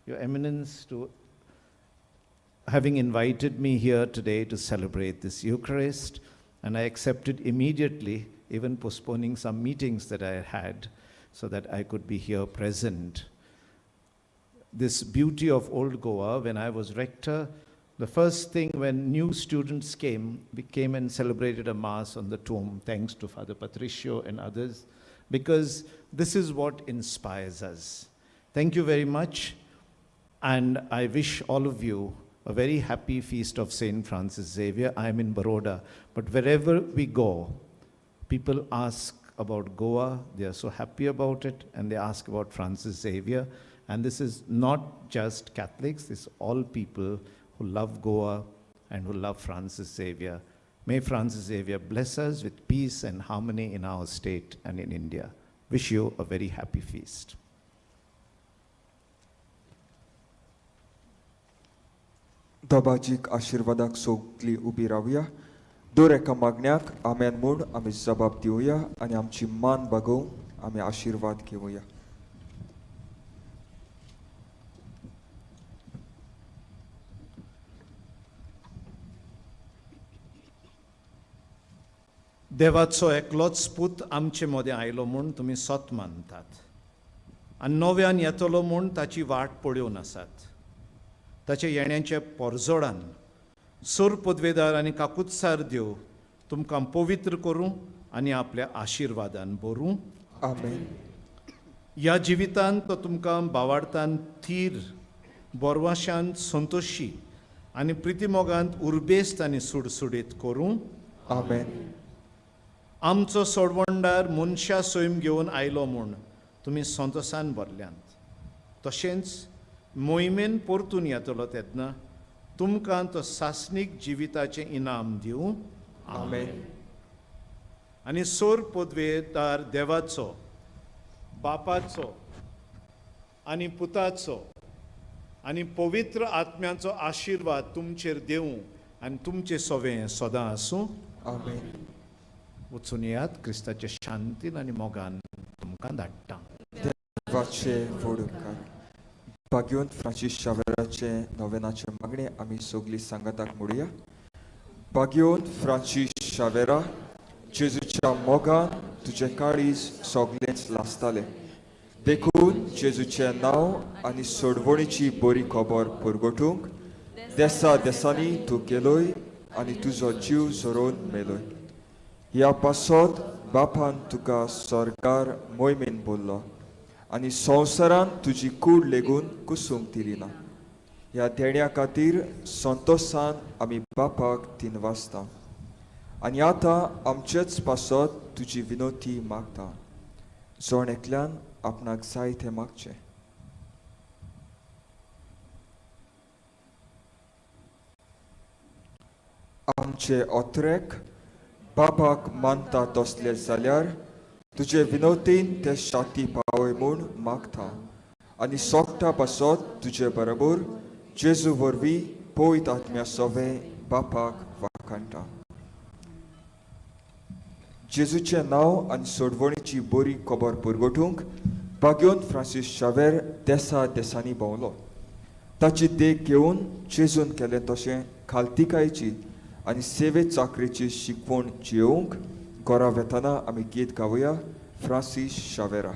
Your Eminence to having invited me here today to celebrate this Eucharist, and I accepted immediately, even postponing some meetings that I had so that I could be here present. This beauty of Old Goa, when I was rector, the first thing when new students came, we came and celebrated a mass on the tomb, thanks to Father Patricio and others, because this is what inspires us. Thank you very much, and I wish all of you a very happy feast of St. Francis Xavier. I am in Baroda, but wherever we go, people ask about Goa, they are so happy about it, and they ask about Francis Xavier. And this is not just Catholics, this is all people who love Goa and who love Francis Xavier. May Francis Xavier bless us with peace and harmony in our state and in India. Wish you a very happy feast. दबाजीक आशिर्वादाक सगली उबी रावया. दर एका मागण्याक आमेन म्हूण आमी जबाब दिवया आनी आमची मान बागोवन आमी आशिर्वाद घेवया. देवाचो एकलोच पूत आमचे मदें आयलो म्हूण तुमी सत मानतात आनी नव्यान येतलो म्हूण ताची वाट पळोवन आसात. ताच्या येण्याचे पोरजोडान सोर पदवेदार आनी काकुत्सार देव तुमकां पवित्र करूं आनी आपल्या आशिर्वादान भरूं. आमेन. ह्या जिवितांत तो तुमकां बावाडतान थीर, बोरवाशांत संतोशी आनी प्रितीमोगांत उर्बेस्त आनी सुडसुडीत करूं. आमेन. आमचो सोडवणदार मनशा सैम घेवन आयलो म्हूण तुमी संतोसान भरल्यांत, तशेंच मोहिमेन परतून येतलो तेन्ना तुमकां तो सासणीक जिविताचें इनाम दिवं. आमेन. आनी सोर पदवेदार देवाचो, बापाचो आनी पुताचो आनी पवित्र आत्म्याचो आशिर्वाद तुमचेर देवूं आनी तुमचें सोवें सदां आसूं. आमेन. वचून येयात, क्रिस्ताचे शांतीन आनी मोगान तुमकां धाडटा. देवाचे व्हड उपकार. भाग्योन फ्रांसीस शावेराचें नोवेनाचें मागणें आमी सगळीं सांगाताक म्हणुया. भाग्योन फ्रांसीस शावेरा, जेजूच्या मोगान तुजें काळीज सगळेंच लासतालें, देखून जेजूचें नांव आनी सोडवणीची बरी खबर पुरगोटूंक देसा देसांनी तूं गेलोय आनी तुजो जीव झरोवन मेलोय. ह्या पासत बापान तुका सरकार मोहिमेन बोल्लो आनी संवसारान तुजी कूड लेगून कुसूंक दिली ना. ह्या देण्या खातीर संतोशान आमी बापाक दिनवासता आनी आतां आमचेच पासत तुजी विनोती मागता. जण एकल्यान आपणाक जाय तें मागचें. आमचे ओत्रेक बापाक मानता तसले जाल्यार तुजे विनोतीन ते शाती पावय म्हूण मागता आनी सोगटा पासत तुजे बरोबर जेजू वरवीं पवित्र आत्म्या सोवें बापाक वाखाणटा. जेजूचें नांव आनी सोडवणीची बरी खबर पुरगोटूंक भाग्योन फ्रांसीस शावेर देसा देसांनी भोंवलो. ताची देख घेवन जेजून केलें तशें खालतिकायेची आनी सेवे चाकरेची शिकवण जियोवंक घरा वेतना आमी गीत गावया Francis शावेरा.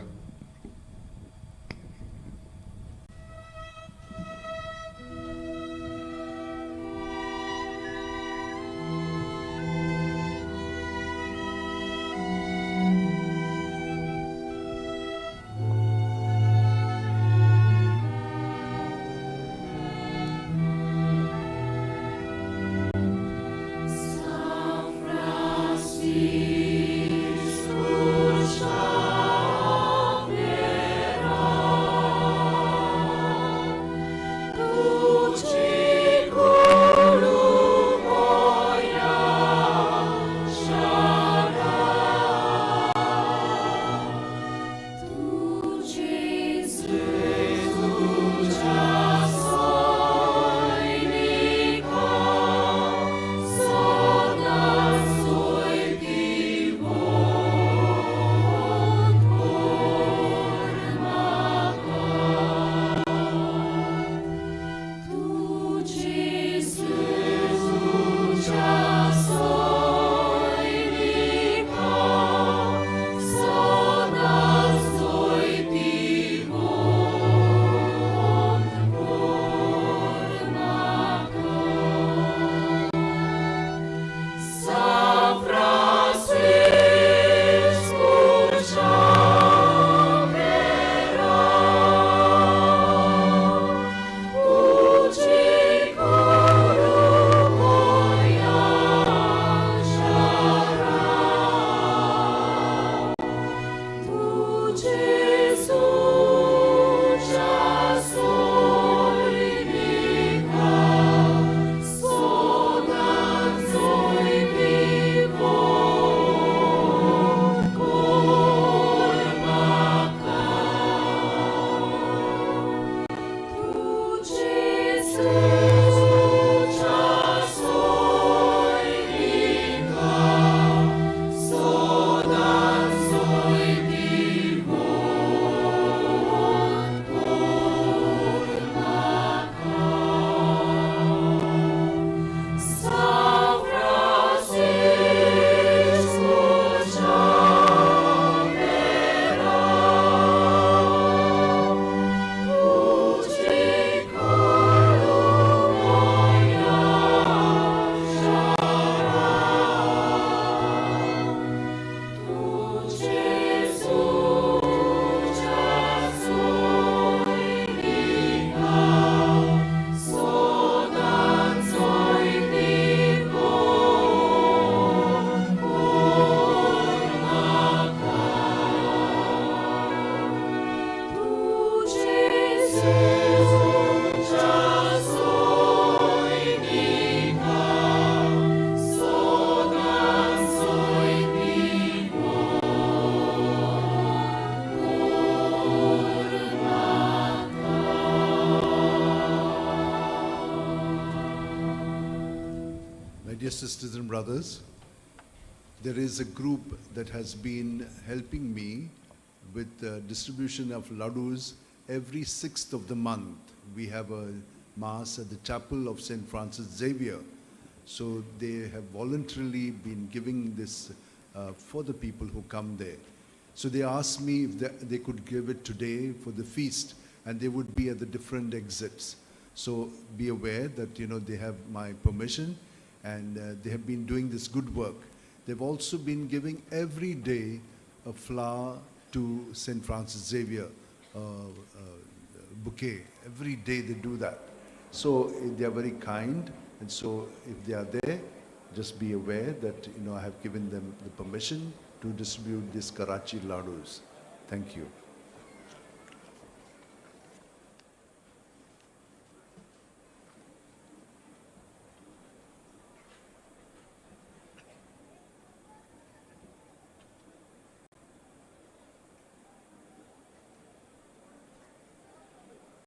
San Francisco. dear sisters and brothers, there is a group that has been helping me with the distribution of laddus every 6th of the month. We have a mass at the chapel of St. Francis Xavier. So they have voluntarily been giving this for the people who come there. So they asked me if they could give it today for the feast, and they would be at the different exits. So be aware that they have my permission, and they have been doing this good work. They've also been giving every day a flower to St. Francis Xavier bouquet. Every day they do that. So they are very kind, and so if they are there, just be aware that I have given them the permission to distribute these Karachi laddus. Thank you.